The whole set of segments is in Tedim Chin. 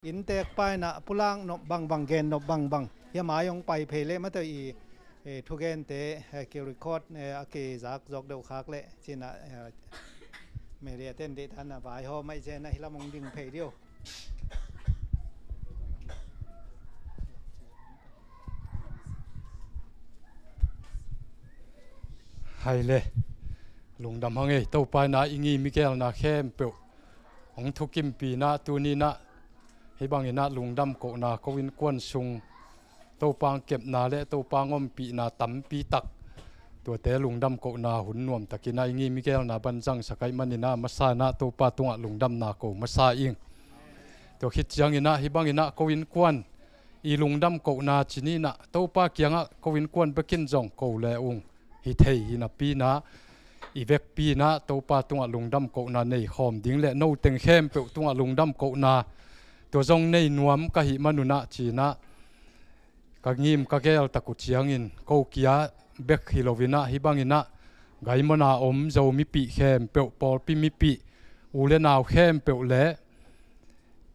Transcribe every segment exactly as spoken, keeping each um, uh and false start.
Inntek pa in ah pulak nop bangbang, gen nop bangbang, hia mai hong pai phei leh mate i, eh, thugente, eh, ki record, eh, a kizak zawk deuh khak leh ci-in ah, eh, media ten deih dan a vaihawm ahih ciangin ah hih lam hong ding phei dih o. Hai le, lungdam hang ei, Topa in ah i ngi migelna khempeuh hong thukimpih in ah, tuni in ah hih bangin ah lungdam kohna ko innkuan sung Topa hong kepna le Topa hong ompihna tampi tak, tuate lungdam kohna hun nuamtakin ah i ngi migelna ban zangsak ahih manin ah, masa in ah Topa tungah lungdamna ko masa ing. Tua khit ciangin ah hih bangin ah ko innkuan i lungdam kohna ci ni in ah, Topa kiangah ko innkuan bekin zong ko le ung hi thei hi napi in ah, i vekpi in ah Topa tungah lungdam kohna nei khawm ding le noteng khempeuh tungah lungdam kohna tua zong nei nuam ka hih manun ah ci-in ah, ka ngim ka gel tak uh ciangin ko kia bek hi lo in ah, hih bangin ah Gaimon a om Zomipih khempeuh, pawlpi mipih, u le nau khempeuh le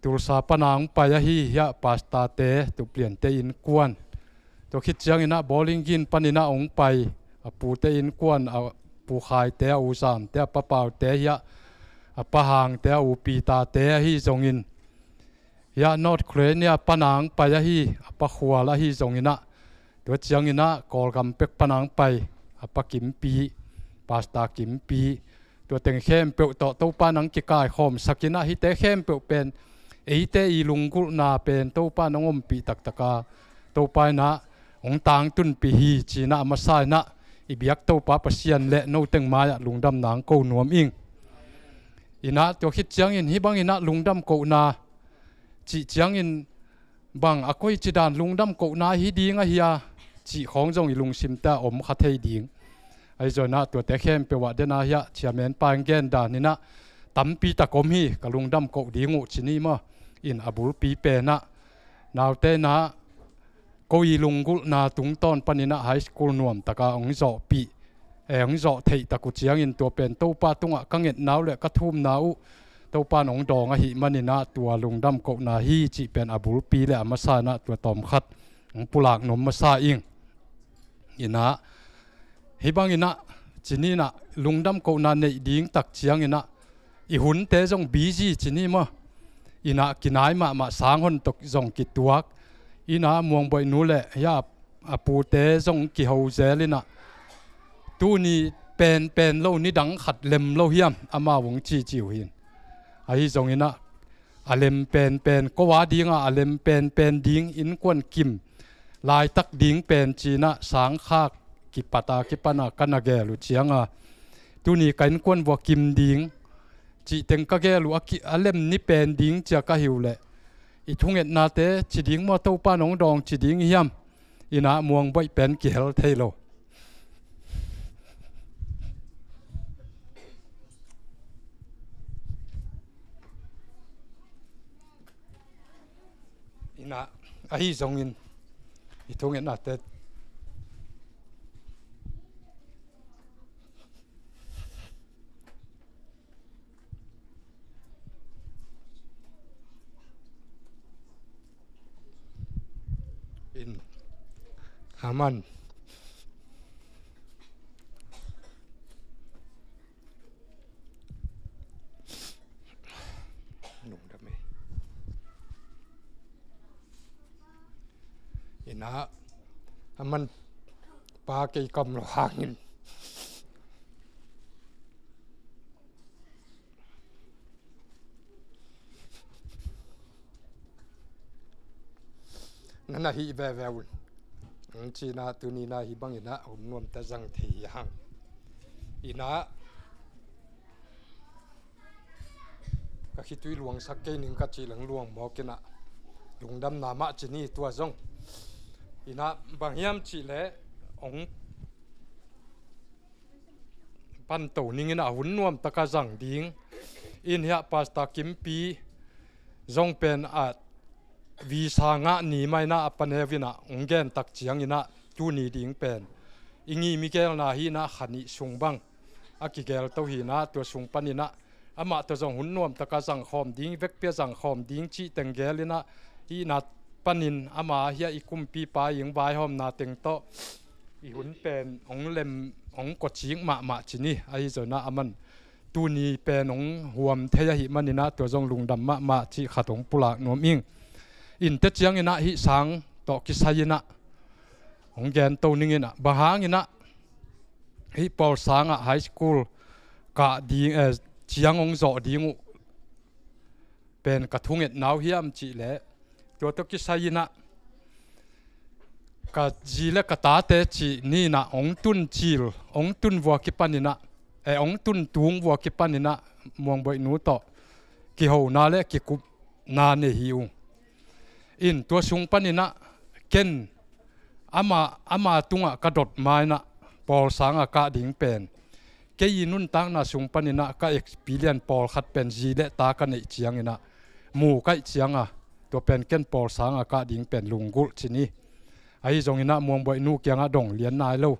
Tulsa pan a hong pai ahi hiah pastorte, Tupliante innkuan, tua khit ciangin ah Bowling Green panin ah hong pai a pute innkuan, a Pu Khaite, a U Zamte, a Pa Paute hiah, a Pa Hangte, a U Pitate ahi zongin, hiah North Carolina pan a hong pai ahi a Pa Khual ahi zongin ah, tua ciangin ah Kawlgam pek pan a hong pai a Pa Kimpi, Pastor Kimpi, tua teng khempeuh tawh Topa in hong kikaikhawmsak in ah, hihte khempeuh pen eite i lunggulhna pen Topa in hong ompih taktak a, Topa in ah hong tangtunpih hi ci-in ah, a masa in ah i biak Topa Pasian le noteng mai-ah lungdamna hong ko nuam ing. In ah tua khit ciangin hih bangin ah lungdam kohna cih ciangin bang a koici dan lungdam kohna hi ding ahi a cih khawng zong i lungsimte ah om kha thei ding. Ahi zongin ah tuate khempeuh ah den a hiah Chairman pa in gen dan in ah, tampi tak om hi ka lungdam koh ding uh ci ni maw. In a bulpi pen ah, naute in ah ko i lunggulhna tungtawn panin ah high school nuamtak a hong zawhpih, eh, hong zawh theih tak uh ciangin tua pen Topa tungah ka ngetna uh le ka thumna uh Topa in hong dawng ahih manin ah tua lungdam kohna hi cih pen a bulpi le a masa in ah tua tawmkhat hong pulak nuam masa ing. In ah hih bangin ah ci ni in ah lungdam kohna neih ding tak ciangin ah i hunte zong busy ci ni maw. In ah kinai mahmah, sanghon tawh zong kituak. In ah Muang Boih nu le hiah a pute zong kiho zel in ah, tuni penpen lo nidang khat lem lo hiam, amau hong cici uh hi. Ahi zongin ah a lem penpen, ko a ding ah a lem penpen ding, innkuan kim laitak ding pen ci-in ah sangkhak kipat a kipan a ka na gel uh ciang a, tuni ka innkuan vua kim ding cih teng ka gel uh a ki, a lem ni pen ding ci-a ka hi uh leh, i thungetnate ci ding maw, Topa in hong dawng ci ding hiam? In ah Muang Boih pen kihel thei lo. In ah ahi zongin i thungetnate in, aman. Lungdam ei. In ah aman pa kei kam lo hangin na na hih veve un. Hong ci-in ah tuni in ah hih bangin ah hong nuamta zang thei hi hang. In ah ka khitui luangsak kei ning ka cih leng luang mawk in ah lungdamna mah ci ni tua zong. In ah bang hiam cih leh hong panto ning in ah hun nuamtak a zang ding. In hiah Pastor Kimpi zong pen a visa ngah ni mah in ah a paneu in ah hong gen tak ciangin ah tuni ding pen i ngi migelna hi in ah kha nih sung bang a kigelto hi in ah tua sung panin ah amah tawh zong hun nuamtaka zangkhawm ding, vekpia zangkhawm ding cih teng gel inah, hih na panin ama hiah i kumpipa i hong vaihawmna teng tawh i hun pen hong lem, hong kawcik mahmah ci ni. Ahi zong inah aman tuni pen hong huam thei ahih maninah tua zong lungdam mahmah cih khat hong pulak nuam ing. Innte cianginah hih sang tawh kisai inah hong gento ning inah, bang hanginah hih Pawl sangah high school kah ding, eh, ciang hong zawh ding uh pen ka thungetna uh hiam cih leh, tua tawh kisai inah ka zi le ka tate cih ninah hong tun cil, hong tun vua kipan inah, eh, hong tun tung vua kipan inah Muang Boih nu tawh kihona le kikupna nei hi ung. In tua sung paninah ken ama, ama tungah ka dot ma inah Pawl sangah kah ding pen kei i nuntakna sung paninah ka experience pawlkhat pen zi le ta ka neih cianginah mu kaih cianga tua pen ken Pawl sangah kah ding pen lunggulh ci ni. Ahi zonginah Muang Boih nu kiangah dong lian nai lo.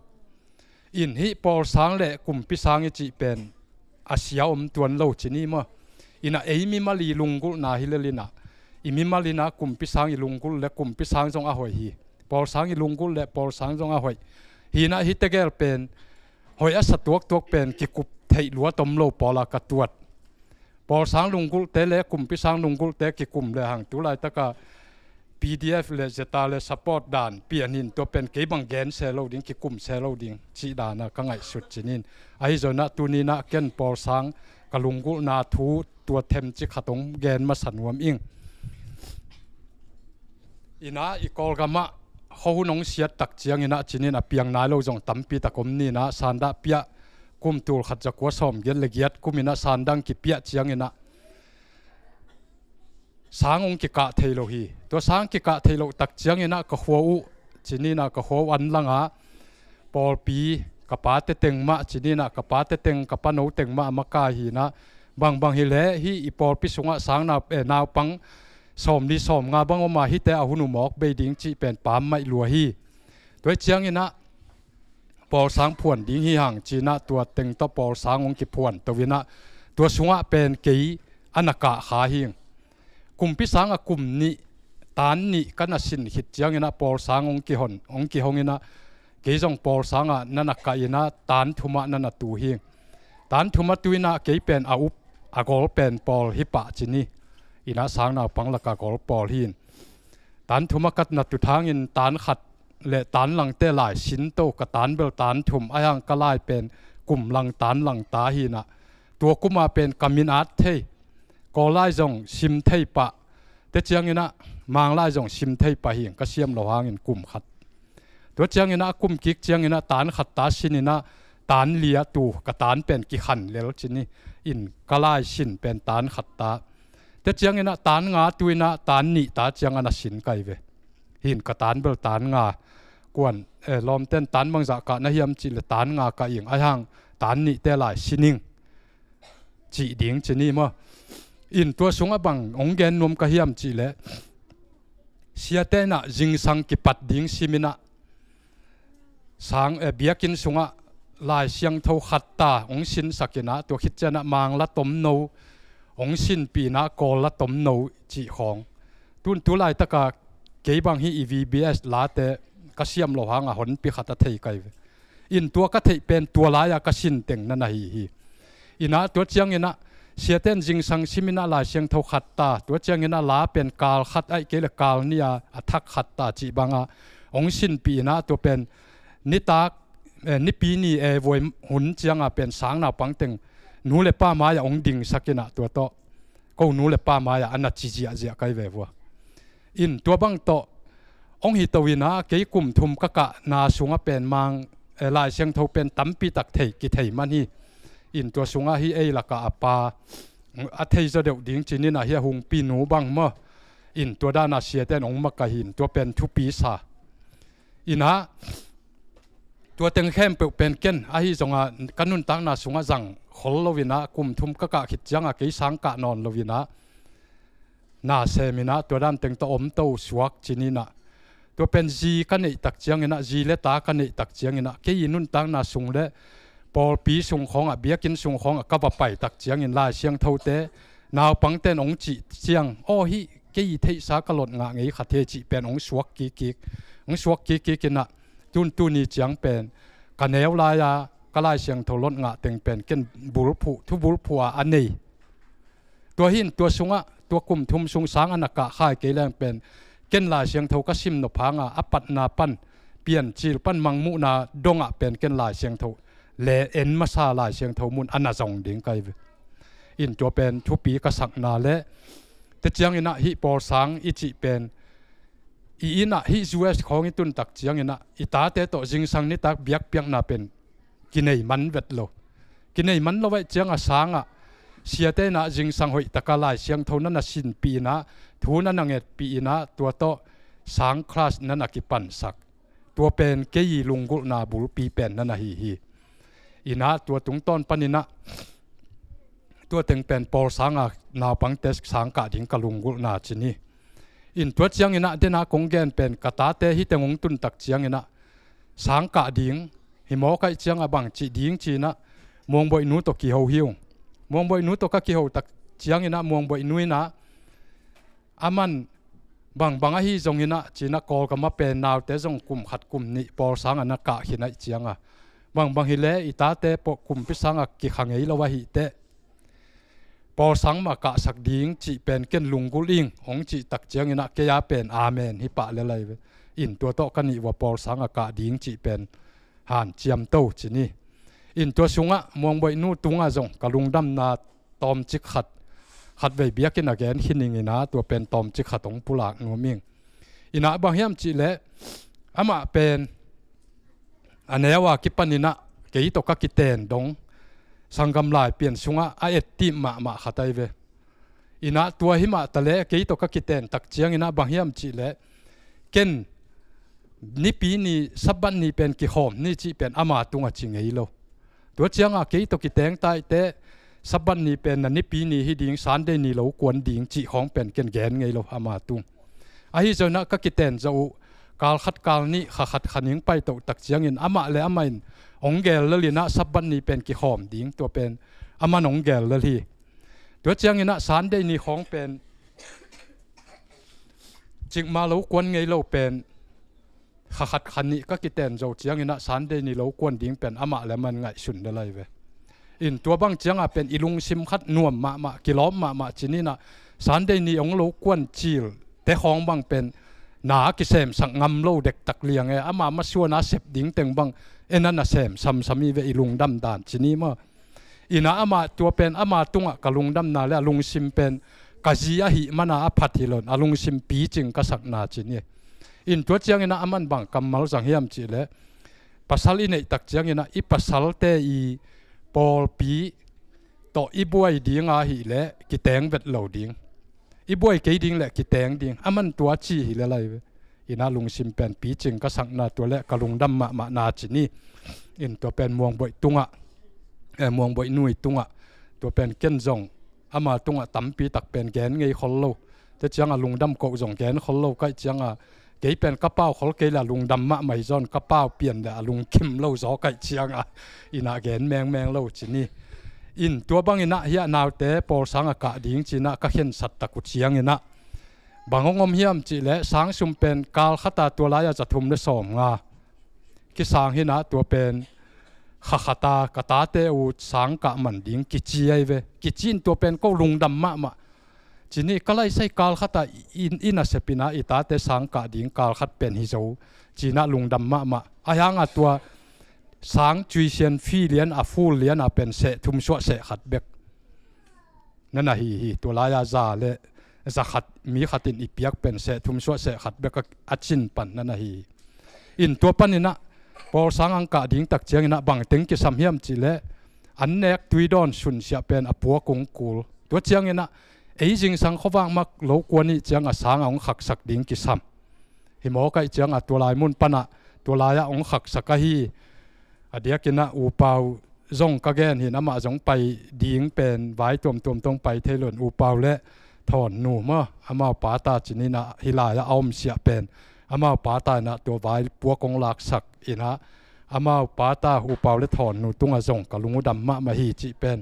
In hih Pawl sang le kumpi sang i cih pen a sia om tuan lo ci ni maw. Inah ei mimal i lunggulhna hi lel inah, i mimal inah kumpi sang i lunggulh le kumpi sang zong a hoih hi. Pawl sang i lunggulh le Pawl sang zong a hoih hi inah, hih tegel pen hoih a sa tuaktuak pen kikup theih luat om lo pawla ka tuat. Pawl sang lunggulhte le kumpi sang lunggulhte kikum le hang tu laitaka P D F le zeta le support dan pian in tua pen kei bang gen se lo ding, kikum se lo ding cih dana ka ngaihsut ci ni. Ahi zonginah tuninah ken Pawl sang ka lunggulhna thu tua themci khat hong gen masa nuam ing. Inah i Kawlgamah khuahun hong siat tak cianginah ci ni, a piang nai lo zong tampi tak om ni inah, sandah piah kum tul khat za kua sawm giat le giat kum inah sandang kipiah cianginah sang hong kikah thei lo hi. Tua sang kikah thei loh tak cianginah ka khua uh ci ni inah, ka khua uh an langah pawlpi ka pate teng mah ci ni inah, ka pate teng, ka pano teng mah a makai hi inah, bangbang hi leh hih i pawlpi sungah sang nau, eh, naupang sawmli sawmnga bang om a, hihte a hun uh mawk bei ding cih pen pammaih lua hi. Tua hi cianginah Pawl sang phuan ding hi hang ci inah tua teng tawh Pawl sang hong kiphuan to inah tua sungah pen kei a na kah kha hing. Kumpi sangah kum nih, tan nih ka na sin khit cianginah Pawl sang hong kihon, hong kihong inah kei zong Pawl sangah na na kah inah tan thumah na na tu hing. Tan thumah tu inah kei pen a up, a gol pen pawl hi pah ci ni. Inah sang naupang lakah gol pawl hi in. Tan thumah ka na tu thangin tan khat le tan langte lai sin to, ka tan bel tan thum, ahi hang ka lai pen kum lang tan lang ta hi inah, tua kuma pen ka min at thei, Kawl lai zong sim thei pah, te cianginah Mang lai zong sim thei pah hi ing, ka siam lo hangin kum khat. Tua cianginah a kum kik cianginah tan khat ta sin inah tan li a tu, ka tan pen kikhan lel ci ni. In ka lai sin pen tan khat ta. Te cianginah tan nga tu inah tan nih ta ciang a na sin kai ve. Hin ka tan bel tan nga. Kuan, eh, lawmten tan bangzah kah na hiam cih le tan nga kah ing, ahi hang tan nihte lai sin ing cih ding ci ni maw. In tua sungah bang hong gen nuam ka hiam cih le, siate inah zingsang kipat ding sim inah sang, eh, biakinn sungah Lai Siangtho khat ta hong sinsak inah, tua khit cianah Mang la tomno hong sinpih inah, Kawl la tomno cih khawng. Tun tu laitaka kei bang hih i V B S late ka siam lo hangah honpi khat a thei kai ve. In tua ka theih pen tua lai-a ka sin teng na na hi hi. Inah tua cianginah siate in zingsang sim inah Lai Siangtho khat ta, tua cianginah la pen kal khat ahih kei le kal nih a, a thak khat ta cih bangah hong sinpih inah, tua pen nitak, eh, nipi ni, eh, voi hun ciangah pen sang naupang teng nu le pa mai-ah hong dingsak inah, tua tawh ko nu le pa mai-ah a na ci ziahziah kai ve vua. In tua bang tawh hong hi to inah, kei kum thum ka kahna sungah pen Mang, eh, Lai Siangtho pen tampi tak thei, kithei man hi. In tua sungah hih ei lakah a pa, a thei zaw deuh ding ci ni inah, hih a Hungpi nu bang maw. In tua dana siate in hong makaih hi in, tua pen thupi sa. Inah tua teng khempeuh pen ken ahi zongah ka nuntakna sungah zang khol lo inah, kum thum ka kah khit ciangah kei sang kah nawn lo inah na sem inah, tua dan teng tawh om to suak ci ni inah. Tua pen zi ka neih tak cianginah, zi le ta ka neih tak cianginah, kei i nuntakna sung le pawlpi sung khawngah, biakinn sung khawngah ka va pai tak ciangin Lai Siangthote naupangten hong cih ciang, aw, hih kei theihsa ka lot ngah ngei khat hi cih pen hong suak kikkik, hong suak kikkik inah, tun tuni ciang pen ka neu lai-a ka Lai Siangtho lot ngah teng pen ken bulphuh, thu bulphuh a a nei. Tua hi in tua sungah, tua kum thum sung sang a na kah khai kei leng pen ken Lai Siangtho ka sim nop hanga a patna pan, Piancil pan, Mangmuhna dongah pen ken Lai Siangtho le en masa, Lai Siangtho mun a na zong ding ka hi ve. In tua pen thupi ka sakna le, te cianginah hih pawlsang i cih pen i innah hih U S khawng i tun tak cianginah i tate tawh zingsang nitak biakpiakna pen kinei man vet lo. Kinei man lo ahih ciangah sangah siate innah zingsang hoih taka Lai Siangtho na na sinpih innah, thu na na ngetpih innah, tua tawh sang class na na kipansak. Tua pen kei i lunggulhna bulpi pen na na hi hi. Innah tua tungtawn paninah tua teng pen pawlsanga naupangte sang kah ding ka lunggulhna ci ni. In tua cianginah dena kong gen pen ka tate hih teng hong tun tak cianginah sang kah ding, hi mawk ahih ciangah bang cih ding ci-inah Muangboihnu tawh kiho hi ung. Muangboihnu tawh ka kiho tak cianginah Muangboihnu innah aman bangbang ahi zonginah ci-inah Kawlgam a pen naute zong kum khat kum nih pawlsang a na kah khin ahih cianga, bangbang hileh i tate pawh kumpi sanga kikha ngei lo ahih teh pawlsang mah kahsak ding cih pen ken lunggulh ing hong cih tak cianginah kei a pen amen hi pah lel ahi ve. In tua tawh ka nih uh a, pawlsang a kah ding cih pen hanciam to ci ni. In tua sungah Muangboihnu tungah zong ka lungdamna tawmcik khat, khatvei biakinn a gen khin ing innah tua pen tawmcik khat hong pulak nuam ing. Innah bang hiam cihleh amah pen a neu a kipaninah kei tawh ka kiten dong sanggam Laipian sungah a ettip mahmah khat ahi ve. Innah tua hi mah taleh kei tawh ka kiten tak cianginah bang hiam cihleh ken Nipi ni, Sabbath ni pen kikhawm ni cih pen ama tungah ci ngei lo. Tua cianga kei tawh kiteng tahteh Sabbath ni pen na Nipi ni hi ding, Sunday ni lo kuan ding cih khawng pen ken gen ngei lo ama tung. Ahi zonah ka kiten zawh uh kal khat kal nih kha khat kha nih hong paito tak ciangin amah le amah in hong gel lel innah Sabbath ni pen kikhawm ding, tua pen aman hong gel lel hi. Tua cianginah Sunday ni khawng pen cikmah lo kuan ngei lo pen kha khat kha nih ka kiten zo cianginah Sunday ni lo kuan ding pen amah le amah in ngaihsun lel ahi ve. In tua bang ciangah pen i lungsim khat nuam mahmah, kilawm mahmah ci ninah Sunday ni hong lo kuan cil te khawng bang pen na a kisemsak ngam lo dektak liang e, ama masuan a sep ding teng bang en a na sem samsam hi ve, i lungdam dan ci ni maw. Innah amah tua pen ama tungah ka lungdamna le a lungsim pen ka zi ahih mana a phat hi lo in a lungsim picing ka sakna ci ni. In tua cianginah aman bang kammal zang hiam cihleh pasal i neih tak cianginah i pasalte i pawlpi tawh i buai dinga ahihleh kiteng vet lo ding, i buai kei ding le kiteng ding, aman tua ci hi lel ahi ve. Innah lungsim pen picing ka sakna tua le ka lungdam mahmahna ci ni. In tua pen Muangboih tungah, eh, Muangboihnu i tungah tua pen ken zong ama tungah tampi tak pen gen ngei khol lo. Te cianga lungdam koh zong gen khol lo ka hih cianga kei pen ka pau khol kei le a lungdam mahmah hi zaw in ka pau pian le a lungkim lo zaw ka hih cianga innah gen mengmeng lo ci ni. In tua banginah hih a naute pawlsang a kah ding ci-inah ka khensat tak uh cianginah bang hong om hiam cihleh sang sum pen kal khata tua lai-a za thum le sawm nga kisang hinah tua pen kha khata ka tate uh sang kah man ding kici ahi ve. Kici in tua pen ko lungdam mahmah ci ni. Ka laisai kal khata i, i nasep innah i tate sang kah ding kal khat pen hi zo ci-inah lungdam mahmah. Ahi hanga tua sang cuisian fee lian a full lian a pen seh thum suah seh khat bek na na hi hi. Tua lai-a za le za khat mi khatin i piak pen seh thum suah seh khat bek a, a cin pan na na hi hi. In tua paninah pawlsang ang kah ding tak cianginah bangteng kisam hiam cihleh an nek tui dawn sunsiah pen a puak hong kul. Tua cianginah ei zingsang khuavak mak lo kuan ih cianga sang a hong khaksak ding kisam. Hi mawk ahih cianga tua lai mun panah tua lai-ah hong khaksak ahi. A diakinah upau zong ka gen hin, amah zong pai ding pen vai tuamtuam tawh hong pai thei lo in, upau le thawnnu maw, amau pata ci-in ah hih lai-ah a omsiah pen amau pata in ah tua vai puak hong laksak in ah, amau pata U Pau le Thawnnu tungah zong ka lung uh dam mahmah hi cih pen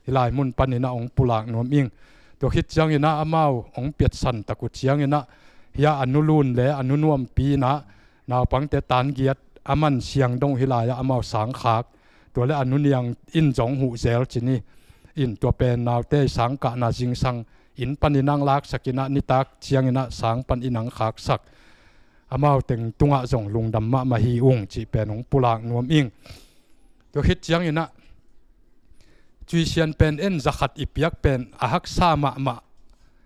hih lai mun paninah hong pulak nuam ing. Tua khit cianginah amau hong piatsan tak uh cianginah hiah a nu Lun le a nu Nuampi inah naupangte tan giat a man siang dong hih lai-ah amau sangkhak. Tua le a nu Niang in zong huh zel ci ni. In tua pen naute i sangkahna zingsang inn panin ang laksak inah nitak cianginah sang pan in ang khaksak. Amau teng tungah zong lungdam mahmah hi ung cih pen hong pulak nuam ing. Tua khit cianginah cuisian pen en zakhat i piak pen a haksa mahmah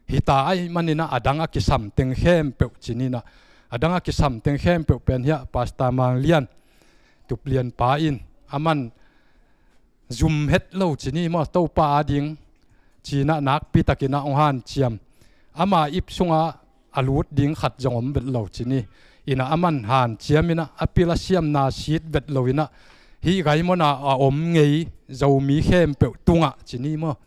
hita ahih maninah a dang a kisam teng khempeuh ci ninah a dang a kisam teng khempeuh pen hiah Pastor Mang Lian Tuplian pa in a man zum het lo ci ni maw, Topa ading cinah nakpi takinah hong hanciam. Ama ip sungah a lut ding khat zong om vet lo ci ni. Inah a man hanciam inah a pil a siamna sit vet lo inah hih Gaimona a om ngei Zomi khempeuh tungah ci ni maw.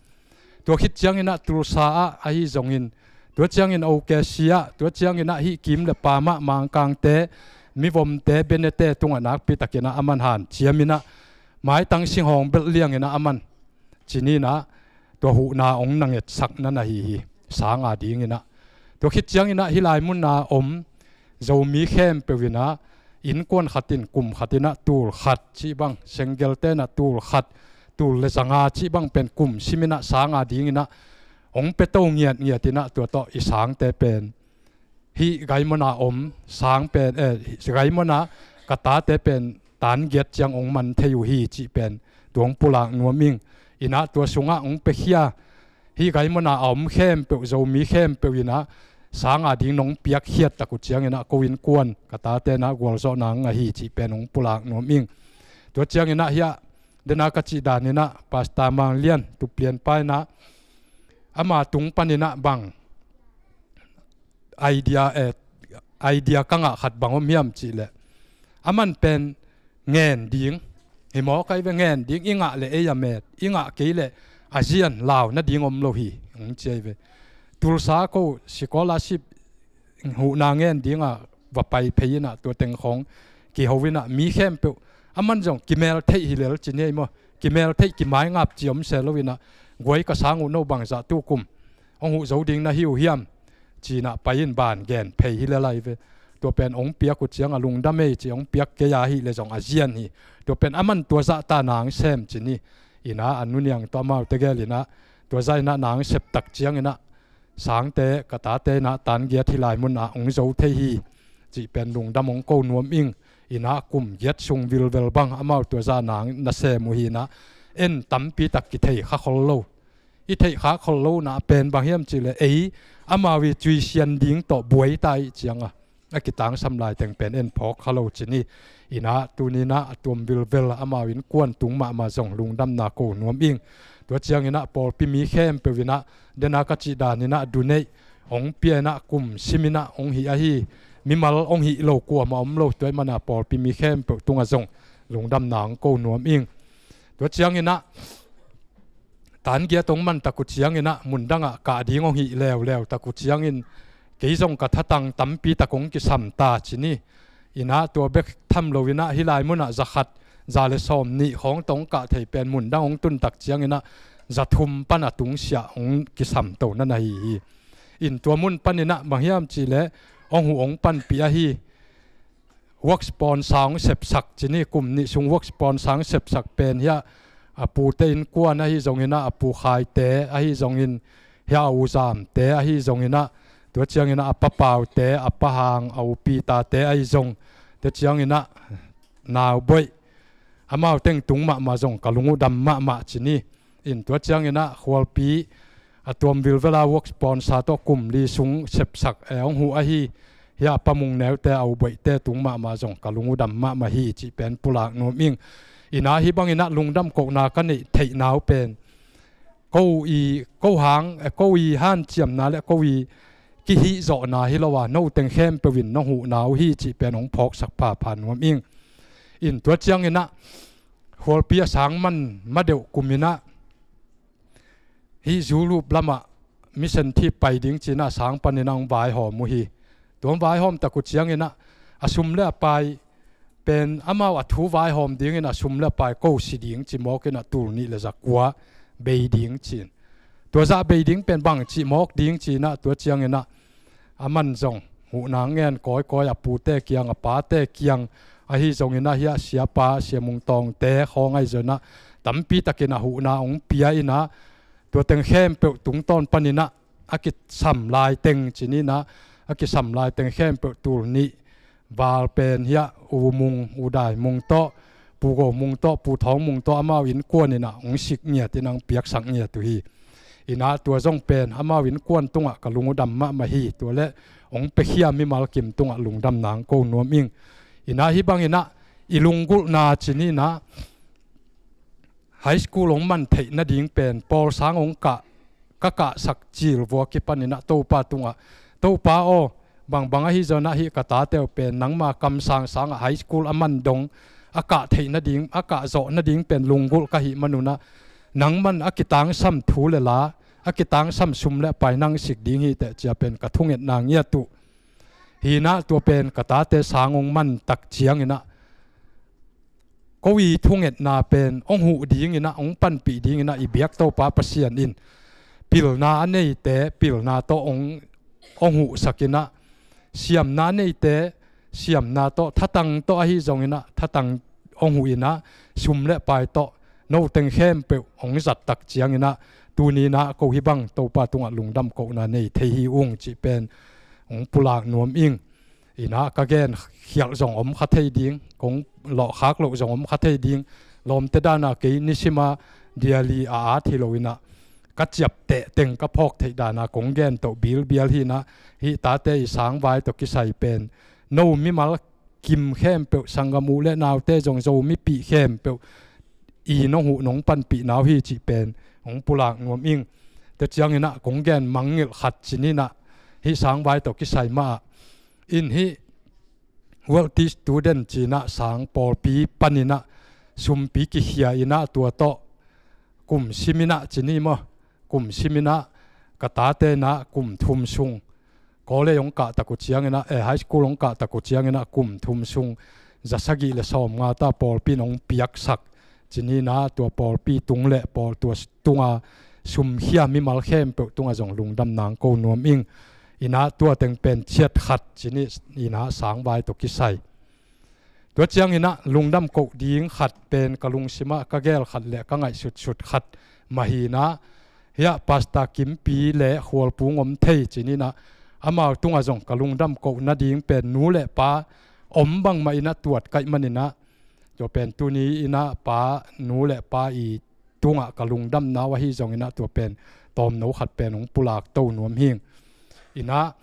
Tua khit cianginah Tulsa ah ahi zongin, tua ciangin O K C ah, tua cianginah hih kim le pamah Mangkangte, Mivomte, Benete tungah nakpi takinah a man hanciam inah maitang singhawng belh lianginah a man ci ninah tua huhna hong na ngetsak na na hi hi. Sang a dinginah tua khit cianginah hih lai muna om Zomi khempeuh inah innkuan khat in kum khat inah tul khat cih bang, senggelte inah tul khat, tul le zanga cih bang pen kum sim inah sang a dinginah hong pia to ngiatngiat inah tua tawh i sangte pen hih Gaimona om sang pen, eh, Gaimona ka tate pen tan giat ciang hong man thei uh hi cih pen tua hong pulak nuam ing. Inah tua sungah hong piakhia hih Gaimona a om khempeuh, Zomi khempeuh inah sang a ding nong piakkhiat tak uh cianginah ko innkuan ka tate inah gualzawhna hong ngah hi cih pen hong pulak nuam ing. Tua cianginah hiah dena ka cih daninah Pastor Mang Lian Tuplian pa inah ama tung paninah bang idea, eh, idea ka ngah khat bang om hiam cihleh a man pen ngen ding hi maw, kai ve, ngen ding i ngah le ei a met, i ngah kei le a zian lau nading om lo hi hong ci ai ve. Tulsa ko scholarship huhna ngen dinga va pai phei inah tua teng khawng kiho inah mi khempeuh a man zong kimel theih hi lel ci ni ei maw, kimel theih kimaingap ci om se lo inah guai ka sang uh no bangzah tukum hong huh zo ding na hi uh hiam cinah pai in ban gen phei hi lel ai ve. Tua pen hong piak uh ciang a lungdam ei ci, hong piak kei a hih le zong a zian hi. Tua pen a man tua zahta nang sem ci ni. Inah a nu Niang tawh amaute gel inah tua zah inah nang sep tak cianginah sangte ka tate inah tan giat hih lai munah hong zo thei hi cih pen lungdam hong ko nuam ing. Inah kum giat sung vilvel bang amau tua zah nang na sem uh hi inah en tampi tak kithei kha khol lo. I theih khak khol lo na pen bang hiam cihleh ei amau i cuisian ding tawh buai ta ih cianga a kitangsam lai teng pen en phawk kha lo ci ni. Inah tuninah a tuam vilvel amau innkuan tung mahmah zong lungdamna ko nuam ing. Tua cianginah pawlpi mi khempeuh inah dena ka cih daninah duneih hong pia inah kum sim inah hong hih ahi, mimal hong hih lo kuamah om lo, tua ih mana pawlpi mi khempeuh tungah zong lungdamna hong ko nuam ing. Tua cianginah tan giat hong man tak uh cianginah mundangah kah ding hong hih leuleu tak uh ciangin kei zong ka thatang tampi tak hong kisam ta ci ni. Inah tua bek tham lo inah hih lai munah za khat, za le sawm nih khawng tawh hong kah thei pen mundang hong tun tak cianginah za thum pan a tungsiah hong kisam to na na hi hi. In tua mun paninah bang hiam cihleh hong huh hong panpih ahi work sponsor hong sepsak ci ni. Kum nih sung work sponsor hong sepsak pen hiah a pute innkuan ahi zonginah, a pu Khaite ahi zongin, hiah a u Zamte ahi zonginah, tua cianginah a pa Paute, a pa Hang, a u Pitate ahi zong, tua cianginah nau Boih, amau teng tung mahmah zong ka lung uh dam mahmah ci ni. In tua cianginah khualpi a tuam vilvela work sponsor tawh kum li sung sepsak, eh, hong huh ahi hiah a pa Mung Neute, a u Boihte tung mahmah zong ka lung uh dam mahmah hi cih pen pulak nuam ing. Inah hih banginah lungdam kohna ka neih theihna uh pen ko i, ko hang, eh, ko i hanciamna le ko i kihihzawhna hi lo a, no teng khempeuh in nong huhna uh hi cih pen hong phawksak phapha nuam ing. In tua cianginah khualpi a sang man madeuh kuminah hih Zulup lamah mission trip pai ding cinah sang paninah hong vaihawm uh hi. Tua hong vaihawm tak uh cianginah a sum le a pai pen amau a thu vaihawm dingin a sum le pai ko si ding ci mawk inah tul nih le za kua bei ding ci-in. Tua zah bei ding pen bang cih mawk ding ci inah tua ciang inah a man zong huhna ngen kawikawi a pute kiang a pate kiang ahi zong inah hiah siapa Sia Mung Tawngte khawng ahi zong inah tampi takin a huhna hong pia inah tua teng khempeuh tungtawn pan inah a kisam lai teng ci inah a kisam lai teng khempeuh tul nih val pen hiah U Mung, U Dai Mung tawh, Pu Go Mung tawh, Pu Thawng Mung tawh amau innkuan inah hong sik ngiat inah hong piaksak ngiat uh hi. Inah tua zong pen amau innkuan tungah ka lung uh dam mahmah hi. Tua le hong piakhia mimal kim tungah lungdamna hong ko nuam ing. Inah hih bang inah i lunggulhna ci inah high school hong man theih nading pen pawl sang hong kah, ka kahsak cil vua kipan inah Topa tungah, Topa aw, bangbang ahi zong inah hih ka tate uh pen nangma kamsang sangah high school a man dong a kah theih nading, a kah zawh nading pen lunggulh ka hih manun ah nangman a kitangsam thu le la, a kitangsam sum le pai nang sik ding hi teh ci-a pen ka thungetna ngiat uh. Hi inah tua pen ka tate sang hong man tak ciang inah ko i thungetna pen hong huh ding inah hong panpih ding inah i biak Topa Pasian in pilna a neite pilna tawh hong, hong huhsak inah siamna a neite siamna tawh thatang tawh ahi zong inah thatang hong huh inah sum le pai tawh no teng khempeuh hong zat tak ciang inah tuni inah ko hih bang Topa tungah lungdam kohna nei thei hi ung cih pen hong pulak nuam ing. Inah ka gen khialh zong om kha thei ding, kong lawhkhak loh zong om kha thei ding. Lawmte dana kei nisima diali a at hi lo inah ka ciapteh teng ka phawk theih dana kong gen toh bilbial hi inah hih tate i sangvai tawh kisai pen no mimal kim khempeuh sanggam u le naute zong Zomipih khempeuh i nong huh nong panpih nau hi cih pen hong pulak nuam ing. Tua ciang inah kong gen mangngilh khat ci inah hih sangvai tawh kisai mah ah in hih wealthy student ci inah sang pawlpi pan inah sumpi kikhia inah tua tawh kum sim inah ci ni maw, kum sim inah ka tate inah kum thum sung college hong kah tak uh ciang inah, eh, high school hong kah tak uh ciang inah kum thum sung za sagih le sawm nga ta pawlpi in hong piaksak ci inah tua pawlpi tung le pawl tua tunga sumkhia mimal khempeuh tungah zong lungdamna hong ko nuam ing. Inah tua teng pen ciat khat ci ni inah sangvai tawh kisai. Tua ciang inah lungdam koh ding khat pen ka lungsimah ka gel khat le ka ngaihsutsut khat mah hi inah hiah Pastor Kimpi le Khualpu hong om thei ci inah amau tungah zong ka lungdam koh nading pen nu le pa om bangmah inah tuat kaih man inah tua pen tuni inah pa nu le pa i tungah ka lungdamna uh ahi zong inah tua pen tawmno khat pen hong pulak to nuam hing. Inah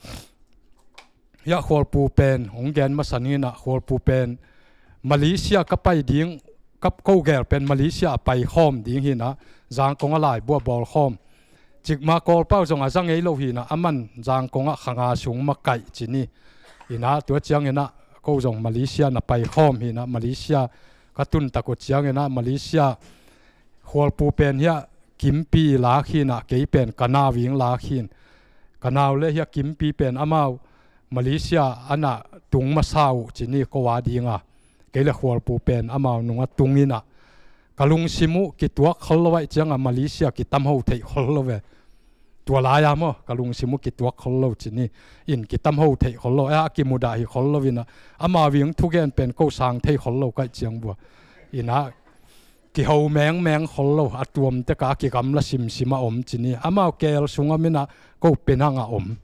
hiah Khualpu pen hong gen masa ning inah Khualpu pen Malaysia ka pai ding, ka ko gel pen Malaysia a pai khawm ding hi inah Zangkong a laibu a bawl khawm. Cikmah Kawlpau zong a za ngei lo hi inah aman Zangkong ah kha nga sung makaih ci ni. Inah tua ciang inah ko zong Malaysia na pai khawm hi inah Malaysia ka tun tak uh ciang inah Malaysia Khualpu pen hiah Kimpi lak hi inah kei pen ka nau ing lak hi in. Ka nau le hiah Kimpi pen amau Malaysia ana tung masa uh ci ni ko a dinga. Kei le Khualpu pen amau nunga tung inah ka lungsim uh kituak khol lo ahih cianga Malaysia kitam ho theih khol lo ve. Tua lai-a maw ka lungsim uh kituak khol lo ci ni in kitam ho theih khol lo, eh, a kimudah hi khol lo inah amau ing thugen pen ko sang thei khol lo kaih ciang vua. Inah kiho mengmeng khol lo, a tuamte ka a kigamla simsim a om ci ni. Amau keel sung om inah ko Penang a om.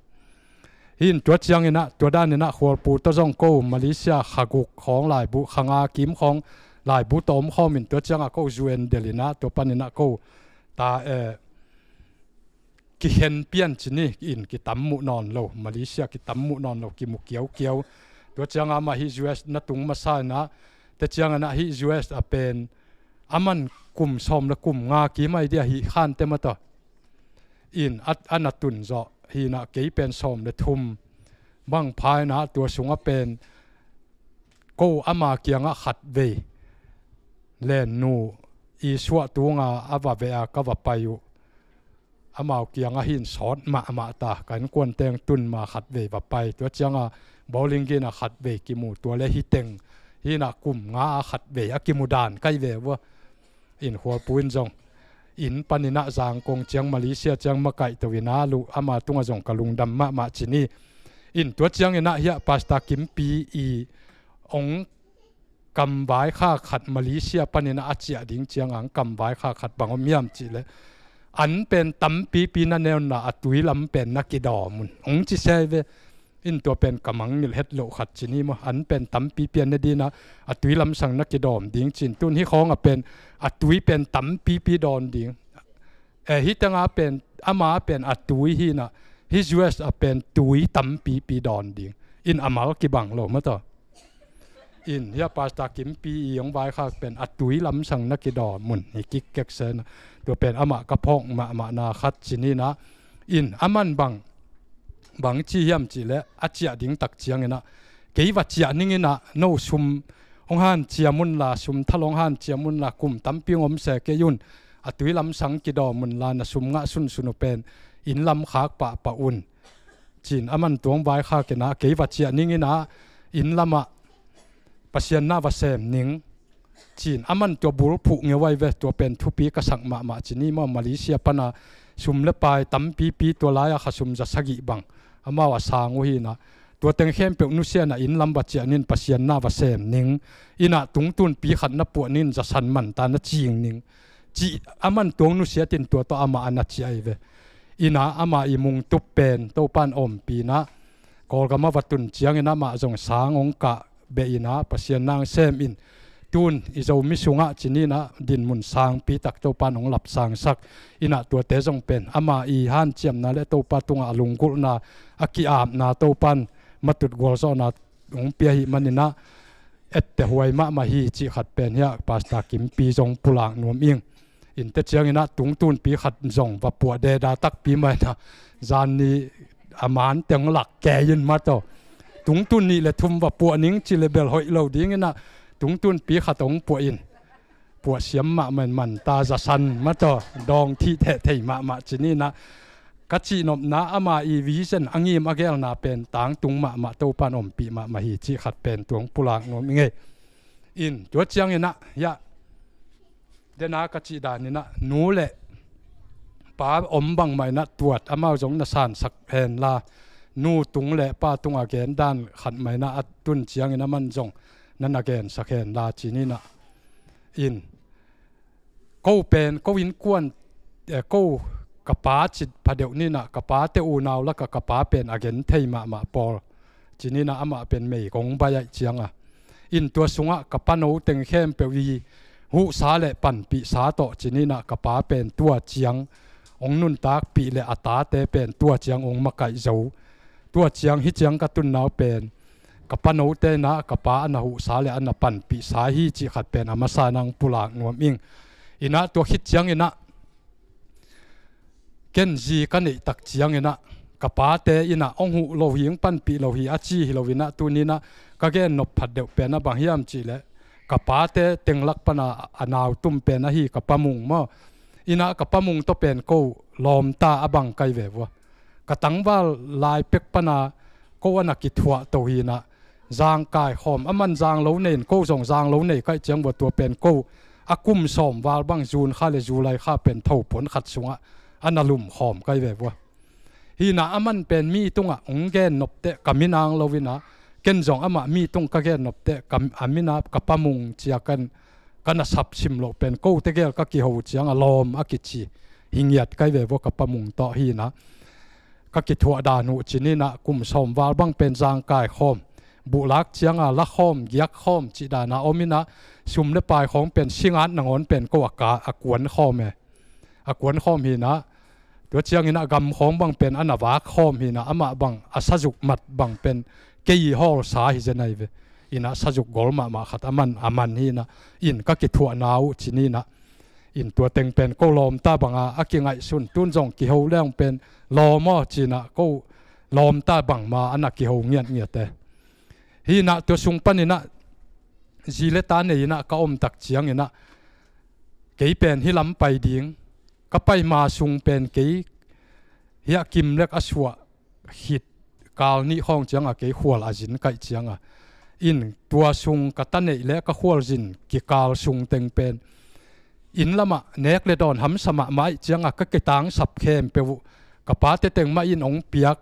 Hi in tua ciang inah tua dan inah Khualpu tawh zong ko Malaysia kha guk khawng laibu, kha nga kim khawng laibu tawh om khawm in tua ciangah ko U N del inah tua pan inah ko ta, eh, kikhen pian ci ni in kitam muh nawn lo, Malaysia kitam muh nawn lo, kimu kiaukiau. Tua cianga amah hih U S na tung masa inah, tua cianga inah hih U S a pen aman kum sawm le kum nga kim ai dia hih khante mataw. In a, a na tun zawh hi inah kei pen sawm le thum bang pha inah tua sungah pen ko ama kiangah khat vei lennu i suah tunga a va veh a ka va pai uh. Amau kiangah hin sawt mahmah ta, ka innkuan teng tun ma khat vei va pai. Tua cianga bowling gin a khat vei kimu, tua le hi teng Hi inah kum nga a khat vei a kimu dan kai ve vua. In khualpu in zong inn paninah Zangkong ciang Malaysia ciang makaihto inah luh ama tungah zong ka lungdam mahmah ci ni. In tua cianginah hiah Pastor Kimpi i ong kam vaikhak khat Malaysia paninah a ciah ding cianga ong kam vaikhak khat bang om hiam cihleh, an pen tampipi na neunah a tui lam pen na kidawm un ong ci sei ve. In tua pen ka mangngilh het loh khat ci ni maw. An pen tampipi a ne dinah a tui lamsang na kidawm ding cin tun hi khawngah pen a tui pen tampipi dawn ding. Eh, hi tengah pen ama pen a tui hinah hi U S a pen tui tampipi dawn ding. In a mal kibang lo maw taw. In hiah Pastor Kimpi i ong vaikhak pen a tui lamsang na kidawm un hi kik kek senah tua pen amah ka phawk mahmahna khat ci ninah. In aman bang bang ci hiam cihleh a ciah ding tak cianginah kei va ciah ninginah no sum ong hanciam unla, sum thal ong hanciam unla, kum tampi ong om se kei un, a tui lamsang kidawm unla, na sum ngah sunsun uh pen inn lam khak pahpah un cin aman tua ong vaikhak inah kei va ciah ninginah inn lamah Pasian na va sem ning cin aman tua bulphuh ngeu ai ve. Tua pen thupi ka sak mahmah ci ni maw. Malaysia pana sum le pai tampipi tua lai-a kha sum za sagih bang amau a sang uh hinah tua teng khempeuh nusianah inn lam va ciah nin Pasian na va sem ning. Inah tungtunpi khat na puah nin za san manta na cing ning cih aman tua ong nusiatin tua tawh amah a na ciah ai ve. Inah ama i mungtup pen Topan ompinah Kawlgam a va tun ciangin amah zong sang ong kah beh inah Pasian na ong sem in tun i Zomi sungah ci ninah dinmun sangpi tak Topan ong lapsangsak. Inah tuate zong pen ama i hanciamna le Topa tungah a lunggulhna a ki-apna Topan matut gualzawhna ong pia hi maninah etteh huai mahmah hi cih khat pen hiah Pastor Kimpi zong pulak nuam ing. Innte cianginah tungtunpi khat zong va puah deda takpi mah inah zanni a man teng lak kei in maw taw. Tungtun nih le thum va puah ning ci le bel hoih lo dinginah tungtunpi khat ong puah in puah siam mahmah in manta za san maw taw dawng thih theh thei mahmah ci ninah ka cihnopna ama i vision a ngim a gelna pen tangtung mahmah Topan ompih mahmah hi cih khat pen tua ong pulak nuam ing ei. In tua cianginah hiah dena ka cih daninah nu le pa om bangmah inah tuat amau zong na sansak henla nu tung le pa tungah gen dan khat mah inah a tun ciangin aman zong na na gensak henla ci ninah. In ko pen ko innkuan, eh, ko ka pa cit phadeuh ninah ka pate unau lakah ka pa pen a gen thei mahmah pawl ci ninah amah pen mei kong bai aih cianga in tua sungah ka pano teng khempeuh i huhsa le panpihsa tawh ci ninah ka pa pen tua ciang ong nuntakpih le a tate pen tua ciang ong makaih zo. Tua ciang hi ciang ka tunnau pen ka panote inah ka pa a na huhsa le a na panpihsa hi cih khat pen a masa nang pulak nuam ing. Inah tua khit cianginah ken zi ka neih tak cianginah ka pate inah ong huh lo hi ong panpih lo hi a ci hi loinah tuninah ka gen nop phat deuh pen a bang hiam cihleh ka pate tenglak pana a nautum pen ahi ka pamung maw. Inah ka pamung tawh pen ko lawmta a bang kai ve vua. Ka tangval lai pek pana ko a na kithuah to hinah zangkai khawm aman zanglo nei in ko zong zanglo nei kaih ciang vua tua pen ko a kum sawm val bang June kha le July kha pen tho puan khat sungah a na lum khawm kai ve vua. Hinah aman pen mi tungah ong gen nopteh ka minang loinah ken zong amah mi tung ka gen nopteh ka a mina ka pamung cia kan ka na sapsim loh pen kote gel ka kiho cianga lawm a kici hi ngiat kai ve vua ka pamung tawh hinah ka kithuah dan uh ci ninah kum sawm val bang pen zangkai khawm buhlak cianga la khawm giak khawm cih dana om inah sum le pai khawng pen singat nangawn pen ko a ka a kuan khawm e. A kuan khawm hinah tua cianginah gam khawng bang pen a na vak khawm hinah amah bang a sazuk mat bang pen kei i hawlsa hi zen ai ve. Inah sazuk gol mahmah khat a man a man hinah in ka kithuahna uh ci ninah in tua teng pen ko lawmta banga a kingaihsun tun zong kiho leng pen lawm aw cinah ko lawmta bangma a na kiho ngiatngiat e. Hinah tua sung paninah zi le ta nei inah ka om tak cianginah kei pen hi lam pai ding ka pai ma sung pen kei hiah kimlek a suah khit kal nih khawng cianga kei khual a zin kaih cianga In tua sung ka ta neih le ka khualzin kikal sung teng pen inn lamah nek le dawn hamsa mahmah ahih ciangah ka kitangsap khempeuh uh, ka pate teng mah in hong piak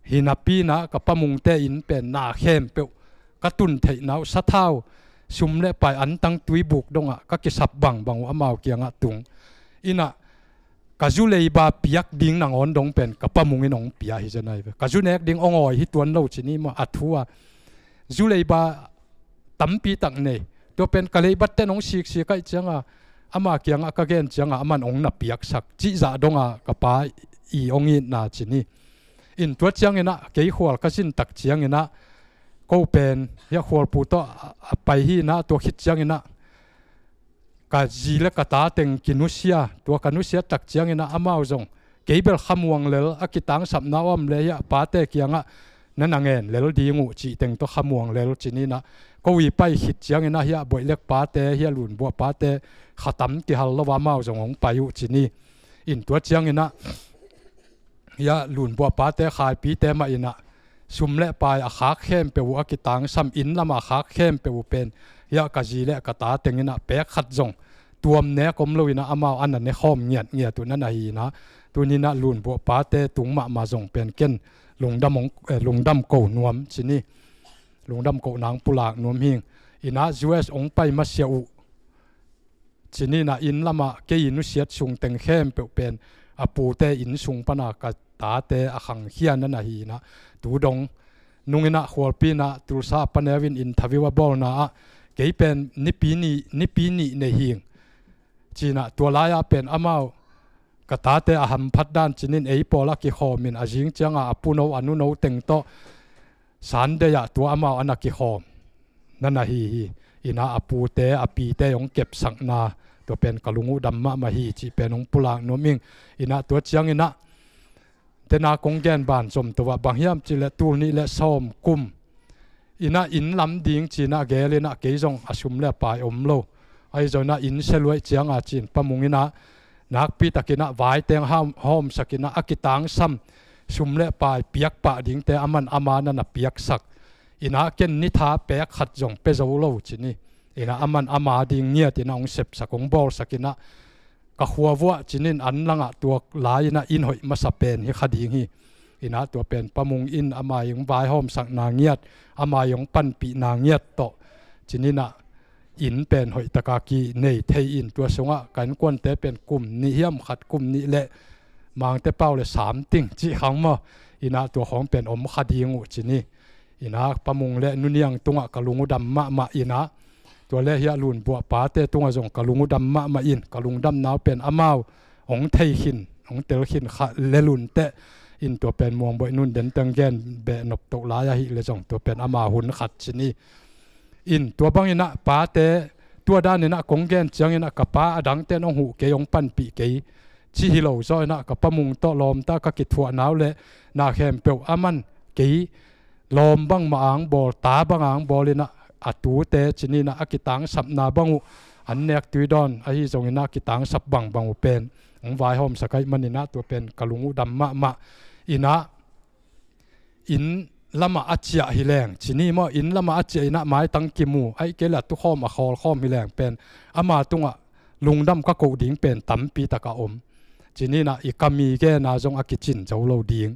hi napi-in ah ka Pa Mungte inn pen na khempeuh ka tun theihna uh, sathau, sum le pai, antang, tuibuk dongah ka kisap bangbang uh amau kiangah tung. In ah ka zu leiba piak ding nangawn dong pen ka Pa Mung in hong pia hi zen ahi ve. Ka zu nek ding hong awi hi tuan lo ci ni maw, a thu a. Zu leiba tampi tak nei. Tua pen ka leibate'n hong siksik ahih ciangah, ama kiangah ka gen ciangah aman hong na piaksak cih zah dongah ka pa i hong itna ci ni. In tua ciangin ah kei khual ka zin tak ciangin ah, ko pen hiah khualpu tawh a, a pai hi-in ah, tua khit ciangin ah ka zi le ka ta teng kinusia, tua ka nusiat tak ciangin ah amau zong kei bel khamuang lel, a kitangsapna om le hiah pate kiangah na na ngen lel ding uh cih teng tawh khamuang lel ci ni-in ah, ko i pai khit ciangin ah hiah Boih Lek pate, hiah Lun Buah pate kha tam kihal lo a amau zong hong pai uh ci ni. In tua ciangin ah hiah Lun Buah pate, Khaipite mah in ah sum le pai a khak khempeuh uh, a kitangsam inn lamah a khak khempeuh uh pen hiah ka zi le ka ta teng in ah pek khat zong tuam nek om lo-in ah amau a na ne khawm ngiatngiat uh na na hi-in ah, tuni-in ah Lun Buah pate tung mahmah zong pen ken lungdam hong, eh, lungdam ko nuam ci ni. Lungdam ko nang pulak nuam hing. In ah U S hong pai masiah uh ci ni-in ah inn lamah kei i nusiat sung teng khempeuh pen a pute inn sung pana ka tate a khangkhia na na hi-in ah, tu dong nungin ah khualpi-in ah Tulsa a Pa Neu in interview a bawlna ah kei pen nipi nih, nipi nih nei hing ci-in ah, tua lai-ah pen amau ka tate a hamphat dan ci ni-in ei pawl a kikhawmin a zing ciangah a puno a nuno teng tawh Sunday ah tua amau a na kikhawm na na hi hi. In ah a pute a pite hong kepsakna, tua pen ka lung uh dam mahmah hi cih pen hong pulak nuam ing. In ah tua ciangin ah tena kong gen banzom to ah bang hiam cih leh tul nih le sawm kum in ah inn lam ding ci-in ah gel in ah kei zong a sum le a pai om lo. Ahi zongin ah inn sia luai ciangah ci-in Pa Mung in ah nakpi takin ah vaiteng hawm, hawmsak in ah a kitangsam sum le pai piak pah dingte aman ama na na piaksak. In ah ken nitha pek khat zong pia zo lo ci ni. In ah aman ama ding ngiat in ah hong sepsak, hong bawlsak in ah ka khua vuah ci ni-in an langah tuak lai-in ah inn hoih masa pen hi kha ding hi. In ah tua pen Pa Mung in ama i hong vaihawmsakna ngiat, ama i hong panpihna ngiat tawh ci ni-in ah inn pen hoih taka kinei thei in, tua sungah ka innkuante pen kum nih hiam khat, kum nih le Mangte pau le samting cih khang maw. In ah tua khawng pen om kha ding uh ci ni. In ah Pa Mung le Nu Niang tungah ka lung uh dam mahmah in ah, tua le hiah Lun Buah pate tungah zong ka lung uh dam mahmah in, ka lungdamna uh pen amau hong thei khin, hong tel khin kha lel un teh. In tua pen Muang Boih Nun den teng gen beh nop toh lai ahih leh zong tua pen ama hun khat ci ni. In tua bangin ah pate, tua danin ah kong gen ciangin ah ka pa a dangte'n hong huh kei, hong panpih kei ci hi lo zaw in ah, ka Pa Mung tawh lawmta ka kithuahna uh le na khempeuh aman kei lawm bangmah ang bawl, ta bang ang bawl in ah, a tute ci ni-in ah a kitangsapna bang uh an nek tui dawn ahi zongin ah kitangsap bangbang uh pen hong vaihawmsak ahih manin ah tua pen ka lung uh dam mahmah in ah, inn lamah a ciah hi leng ci ni maw, inn lamah a ciah in ah maitang kimu, ahih kei leh a tukhawm a khawlkhawm hi leng pen ama tungah lungdam ka koh ding pen tampi tak a om ci ni-in ah, i ka mi gen a zong a kicin zo lo ding.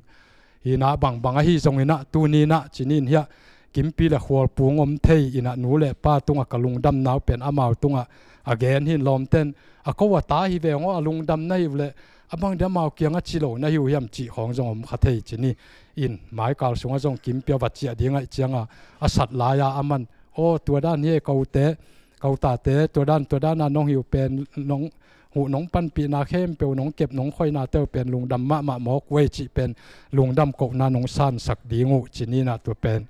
Hi-in ah bangbang ahi zongin ah tuni-in ah ci ni-in hiah Kimpi le Khualpu hong om thei in ah nu le pa tungah ka lungdamna uh pen amau tungah a gen hi-in, lawmte'n a ko a ta hi veng aw, a lungdam na hi uh leh a bang ding amau kiangah ci lo na hi uh hiam cih khawng zong om kha thei ci ni. In maikal sungah zong Kimpi a va ciah ding ahih ciangah a sat lai-a aman, aw, tua dan hi e, kote, ko tate, tua dan, tua dan a nong hi uh pen, nong huh, nong panpihna khempeuh, nong kep nong khoihnate uh pen lungdam mahmah mawk uh ei cih pen lungdam kohna nong sansak ding uh ci ni-in ah tua pen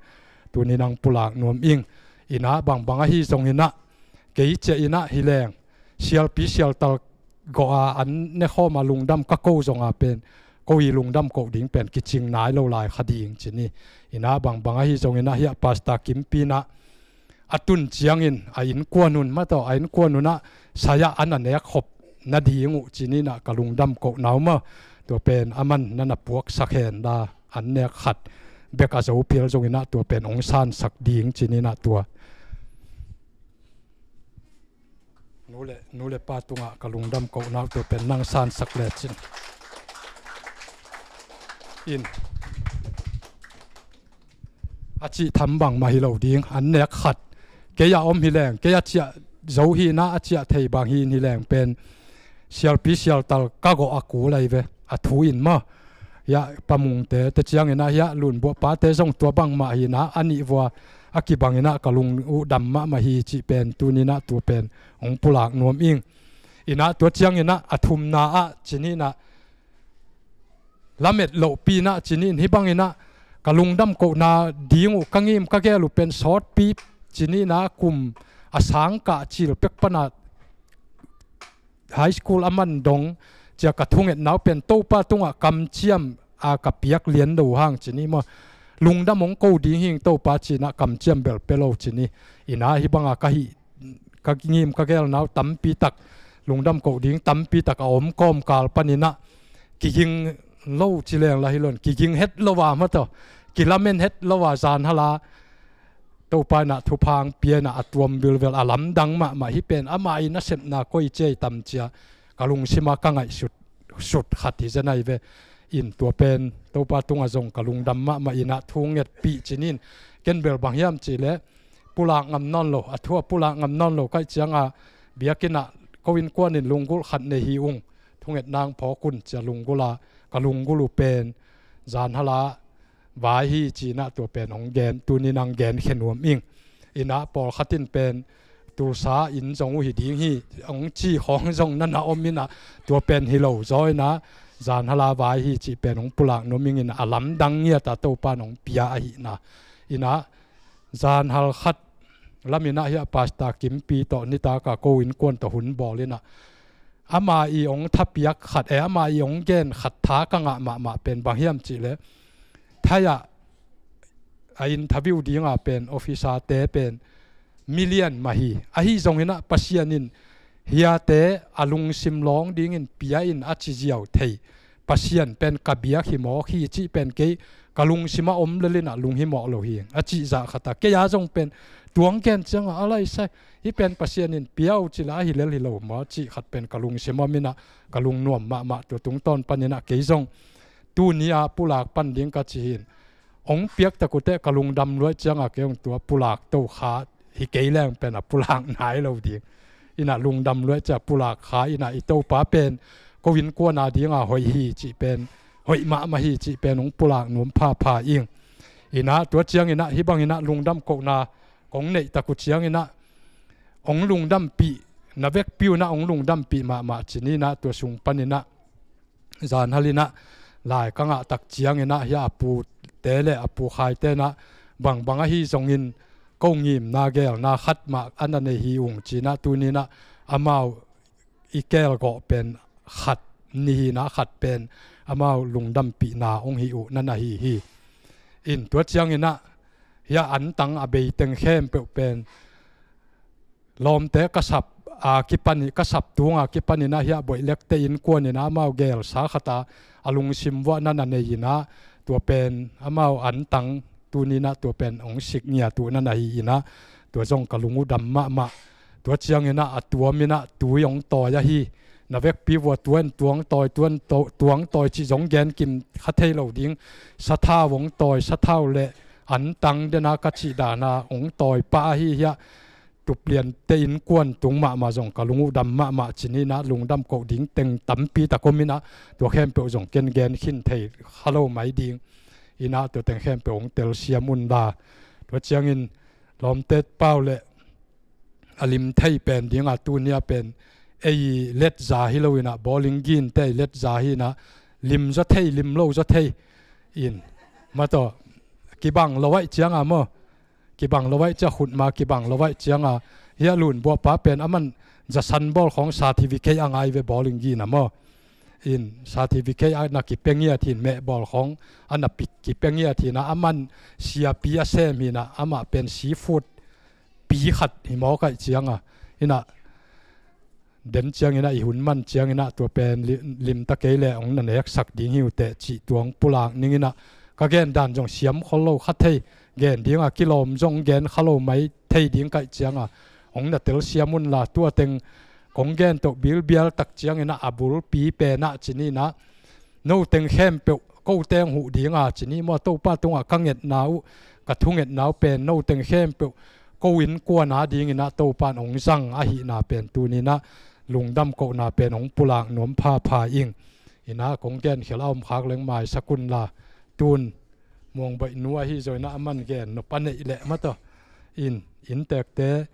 tuni-in hong pulak nuam ing. In ah bangbang ahi zongin ah kei ciah in ah hi leng sialpi sialtal gawh a an nekhawm a lungdam ka ko zong a pen ko i lungdam koh ding pen kicing nai lo lai kha ding ci ni. In ah bangbang ahi zongin ah hiah Pastor Kimpi in ah a tun ciangin a innkuan un mah tawh, a innkuan un ah sai-ah a na nek khop nading uh ci ni-in ah ka lungdam kohna uh maw, tua pen aman na na puaksak hen la, an nek khat bek a zo phial zong inah tua pen hong sansak ding ci-in inah tua. Nu le, nu le pa tungah ka lungdam kohna uh tua pen nang sansak lecin. In. A cih tham bangmah hi lo ding, an nek khat. Kei a om hi leng, kei a ciah zo hi inah a ciah thei bang hi in hi leng pen. Sialpi sialtal ka gawh a kul ahi ve, a thu in maw. Hiah Pa Mungte, te ciang inah hiah Lunbuah pate zong tua bangmah hi inah, a nih vua a kibang inah ka lung uh dam mahmah hi cih pen, tuni inah tua pen hong pulak nuam ing. Inah tua ciang inah a thumna ah ci-in inah, lamet lohpi inah ci-in hih bang inah, ka lungdam kohna ding uh ka ngim ka gel uh pen sawtpi ci-in inah kum a sang kah cil pek pan a high school a man dong cia ka thungetna uh pen Topa tungah kamciam a ka piak lian lo hang ci-in maw. Lungdam hong ko ding hi ing Topa ci-in ah kamciam bel pia lo ci-in. Inah hih bang a ka hih, ka ngim ka gelna uh tampi tak, lungdam koh ding tampi tak a om kawmkal pan inah kiging lo ci leng lah hi lo in, kiging het lo a maw tawh, kilamen het lo a zan hal a Topa inah thupha hong pia inah a tuam vilvel a lamdang mahmah hi pen, amah i nasepna koi ci-a i tam cia ka lungsim a ka ngaihsut sut khat hi zen ahi ve. In tua pen Topa tungah zong ka lungdam mahmah inah thu ngetpih ci-in, ken bel bang hiam cih leh pulak ngam nawn lo, a thu a pulak ngam nawn lo ka hih ciang a biakinn ah ko innkuan in lunggulh khat nei hi ung, thungetna hong phawk un ci-a lunggulh a, ka lunggulh uh pen zan hal a vai hi ci-in ah tua pen hong gen, tuni-in hong genkhia nuam ing. Inah pawlkhat in pen Tulsa inn zong uh hi ding hi hong ci khawng zong na na om inah, tua pen hi lo zaw inah zan hal a vai hi cih pen hong pulak nuam ing inah, a lamdang ngiat a Topa in hong pia ahihna. Inah zan hal khat lam inah hiah Pastor Kimpi tawh nitak a ko innkuan tawh hun bawl inah, ama i hong thapiak khat, eh, ama i hong gen khat tha ka ngah mahmah pen bang hiam cih leh, Thai ah a interview ding a pen officer te pen mi lian mah hi. Ahi zong inah Pasian in hiate a lungsim lawng dingin pia in a ci ziau thei Pasian pen ka biak hi mawk hi cih pen kei ka lungsim a om lel inah lunghimawh lo hi a cih zah khat a, kei a zong pen tua hong gen ciang a, a lai sai, hih pen Pasian in pia uh ci leh ahi lel hi lo maw cih khat pen ka lungsim a om inah ka lungnuam mahmah. Tua tungtawn pan inah kei zong tuni a pulak pan ding ka ci hi in, hong piak tak uh teh ka lungdam lua ih ciang a kei hong tua pulak to kha hi kei leng pen a pulak nai lo ding. Inah lungdam lua ih ciang a pulak kha inah i Topa pen ko innkuan a ding a hoih hi cih pen, hoih mahmah hi cih pen hong pulak nuam phapha ing. Inah tua ciang inah hih bang inah lungdam kohna kong neih tak uh ciang inah hong lungdampih, na vekpi uh inah hong lungdampih mahmah ci-in inah tua sung pan inah zan hal inah lai ka ngah tak ciang inah hiah a pute le a pu Khaite inah bangbang ahi zongin ko ngimna gelna khat mah a na nei hi ung ci-in ah, tuni inah amau i kelgawh pen khat ni hi inah, khat pen amau lungdampihna hong hi uh na na hi hi. In tua ciang inah hiah antang a bei teng khempeuh pen lawmte ka sap a kipan, ka sap tung a kipan inah hiah Boih Lekte innkuan inah amau gelsa khat a, a lungsim vuah na na nei inah, tua pen amau antang tuni inah tua pen hong sik ngiat uh na na hi inah, tua zong ka lung uh dam mahmah. Tua ciang inah a tuam inah tui hong tawi ahi, na vekpi vua tua in tuang tawi, tua in to-, tuang tawi cih zong gen kim kha thei lo ding. Sathau hong tawi, sathau le antang den a ka cih dan a hong tawi pah ahi hiah Tupliante innkuan tung mahmah zong ka lung uh dam mahmah ci-in inah, lungdam koh ding teng tampi tak om inah, tua khempeuh zong ken gen khin thei kha lo mai ding. Inah tua teng khempeuh hong telsiam un la. Tua ciangin lawmte pau le a lim thei pen ding a, tuni a pen ei letza hi lo inah, bowling gin te ei letza hi inah, lim zaw thei, lim lo zaw thei in, ma tawh kibang lo ahih ciang a maw, kibang lo ahih ciang, khutma kibang lo ahih ciang a, hiah Lunbuah pa pen aman zasan bawl khawng certificate a ngai ve bowling gin a maw. In certificate a na kipia ngiat hi in, meh bawl khawng a na pi-, kipia ngiat hi inah, aman siapi a sem hi inah, amah pen seafood pi khat hi mawk ahih ciang a, inah den ciang inah, i hun man ciang inah tua pen li-, limta kei le hong na neksak ding hi uh teh cih tua hong pulak ning inah, ka gen dan zong siam khol lo kha thei, gen dinga kilawm zong gen kha lo mai thei ding kaih cianga hong na telsiam unla, tua teng kong gen tawh bilbial tak cianginah a bulpi penah ci ninah, no teng khempeuh ko teng huh dinga ci ni maw, Topa tungah ka ngetna uh, ka thungetna uh pen no teng khempeuh ko innkuan a dinginah Topa in hong zang ahihna pen tuninah lungdam kohna pen hong pulak nuam phapha ing. Inah kong genkhial a om khak leng maisak unla, tun Muang Baih nu ahi zong inah a man gen nop a neih leh mataw in, inntekte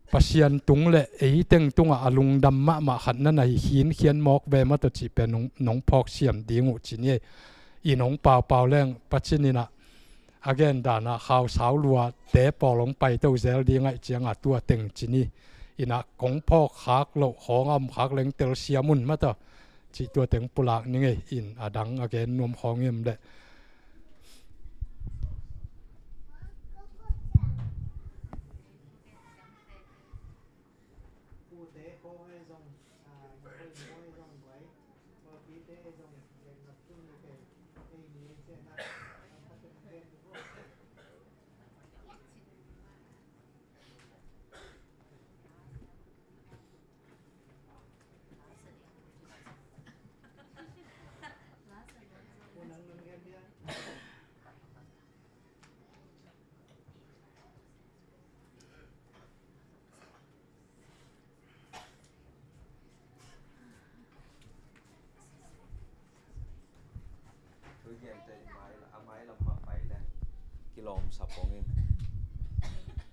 Pasian tung le ei teng tungah a lungdam mahmah khat na na hi khinkhian mawk ve mataw cih pen nong, nong phawk siam ding uh ci ni. In hong paupau leng Pasian inah a gen danah khausau luate pawl hong paito zel ding aih cianga tua teng ci ni. Inah kong phawk khak loh khawng a om khak leng telsiam un mataw cih tua teng pulak ni ngei in, a dang a gen nuam khawng em leh.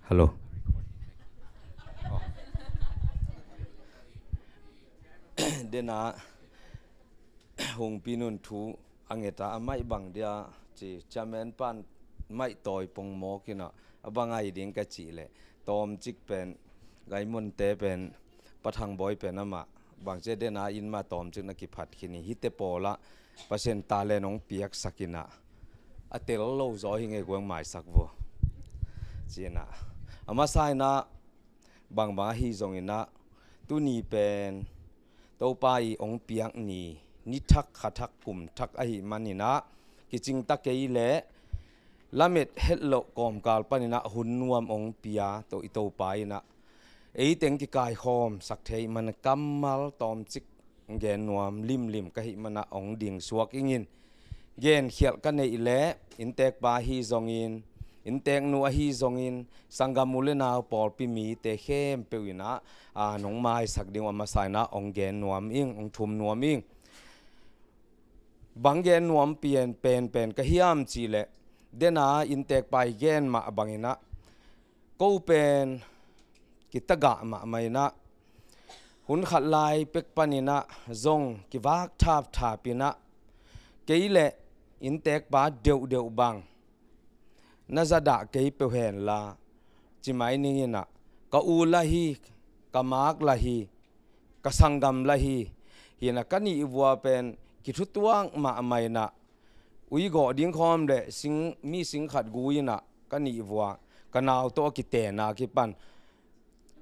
Hello. Dena hungpi nun thu a ngeta a maih bang dia ci, chairman pan maih tawi pong mawk inah a bang ai ding ka cih leh tawmcik pen Gaimonte pen Pathang Bawi pen amah bangcia dena in mah tawmcik na kiphat khin hi. Hite pawlah Pasian talent hong piaksak inah a tel lo zaw hi ngei guang maisak vua. Cinah a masa inah bangbang ahi zonginah tuni pen Topa i hong piak ni, ni thak kha thak kum thak ahi maninah kicingta kei leh lamet hetloh kawmkal paninah hun nuam hong pia tawh i Topa inah ei teng kikaikhawm sak thei man kammal tawmcik gen nuam limlim ka hih manah hong ding suak ingin, genkhialh ka neih leh inntekpa ahi zongin, innteknu ahi zongin, sanggam u le nau pawlpi mite khempeuh inah a nong maisak ding uh a masa inah hong gen nuam ing, hong thum nuam ing. Bang gen nuam pian penpen ka hiam cihleh dena inntekpa i gen mah banginah ko pen kitagah mahmah inah hun khat lai pek paninah zong kivak thapthap inah kei leh inntekpa deuhdeuh bang na zadah kei peuh henla cimai ninginah ka u la hi, ka mak la hi, ka sanggam la hi. Hinah ka nihvua pen kithutuak mahmah inah ui gawh ding khawm le sing, mi sing khat gu inah ka nihvua ka nau tawh a kitena kipan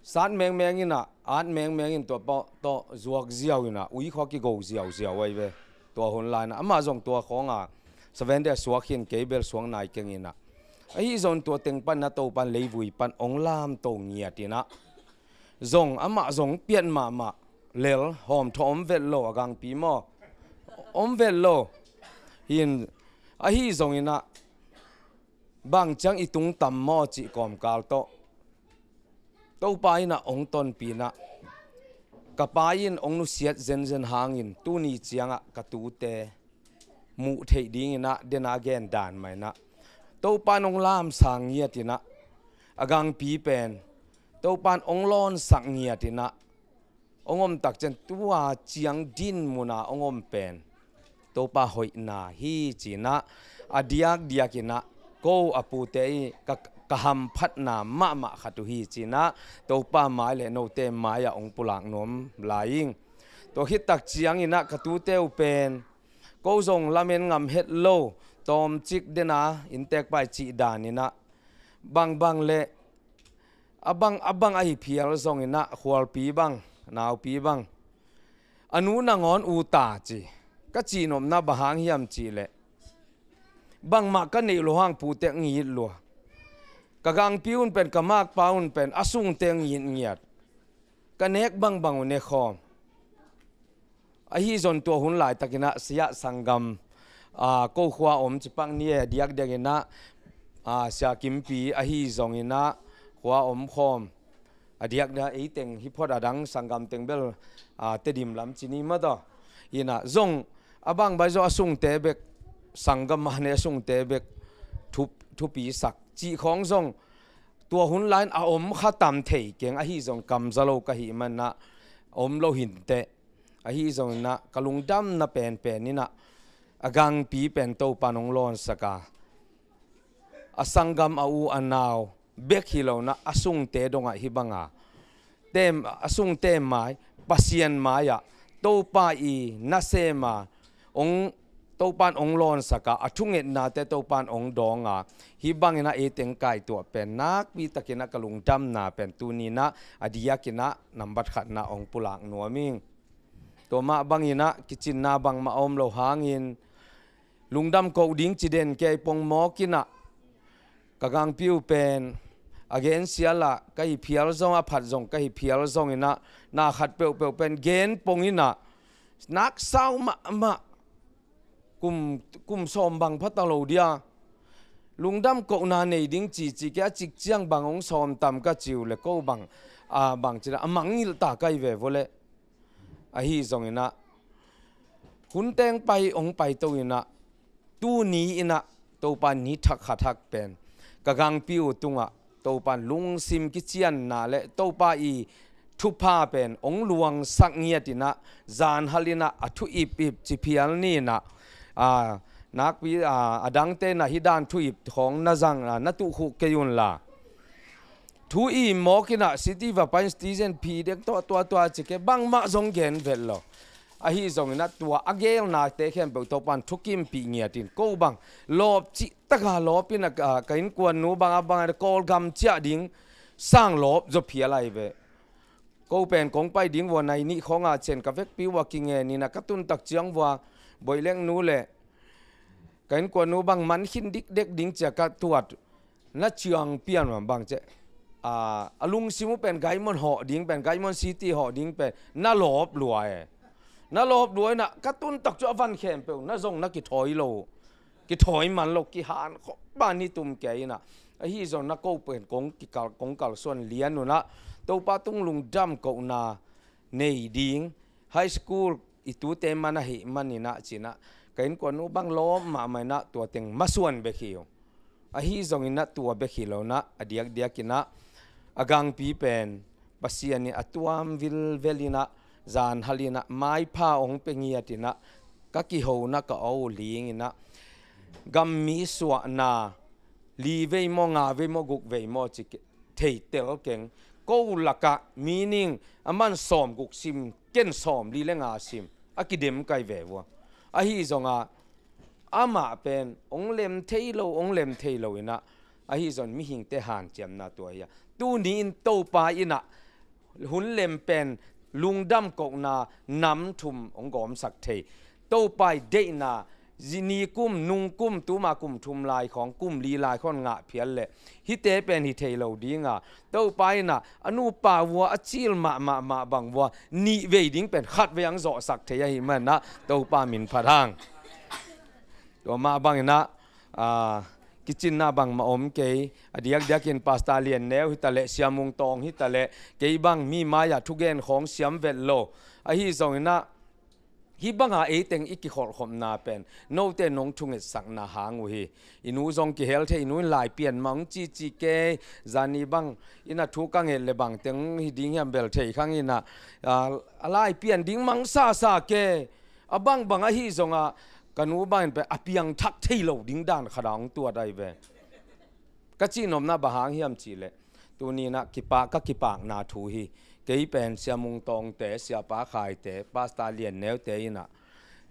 sat mengmeng inah at mengmeng in tua pawh tawh zuak ziau inah ui khawh kigo ziauziau ai ve. Tua hun lai inah amah zong tua khawnga Seven Day a suak hin kei bel suak nai keng inah ahi zong tua teng pan na Topan leivui pan hong lamto ngiat inah zong amah zong piat mahmah lel hawmthawh om vet lo a gangpi maw? Om vet lo. Hin ahi zonginah bang ciang i tung tam maw cih kawmkal tawh Topa inah hong tonpinah ka pa in hong nusiat zenzen hangin tuni ciangah ka tute muh theih dinginah dena gen dan mah inah Topa in hong lamsang ngiatinah a gangpi pen Topa in hong lawnsak ngiatinah hong om tak ciang tua ciang din muna hong om pen Topa hoihna hi cinah a diakdiak inah ko a pute i ka, ka hamphatna mahmah khat uh hi cinah Topa mai le note mai-ah hong pulak nuam lai ing. Tua khit tak cianginah ka tute uh pen ko zong lamen ngam het lo tawmcik dena inntekpa i cih daninah bangbang le a bang a bang ahi phial zonginah khualpi bang naupi bang a nu nangawn u ta ci ka cihnopna bang hang hiam cihleh Bangmah ka neih loh hang pute ngit lua. Ka gangpi un pen, ka makpa un pen a sungte ngit ngiat. Ka nek bangbang uh ne khawm. Ahi zong tua hun laitakinah sia sanggam, aa, ko khua om cipak ni e, a diakdiakinah, aa, sia Kimpi ahi zonginah khua om khawm. A diakdiak eiteng hi phot, a dang sanggam teng bel, aa, Tedim lam ci ni mataw. Inah zong a bangbai zong a sungte bek, sanggam a ne a sungte bek thup, thupi sak cih khawng zong tua hun lai-in a om kha tam thei keng, ahi zong kamza lo ka hih manah om lo hinteh. Ahi zonginah ka lungdamna penpen inah a gangpi pen Topan hong lawnsak a, a sanggam, a u a nau bek hi lonah a sungte dongah hih banga tem, a sungte mai, Pasian mai-ah Topa i nasem a hong, Topan hong lawnsak a, a thungetnate Topan hong dawng a, hih banginah eiteng kaituah pen nakpi takinah ka lungdamna pen tuninah a diakinah nambat khatna hong pulak nuam ing. Tua mah banginah kicinna bangmah a om lo hangin lungdam koh ding ci den kei pongmawk inah, ka gangpi uh pen a gensial ah ka hi phial zong, a phat zong ka hi phial zonginah, na khat peuhpeuh pen gen pong inah, nak sau mahmah, kum, kum sawm bang phata lo dia. Lungdam kohna nei ding cici kei, a cik ciang bang hong sawm tam ka ci uh le ko bang, a, bang ci le a mangngilh ta ka hi ve vua leh. Ahi zonginah hun teng pai hong paito inah, tuni inah Topa ni thak khat hak pen ka gangpi uh tungah Topan lungsim kicianna le Topa i thupha pen hong luangsak ngiat inah, zanhal inah a thu ipip ci phial ni inah, a, nakpi, a, a dangte inah hih dan thu ip khawng na zang, a, na tuh khuh kei unla. Thu i mawk inah city va pai in, citizen phi dek tawh tua tua ci kei, bangmah zong gen vet lo. Ahi zonginah tua a gelnate khempeuh Topan thukimpih ngiat in, ko bang lawp cih taka lawp inah, a, ka innkuannu bang a bang a Kawlgam ciah ding sang lawp zaw phial ahi ve. Ko pen kong pai ding vua, nai nih khawngah cian ka vekpi vua kingen inah ka tuntak ciang vua, Boih Leng nu le ka innkuannu bang man khin dikdek ding cia ka tuat. Na ciang pian bang cia, a, a lungsim uh pen Gaimon hawh ding pen, Gaimon City hawh ding pen na lawp lua e. Na lawp lua inah ka tuntak cu a van khempeuh na zong na kithawi lo, kithawi man lo, kihan khawh ban hi tum kei inah. Ahi zong na ko pen kong kikal, kong kalsuan lian unah Topa tung lungdam kohna nei ding, high school i tute man ahih maninah cinah ka innkuannu bang lawp mahmah inah tua teng masuan bek hi uh. Ahi zonginah tua bek hi lonah a diakdiakinah a gangpi pen Pasian in a tuam vilvel inah, zanhal inah maipha hong pia ngiat inah, ka kihona ka aw uh ling inah, gammi suahna li vei maw, nga vei maw, guk vei maw ci ke, thei tel keng. Ko lakah meaning a man sawm guk sim, ken sawm li le nga sim, a kidem kai ve vua. Ahi zonga amah pen hong lem thei lo, hong lem thei lo inah, ahi zong mihingte hanciamna tua hi a. Tuni in Topa inah hun lem pen lungdam kohna nam thum hong gawmsak thei. Topa i deihna, zi ni kum, nung kum, tuma kum thum lai khawng, kum li lai khawng ngah phial leh hihte pen hi thei lo dinga, Topa inah a nupa vua a cil mahmah mah bang vua nih vei ding pen khat vei ang zawhsak thei ahih manah Topa min phat hang. Tua mah banginah, a, kicinna bangmah om kei. A diakdiakin Pastor Lian Neu hitaleh, Sia Mung Tawng hitaleh, kei bang mi mai-ah thugen khawng siam vet lo. Ahi zonginah hih banga eiteng i kikholhkhopna pen note nong thungetsakna hang uh hi. I nu zong kihel thei, i nu in lai pian mah hong cici kei, zani bang inah thu ka nget le bang teng hi ding hiam bel thei khang inah, a, a lai pian ding mangsa sa kei. A bangbang ahi zongah ka nu bangin pen a piangthak thei lo ding dan khat a hong tuat ahi ve. Ka cihnopna bang hang hiam cihleh, tuninah kipak, ka kipakna thu hi. Kei pen Sia Mung Tawngte, Sia Pa Khaite, Pastor Lian Neute inah,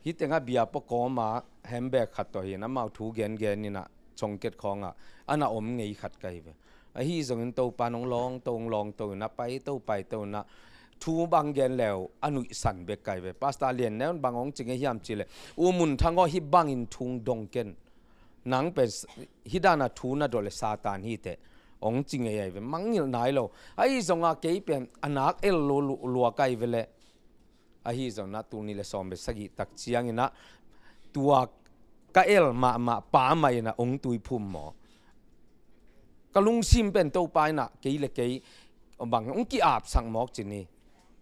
hih tengah bia pawkawma handbag khat tawh hi inah, amau thu gengen inah, chongket khawngah a na om ngei khat ka hi ve. Ahi zongin Topa in hong lawngto, hong lawngto inah, paito, paito inah, thu bang gen leu a nuihsan bek ka hi ve. Pastor Lian Neu in bang hong ci ngei hiam cihleh, U Mun Thang aw, hih bangin thu dong ken. Nang pen hih dana thu na dawh le Satan hi teh, hong ci ngei ahi ve, mangngilh nai lo. Ahi zongah kei pen a nak el lua, lua ka hi ve leh. Ahi zongah tuni le sawm le sagih tak cianginah tua ka el mahmah pa mah inah hong tuiphum maw? Ka lungsim pen Topa inah kei le kei bang hong ki-apsak mawk ci ni.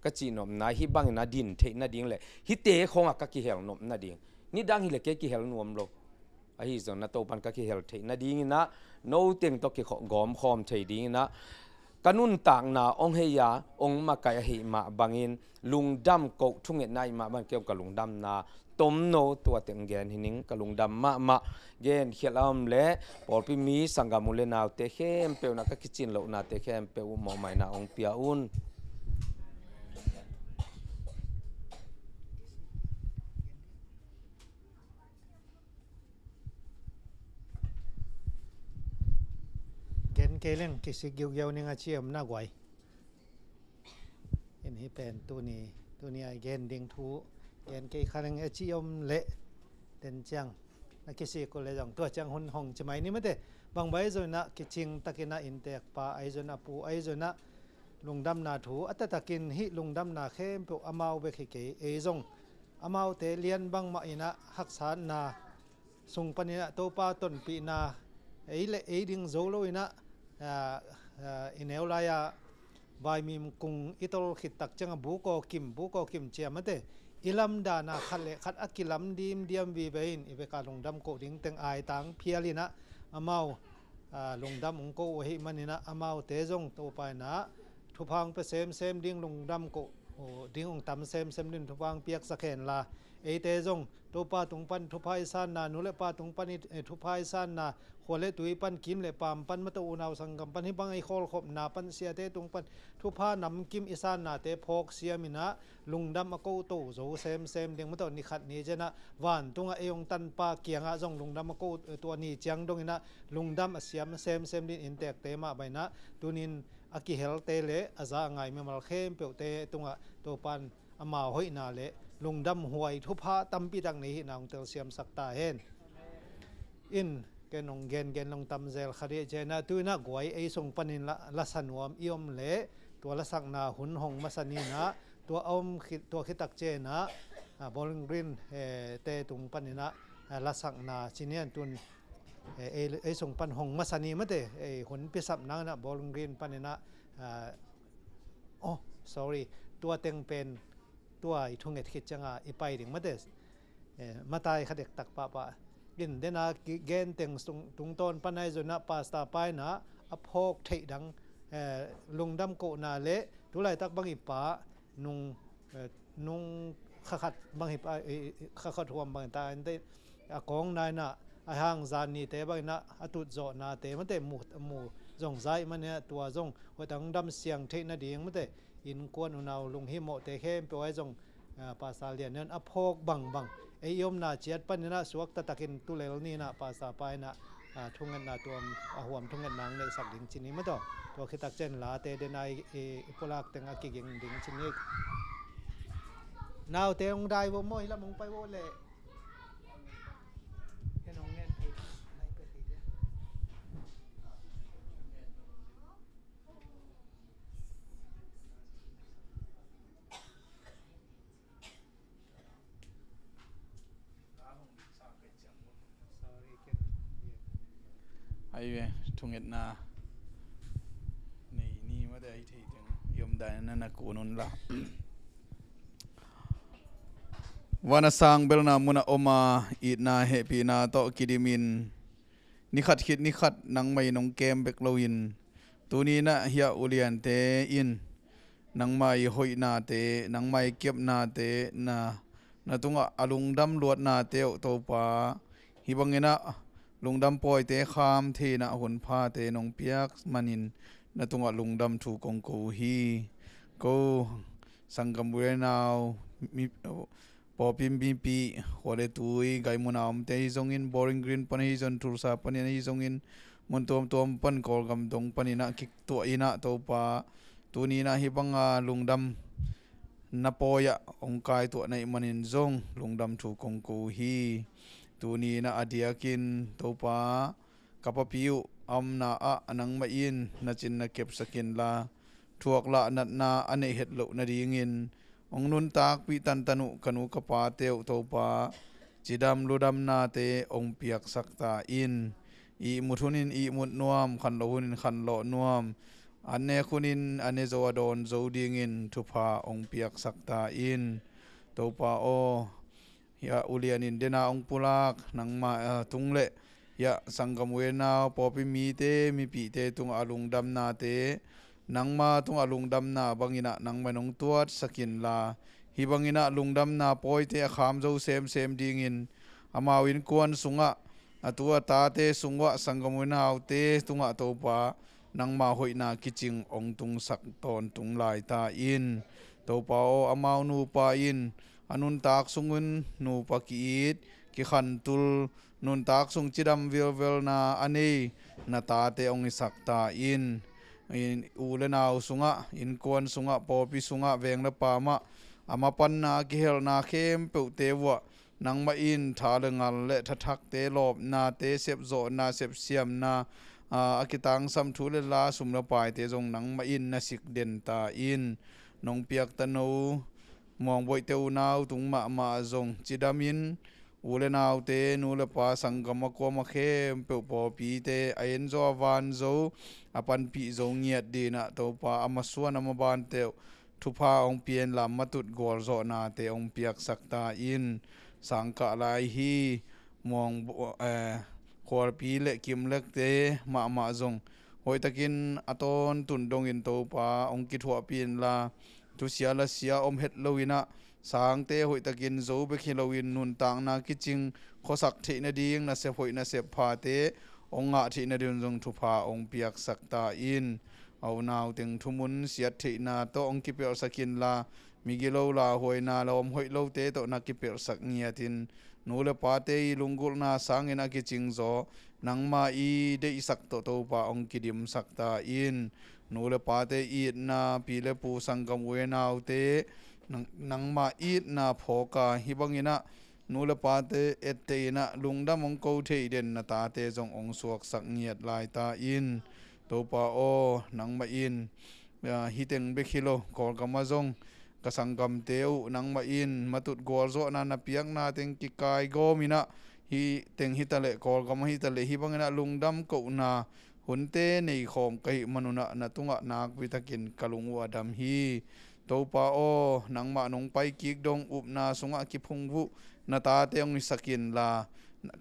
Ka cihnopna hih bangin a din theih nading le hihte khawngah ka kihel nop nading. Nidang hileh kei kihel nuam lo. Ahi zongin a Topan ka kihel theih nadinginah noteng tawh kigawmkhawm thei dinginah ka nuntakna hong hei a hong makaih ahih mah bangin lungdam koh thungetna ahih mah bangin kei hong ka lungdamna tomno tua teng gen hi ning. Ka lungdam mahmah. Gen khial a om le pawlpi mi sanggam u le naute khempeuh na ka kicin lohnate khempeuh uh mawhmaina hong pia un. Gen kei leng kisik giugiau ning a ci om na guai. In hih pen tuni, tuni a i gen ding thu gen kei kha leng a ci om leh den ciang na kisik uh leh zong tua ciang hun hong ci mai ni mate. Bang bai zong inah kicing takinah innteekpa ahi zong a pu ahi zong inah lungdamna thu a taktakin hih lungdamna khempeuh amau bek hi kei, ei zong amaute lian bangmah inah haksatna sung paninah Topa tonpihna ei le ei ding zo loinah, ah, ah, i neu lai-a vaimim kung i tol khit tak ciangah bu kawkim, bu kawkim cia mate i lamdana khat le khat a kilam dimdiam vive in i veka lungdam koh ding teng aitang phialinah amau, ah, lungdam hong ko uh ahih maninah amaute zong Topa inah thupha hong pia semsem ding, lungdam koh ding hong tam semsem ding thupha hong piaksak henla, eite zong Topa tung pan thupha i sanna, nu le pa tung pan i, eh, thupha i sanna, khua le tui pan, kim le paam pan, mate unau sanggam pan, hih bang i khawlkhopna pan, siate tung pan thupha namkim i sannate phawk siaminah lungdam a koto zo semsem ding, mate nikhat ni cianah vantungah ei hong tanpa kiangah zong lungdam a koto a ni ciang donginah lungdam a siam semsem ding innteekte mah bang inah tunin a kihelte le a za a ngai mimal khempeuhte tungah Topan ama hoihna le lungdam huai thupha tampi tak nei hihna hong telsiamsak ta hen. In ken hong gengen long tamzel kha dih cianah tu inah guai ei sung panin la, lasa nuam i om leh tua lasakna hun hong masa ninah tua a om khit, tua khit tak cianah, ah, Bowling Green, eh, te tung paninah, ah, lasakna cinian tun, eh, ei, ei sung pan hong masa ni mate, ei hun pisap nanginah Bowling Green paninah, ah, oh, sorry, tua teng pen tua i thunget khit cianga i pai ding mate. Eh, matai kha dektak pahpah in dena gen teng tungtawn pan ahi zongah pastor pa inah a phawk theih dang, eh, lungdam kohna le tulaitak bang i pa nung, eh, nung khakhat bang hi pa, eh, khakhat huam bang ta in te a kawng nainah a hang zan nite bang inah a tutzawhnate mate mu, mu zong zaih manah tua zong huatang dam siang theih nading mate innkuan unau lunghimawhte khempeuh ahi zong, ah, pastor lian in a phawk bangbang ei i omna ciat paninah suakta takin tulel ninah pastor pa inah, ah, thungetna tuam a huam thungetna ang neihsak ding cini mataw. Tua khitak cian late dena i, i, i pulak teng a kiging ding cini. Naute hong dai vo maw, hi lam hong pai vo leh. Ken hong ngen thei, nai pe thei. Ai ve, thungetna nei ni mate ai thei teng i om dan na na kun un la. Van a sang belna mun a om a, itna hehpihna tawh kidimin, ni khat khit ni khat nangmah in hong kem bek loin, tuni inah hiah uliante in nangmah i hoihnate, nangmah i kepnate, na, na tungah a lungdam luatnate uh Topa, hih bang inah lungdam pawite kham thei inah hun phate nong piak manin na tungah lungdam thu kong ko uh hi. Ko sanggam u le nau, mi, pawlpi mipi, khua le tui, gai mun a omte ahi zongin, Bowling Green pan ahi zong, Tulsa panin ahi zongin, mun tuamtuam pan, Kawlgam dong paninah kituah inah Topa, tuni inah hih banga lungdam na pawi ah hong kaituah na hih manin zong lungdam thu kong ko uh hi. Tuni-in ah a diakin Topa, ka papi uh a omna ah nangmah in na cin na kepsak inla, thuaklah natna a neih het loh nadingin hong nuntakpih tantan uh ka nu ka pate uh Topa, cidam ludamnate hong piaksak ta in. Ihmut hunin ihmut nuam, khanlo hunin khanlo nuam, an nek hunin a ne zo a dawn zo dingin thupha hong piaksak ta in. Topa aw, hiah ulian in dena hong pulak nangmah, ah, tung le hiah sanggam u le nau pawlpi mite mipite tungah a lungdamnate, nangma tungah a lungdamna bangin ah nangmah in hong tuatsak inla, hih bangin ah lungdamna pawite a kham zo semsem dingin amau innkuan sungah, a tu a tate sungah, sanggam u le naute tungah Topa, nangma hoihna kicing hong tungsak tawntung lai ta in. Topa aw, amau nupa in a nuntak sungun nupa ki-it, kikhantul, nuntak sung cidam vilvelna a nei na tate hong hisak ta in. In, u le nau sungah, innkuan sungah, pawlpi sungah, veng le paam ah a mapanna, a kihelna khempeuhte uhah nangmah in tha le ngal le thathakte, lawpnate, sepzawhna, sepsiamna, aa, a kitangsam thu le la, sum le paite zong nangmah in na sik den ta in. Nong piakta no Muang Boih te unau tung mahmah zong cidamin, u le naute, nu le pa, sanggam a kuama khempeuh, pawlpite a en zo a van zo, a panpih zo ngiat dingin ah Topa, a masuan a mabante uh thupha hong pia inla, matut gualzawhnate hong piaksak ta in. Sangkah lai hi, Muang Bo-, eh, Khualpi le Kimlekte mahmah zong hoihtakin a tawntun dongin Topa hong kithuahpih inla, thusia lasia om het loin ah, sangte hoihtakin zo bek hi loin nuntakna kicing, khuasak theih nading nasep hoih nasep phate hong ngah theih nading zong thupha hong piaksak ta in. A unau teng thumun siat theihna tawh hong kipelhsak inla, migilo lauhuaina, lawm hoih lote tawh na kipelhsak ngiatin, nu le pate i lunggulhna sangin a kicing zaw, nangma i deihsak tawh Topa hong kidimsak ta in. Nu le pate itna, pi le pu, sanggam u le naute, nang, nangma itna phawk a, hih bangin ah nu le pate etteh in ah lungdam hong ko thei den na tate zong hong suaksak ngiat lai ta in. Topa aw, nangmah in, ah, hih teng bek hi lo, Kawlgam ah zong ka sanggamte uh nangmah in matut gualzawhna na piakna teng kikaigawm in ah, hih teng hi taleh, Kawlgam ah hi taleh, hih bangin ah lungdam kohna hunte neikhawm ka hih manun ah na tungah nakpi takin ka lung uh a dam hi. Topa aw, nangmah nong paikik dong upna sungah kiphungvuh na tate hong hisak inla,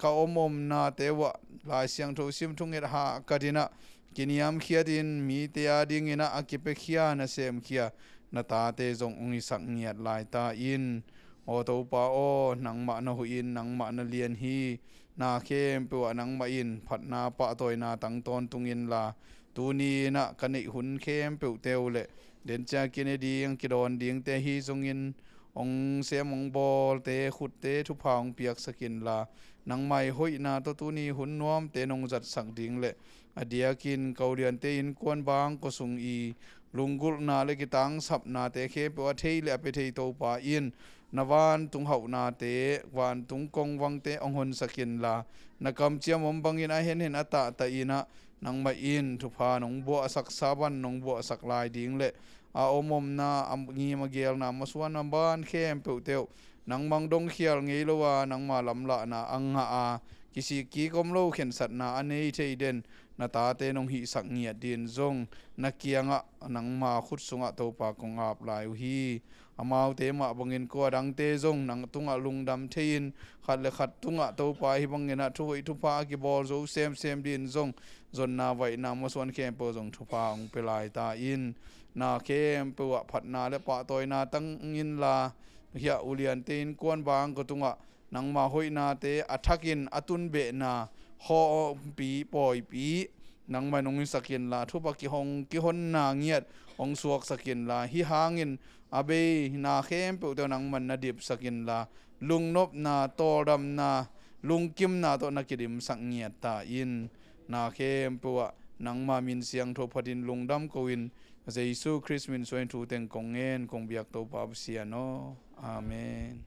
ka om omnate uhah Lai Siangtho sim thunget hahkat in ah, kiniamkhiatin mite adingin ah a kipiakhia, na semkhia na tate zong hong hisak ngiat lai ta in. Aw Topa aw, nangmah na hoih in, nangmah na lian hi. Na khempeuh ah nangmah in phatna pahtawina tang tawntung inla, tuni in ah ka neih hun khempeuhte uh le, dencia kine ding, kidawn dingte hi zongin, hong sem hong bawlte khutte thupha hong piaksak inla, nangmah i hoihna tawh tuni hun nuamte nong zatsak ding le, a diakin ka uliante innkuan bangkua sung i lunggulhna le kitangsapnate khempeuh a thei le a pia thei Topa in, na vantung hauhnate, vantung kongvangte hong honsak inla, na kamciam om bangin a henhen a tahtah in ah, nangmah in thupha nong buahsak, saban nong buahsak lai ding le, a om omna, a ngim a gelna, masuan a ban khempeuhte uh nangmah hong dongkhial ngei lo a, nangma lamlahna a ngah a, kisik kik om lo khensatna a nei thei den na tate nong hihsak ngiat dingin zong na kiangah, nangma khut sungah Topa kong ap lai uh hi. Amaute mah bangin kua dangte zong nang tungah lungdam thei-in, khat le khat tungah Topa hih bangin ah thuhoih thupha a kibawl zo semsem dingin zong zonna vaihna masuan khempeuh zong thupha hong pia lai ta in. Na khempeuh ah phatna le pahtawina tang inla, hiah uliante innkuan bangkua tungah nangma hoihnate a thakin a tunbehna hawmpi, pawipi nangmah in hong hisak inla, thupha kihong kihonna ngiat hong suaksak inla, hih hangin a bei na khempeuhte uh nangmah in na dipsak inla, lungnopna, tawldamna, lungkimna tawh na kidimsak ngiat ta in. Na khempeuh ah nangma min siangtho phatin lungdam ko-in, Jesu Khrist min suangin thu teng kong ngen, kong biak Topa Pasian aw. Amen.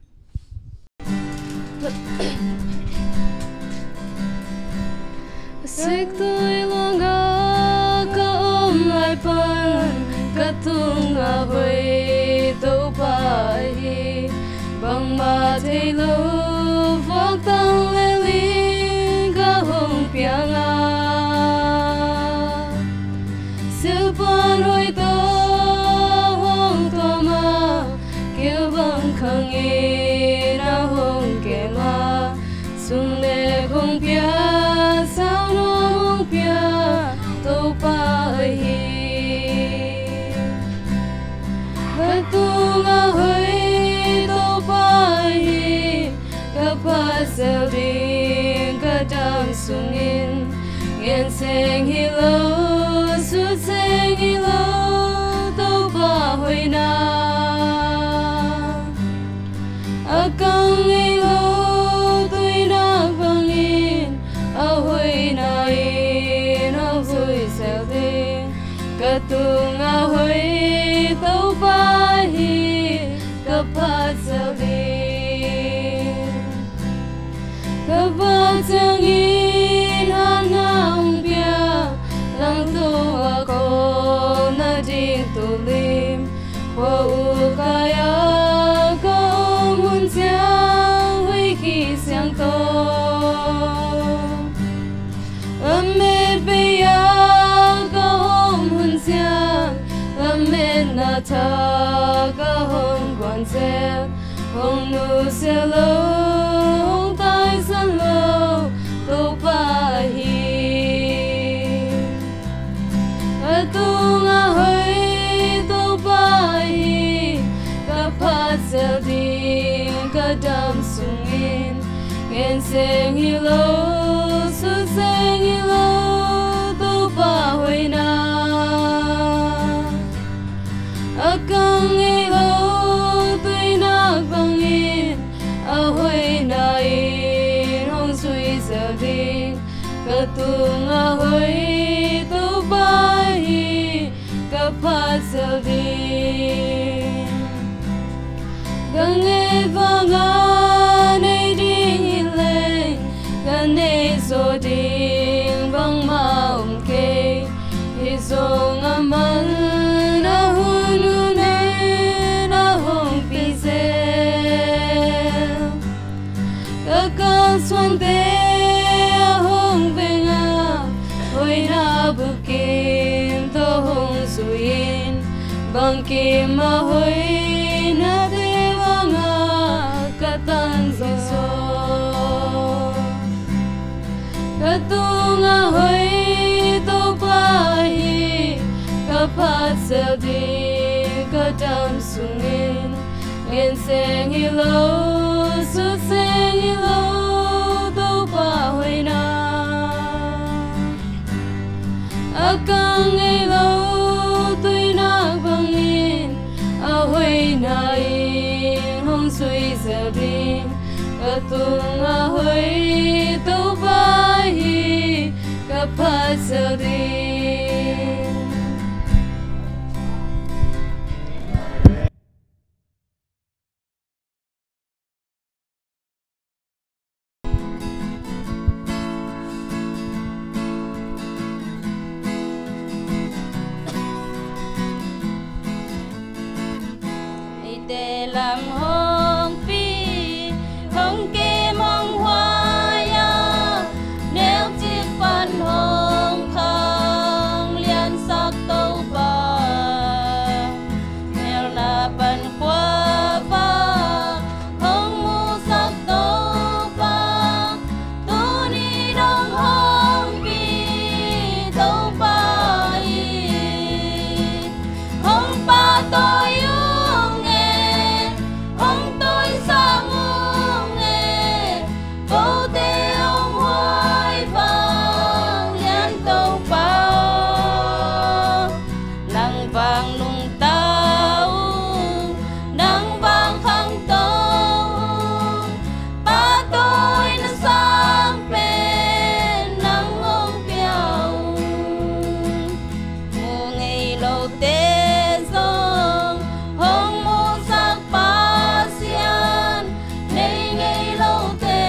Siktuy lungah ka om lai pan ka tungah hoih Topa ahi. Bangmah thei lo vok tang le ling ka hong piang a, silhpan hoih tawh hong tuam a, kilbang khangin a hong kem a, sum le hong pia, sau nuam hong pia Topa ahi. Ka tungah hoih Topa ahi, ka phat zel ding ka dam sungin, ngen seng hi lo, sut seng hi lo Topa hoihna. A kang ngei lo tuinak bangin, a hoihna in hong zui zel ding. Ka tungah hoih Topa ahi, ka phat zel ding. Ka phat ciangin hatna hong pia, langto ah khawl nading tuulim. Khua-uk kai-a ka om hun ciang huih khih siangtho, lamet bei-a ka om hun ciang, lametna thak ka hong guan zel. Hong nusia lo, hong taisan lo Topa ahi. Ka tungah hoih Topa ahi, ka phat zel ding ka dam sungin, ngen seng hi lo, sut seng hi lo Topa hoihna. A kang ngei lo tuinak bangin, a hoihna in hong zui zel ding. Ka tungah hoih Topa ahi, ka phat zel ding. Ka nget vang a nei ding hi leng, ka neih zawh ding bangmah om kei. Hi zong a man a hun hun in a hong pi zel. Ka kalsuante a hong veng a, hoihna bukim tawh hong zui in, bangkim a hoihnate vang a ka tan zaw. Ka tungah hoih Topa ahi, ka phat zel ding ka dam sungin, ngen seng hi lo, sut seng hi lo Topa hoihna. A kang ngei lo tuinak bangin, a hoihna in hong zui zel ding. Ka tungah hoih Topa ahi, ka phat zel ding. Eite lam hong pi, hong kem hong huai a, neu cik pan hong khang liansak Topa. Melna pan khuavak hong musak Topa, tuni dong hong pi Topa hi. Hong pahtawi ung e, hong tawisang ung e, kote hong huai vanglian Topa aw. Nang vang nungta ung, nang vang khangto ung, pahtawina sang pen nang hong pia ung. Mu ngei lote zong hong musak Pasian, nei ngei lote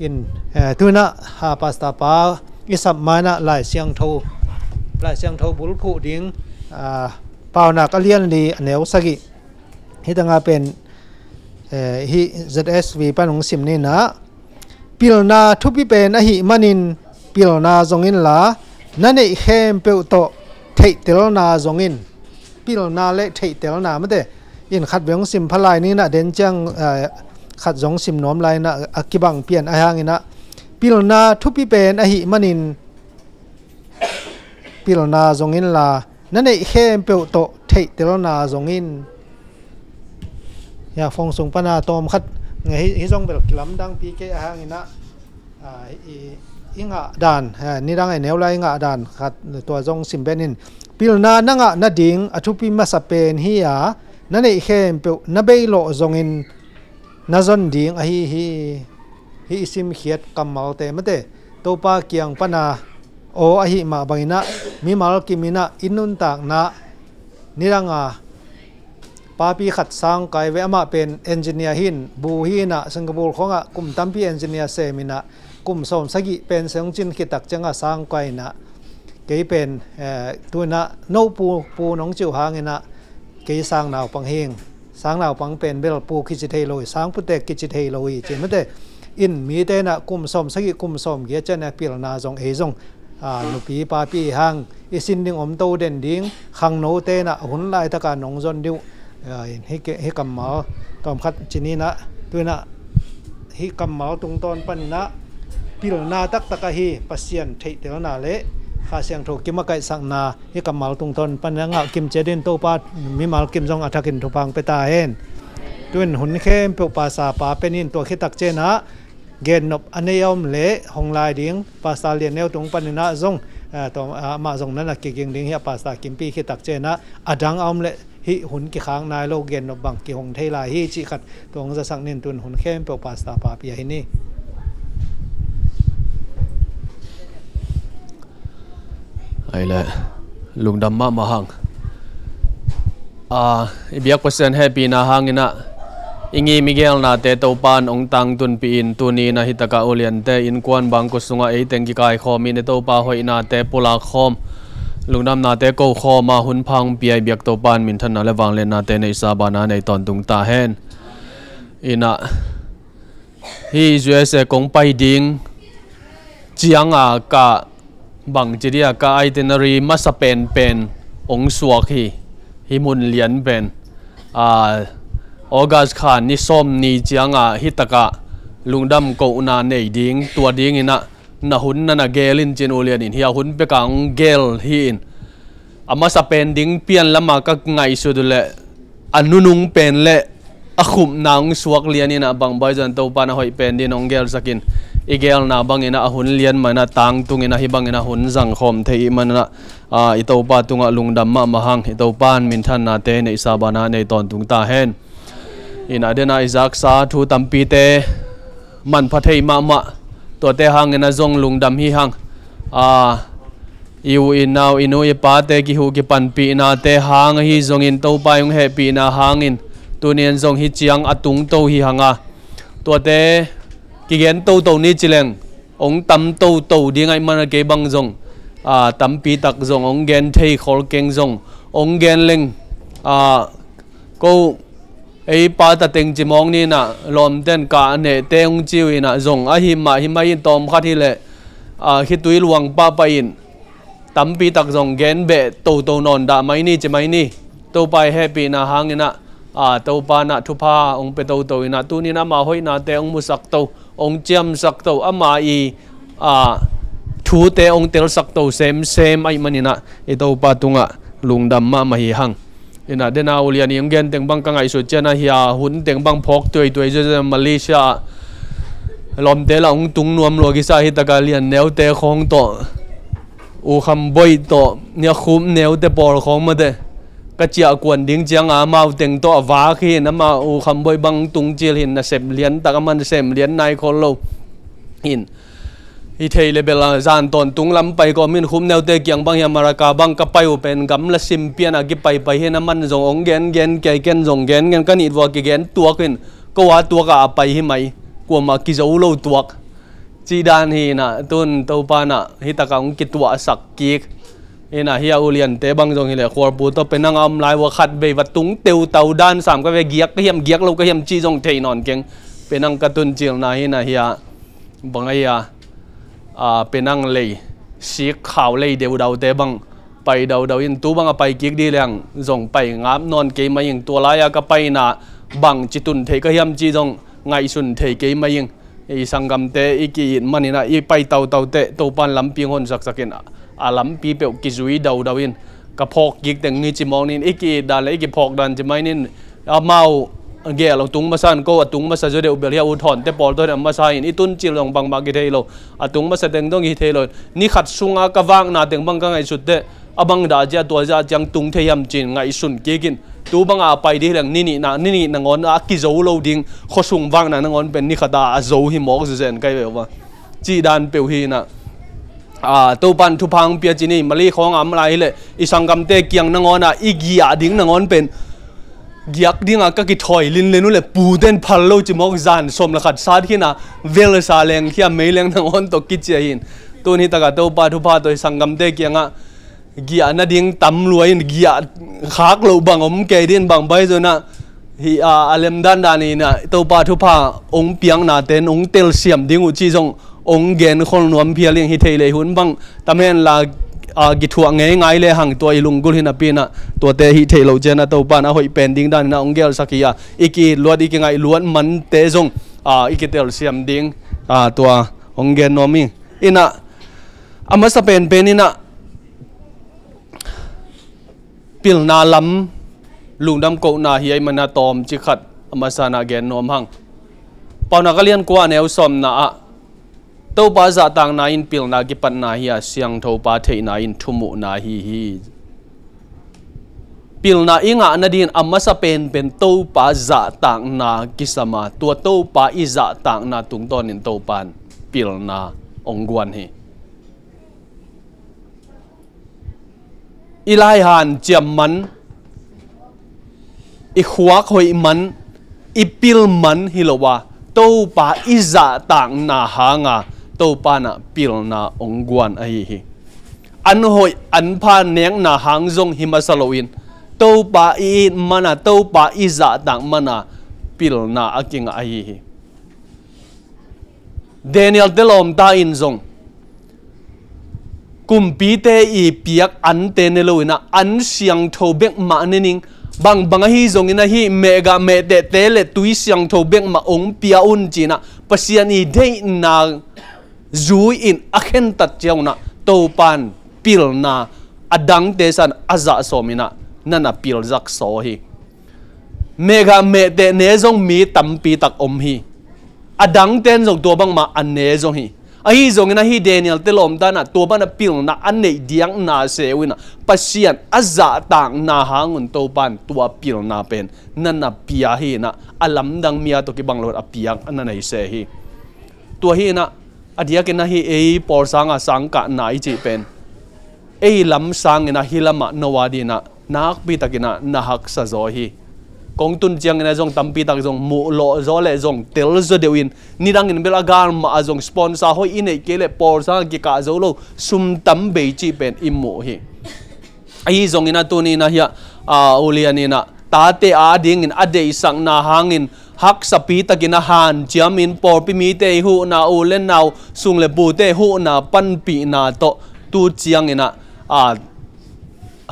In, eh, tuinah, ah, Pastor pa i sap manah Lai Siangtho, Lai Siangtho bulphuh ding, ah, Paunak a lian li a neu sagih. Hih tanga pen, eh, hih Z S V pan hong sim ninah, pilna thupi pen ahih manin pilna zong inla, na neih khempeuh tawh theihtelna zong in. Pilna le theihtelna mate. In khat vei hong sim pha lai ninah den ciang, eh, khat zong sim nuam lai inah a kibang pian a hanginah, pilna thupi pen ahih manin pilna zong inla, na neih khempeuh tawh theihtelna zong in. Hia phone sung pana tawm khat, hi, hi zong bel kilamdang pi kei a hanginah, ah, i, i ngah dan, ah, nidang a i neu lai i ngah dan khat tua zong sim benin. Pilna na ngah nading a thupi masa pen hi a, na neih khempeuh na beilawh zongin na zon ding ahi hi. Hih i simkhiat kammalte mate, Topa kiang pana aw ahih mah banginah, mimal kiminah i nuntakna nidanga papi khat sangkai ve, amah pen engineer hin, bu hinah Singapore khongah kum tampi engineer seminah, kum sawm sagih pen sengcin khitak cianga sangkai inah, kei pen, eh, tuinah no pu, pu nong ciu hanginah, kei sang naupang hing, sang naupang pen bel pu kici thei lo hi, sang putek kici thei lo hi ci mate. In mite inah kum sawm sagih kum sawm giat cianah pilna zong ei zong, ah, nupi papi hang i sin ding om to den ding, khangno tenah hun laitaka nong zon diuh, ah, in hi, hi kammal tawm khat ci ninah, tuinah hih kammal tungtawn paninah pilna taktak ahi Pasian theihtelna le Kha Siangtho kimakaihsakna hih kammal tungtawn paninah ngah kim ciatin Topa mimal kim zong a thakin thupha hong pia ta hen. Tuin hun khempeuh Pastor pa penin tua khitak cianah gennop a nei a om le hong lai ding Pastor Lian Neu tung paninah zong, ah, tua, ah, amah zong nana kiging ding hi a, Pastor Kimpi khitak cianah a dang a om le hih hun kikhak nai lo gennop bang kihong thei lai hi cih khat tua hong zasak nin, tun hun khempeuh Pastor pa pia hi ni. Ai le, lungdam mahmah hang. Ah, i biak Pasian hehpihna hanginah i ngim i gelnate Topan hong tangtunpih in, tuni inah hitakah uliante innkuan bangkua sungah eiteng kikaikhawm in i Topa hoihnate pulakkhawm, lungdamnate kokhawm a hun pha hong pia i biak Topan minthanna le vangliatnate neihsa bana nei tawntung ta hen. Inah hih U S A kong pai ding cianga ka bangci dia ka itinerary masa penpen hong suak hi. Hih mun lian pen, ah, August kha ni sawm ni cianga hitakah lungdam kohna nei ding, tua dinginah na hun nana gel in cin ulian in hia hun peka hong gel hi in. A masa pen ding pian lama ka ngaihsut uh leh a nunung pen le a khupna hong suak lian inah bang baizan Topa na hoih pen din hong gelsakin i gelna banginah a hun lian manah tangtunginah hih banginah hun zangkhawm thei ih manah, ah, i Topa tungah lungdam mahmah hang. I Topan minthannate neihsa bana nei tawntung ta hen. Inah dena i zaksa thu tampite manpha thei mahmah, tuate hangin a zong lungdam hi hang. A, i u i nau, i nu i pate kihuh kipanpihnate hang ahi zongin Topa i hong hehpihna hangin tunian zong hih ciang a tungto hi hanga, tuate kigen toto ni cileng hong tam toto ding ahih mana kei bang zong, a, tampi tak zong hong gen thei khol keng zong hong gen leng, a, ko ei pa tateng cimawng ninah lawmten kah nehte hong ciu inah zong ahi mah hi mai in tawmkhat hileh, a, khitui luang pahpah in tampi tak zong gen beh toto nawn dah mai ni ci mai ni. Topa i hehpihna hanginah, a, Topa nah thupha hong pia toto inah tuninah ama hoihnate hong musak to, hong ciamsak to, ama i, a, thute hong telsak to semsem ahih maninah i Topa tungah lungdam mahmah hi hang. Inah dena ulian i hong genteng bang ka ngaihsut cianah hia hunteng bang phawk tuaituai zia Malaysia ah lawmte lah hong tung nuam lua kisa hi taka Lian Neute khawng tawh, U Kham Boih tawh, Nia Khup Neute pawl khawng mate ka ciah kuan ding cianga amau teng tawh a vak hi in, amau U Kham Boih bang hong tung cil hi in, nasep lian tak a man sem lian nai khol lo hi in. Hi thei le bel a zan tawntung lam pai kawm in Khup Neute kiang bang hi a Malacca bang ka pai uh pen gamla sim pian a kipaipai hi in, a man zong hong gengen kei, ken zong gengen ka nih vua kigen tuak in, ko a tuak a a pai hi mai, kuamah kizo lo tuak. Cih dan hi inah, tun Topa inah hi takah hong kituahsak kik. Inah hi a uliante bang zong hi leh khualpu tawh penang a om lai ua khat vei va tung teutau dan sam ka ve, giak ka hiam giak lo ka hiam cih zong thei nawn keng. Penang ka tun cilna hi inah hi a bang a hi a, a, penang lei sik khau lei deudaute bang pai daudau in, tu bang a pai kik dih leng zong pai ngap nawn kei mai ing. Tua lai-a ka paina bang ci tun thei ka hiam cih zong ngaihsun thei kei mai ing. I sanggamte i ki-it man inah i pai tautaute Topan lampi hong honsaksak in, a lampi peuh kizui daudau in, ka phawk kik teng hi ci mawk nin, i ki-it dan le i kiphawk dan ci mai nin, amau gel a tung masa in, ko a tung masa zaw deuh bel hi a, u thawnte pawl tawh a masa in, i tun cil zong bangmah kithei lo, a tung masa teng zong kithei lo. Ni khat sunga ka vakna teng bang ka ngaihsut teh a bang dah ciah tua zah ciang tung thei hiam cin ngaihsun kik in. Tu banga a pai dih leng ni nih na, ni nih nangawn a kizo lo ding, khuasung vakna nangawn pen ni khata a zo hi mawk zezen kai ve uh a. Cih dan peuh hi inah, a, Topan thupha hong pia ci ni, Mali khawng a om lai hi leh i sanggamte kiang nangawn a i giah ding nangawn pen giak dinga ka kithawi linlen uh leh puten phal lo ci mawk, zan sawm le khat sat khin a, velsa leng khia mei leng nangawn tawh kici a hin. Tun hi takah Topa thupha tawh i sanggamte kiangah giah nading tam lua in, giah khak loh bang om kei din bang bai zon ah hi a, a lemdan dan inah Topa thupha hong piakna ten hong telsiam ding uh cih zong hong gen khol nuam phial ing. Hi thei lei hun bang tam hen la, a, kithuah ngeingai le hang tua i lunggulh hi napi inah tuate hi thei lo ciang a Topan a hoih pen ding dan inah hong gelsak hi a, i ki-it luat i kingaih luat mante zong, a, i kitelsiam ding, a, tua hong gen nuam hi. Inah a masa penpen inah pilna lam lungdam kohna hi a, i mana tawm ci khat a masa inah gen nuam hang. Paunak a lian kua a neu sawmna ah Topa zahtakna in pilna kipatna hi a, siangthopa theihna in thumuhna hi hi. Pilna i ngah nadin a masa penpen Topa zahtakna kisam a, tua Topa i zahtakna tungtawnin Topan pilna hong guan hi. I lai hanciam man, i khuak hoih man, i pil man hi lo a, Topa i zahtakna hanga Topa inah pilna hong guan ahi hi. An hoih an pha nekna hang zong hi masa loin Topa i it mana, Topa i zahtak mana pilna a kingah ahi hi. Daniel te lawmta in zong kumpite i piak ante ne lo inah an siangtho bek mah ne ning, bangbang ahi zongin ahi mehgah mehtehte le tui siangtho bek mah hong pia un ci inah Pasian i deihna zui in a khentat ciang unah Topan pilna a dangte san a zah sawm inah na na pilzak saw hi. Mehgah mehteh ne zong mi tampi tak om hi. A dangten zong tua bangmah a ne zong hi. Ahi zongin ahi Daniel te lawmta inah tua bana pilna a neih diakna se uh inah Pasian a zahtakna hangun Topan tua pilna pen na na pia hi inah a lamdang mi a tawh kibang lo a piak a na nei se hi. Tua hi inah a diakin ahi ei pawlsanga sangkahna i cih pen ei lam sangin ahi lamah no a dinah nakpi takinah na haksa zaw hi. Kong tun ciangin a zong tampi tak zong muh lawh zaw le zong tel zaw deuhin nidangin bel a gal mah a zong sponsor hoih i neih kei le pawlsanga kikah zo lo sum tam bei cih pen i muh hi. Ahi zongin a tuninah hiah a ulian inah tate a dingin a deihsakna hangin haksapi takin a hanciamin pawlpi mite i huhna u le nau sung le pute huhna panpihna tawh tu cianginah a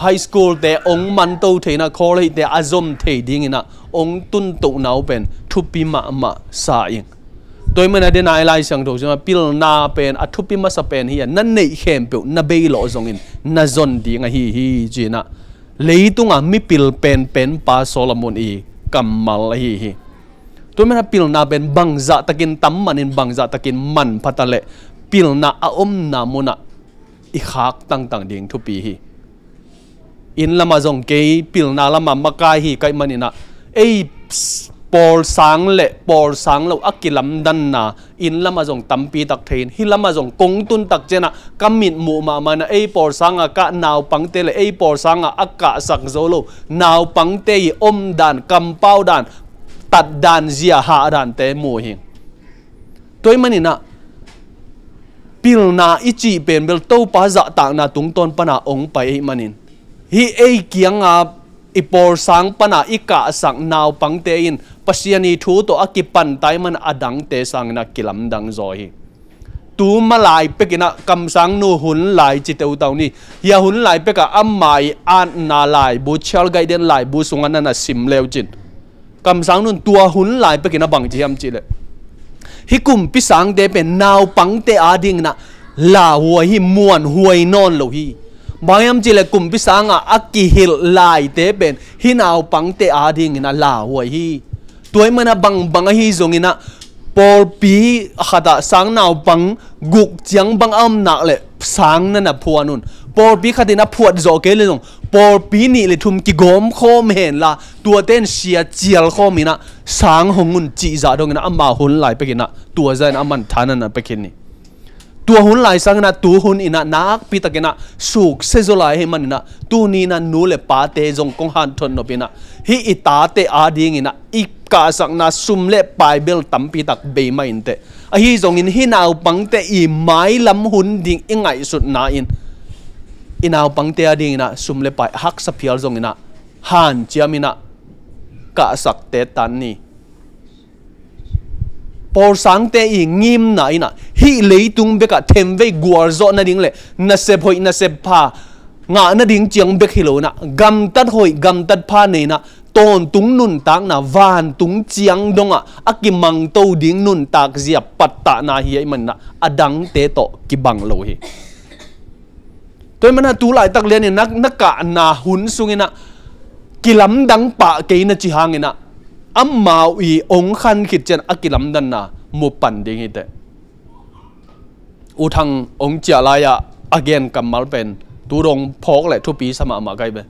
high school te ong manto theinah college te a zom thei dinginah ong tuntohna uh pen thupi mahmah sa ing. Tua i mana dena i Lai Siangtho sima pilna pen a thupi masa pen hi a na neih khempeuh na bei lawh zongin na zon ding ahi hi cinah leitunga mipil penpen pa Solomon i kammal ahi hi. Tua mana pilna pen bangzah takin tam manin bangzah takin manpha ta leh pilna a omna munah i khak tangtang ding thupi hi. Inn lamah zong kei pilna lamah makai hi kaih maninah ei pawlsang le pawlsang lo a kilamdanna inn lamah zong tampi tak thei in hih lamah zong kong tun tak cianah ka mitmuh mahmah inah ei pawlsanga kah naupangte le ei pawlsanga a kahsak zo lo naupangte i omdan kampau dan tatdan zia hahdante mu hi. Tua i maninah Pilna i cih pen bel Topa zahtakna tungtawn pana ong pai ahih manin, hih ei kianga i pawlsang pana i kahsak naupangte in Pasian i thu tawh a kipan tai man a dangte sangin a kilamdang zaw hi. Tu ma lai pekin ah kamsang nu hun lai ci teutau ni. Hia hun lai pekah ama i atna laibu, Child Guardian laibu sungah na na sim leu cin, kamsang nun tua hun lai pekin a bang ci hiam cihleh, hih kumpi sangte pen naupangte adingin ah lauhuai hi, muanhuai nawn lo hi. Bang hiam cihleh kumpi sangah a kihilh laite pen hih naupangte adingin ah lauhuai hi. Tua ahih mana bangbang ahi zongin ah pawlpi khatah sang naupang guk ciang bang a om nak leh sang na na phuan un. Pawlpi khatin a phuat zawh kei le zong pawlpi nih le thum kigawm khawm henla, tuate in sia cial khawmin ah sang hong un cih zah dongin ah ama hun lai pekin ah tua zah in a man tha na na pia khin hi. Tua hun lai sangin ah tu hun in ah nakpi takin ah suksia zaw lai ahih manin ah tuni in ah nu le pate zong kong hanthot nop in ah hih i tate adingin ah i kahsakna sum le pai bel tampi tak bei mah inteh. Ahi zongin hih naupangte i mailam hun ding i ngaihsutna in i naupangte adingin ah sum le pai a haksa phial zongin ah hanciamin ah kahsakte tan ni. Pawlsangte i ngimna in ah hih leitung bekah themvei gualzawh nading le nasep hoih nasep pha ngah nading ciang bek hi lo in ah gamtat hoih gamtat pha nei in ah tawntung nuntakna vantung ciang dongah a kimangto ding nuntak zia pattahna hi ahih manin ah a dangte tawh kibang lo hi. Tua ahih mana tu laitak lianin na, na kahna hun sungin ah kilamdang pah kei na ci hangin ah amau i ong khan khit ciang a kilamdanna mu pan ding hi teh. U Thang ong ciah lai-ah a gen kammal pen tu dong phawk le thupi sa mahmah kai ve.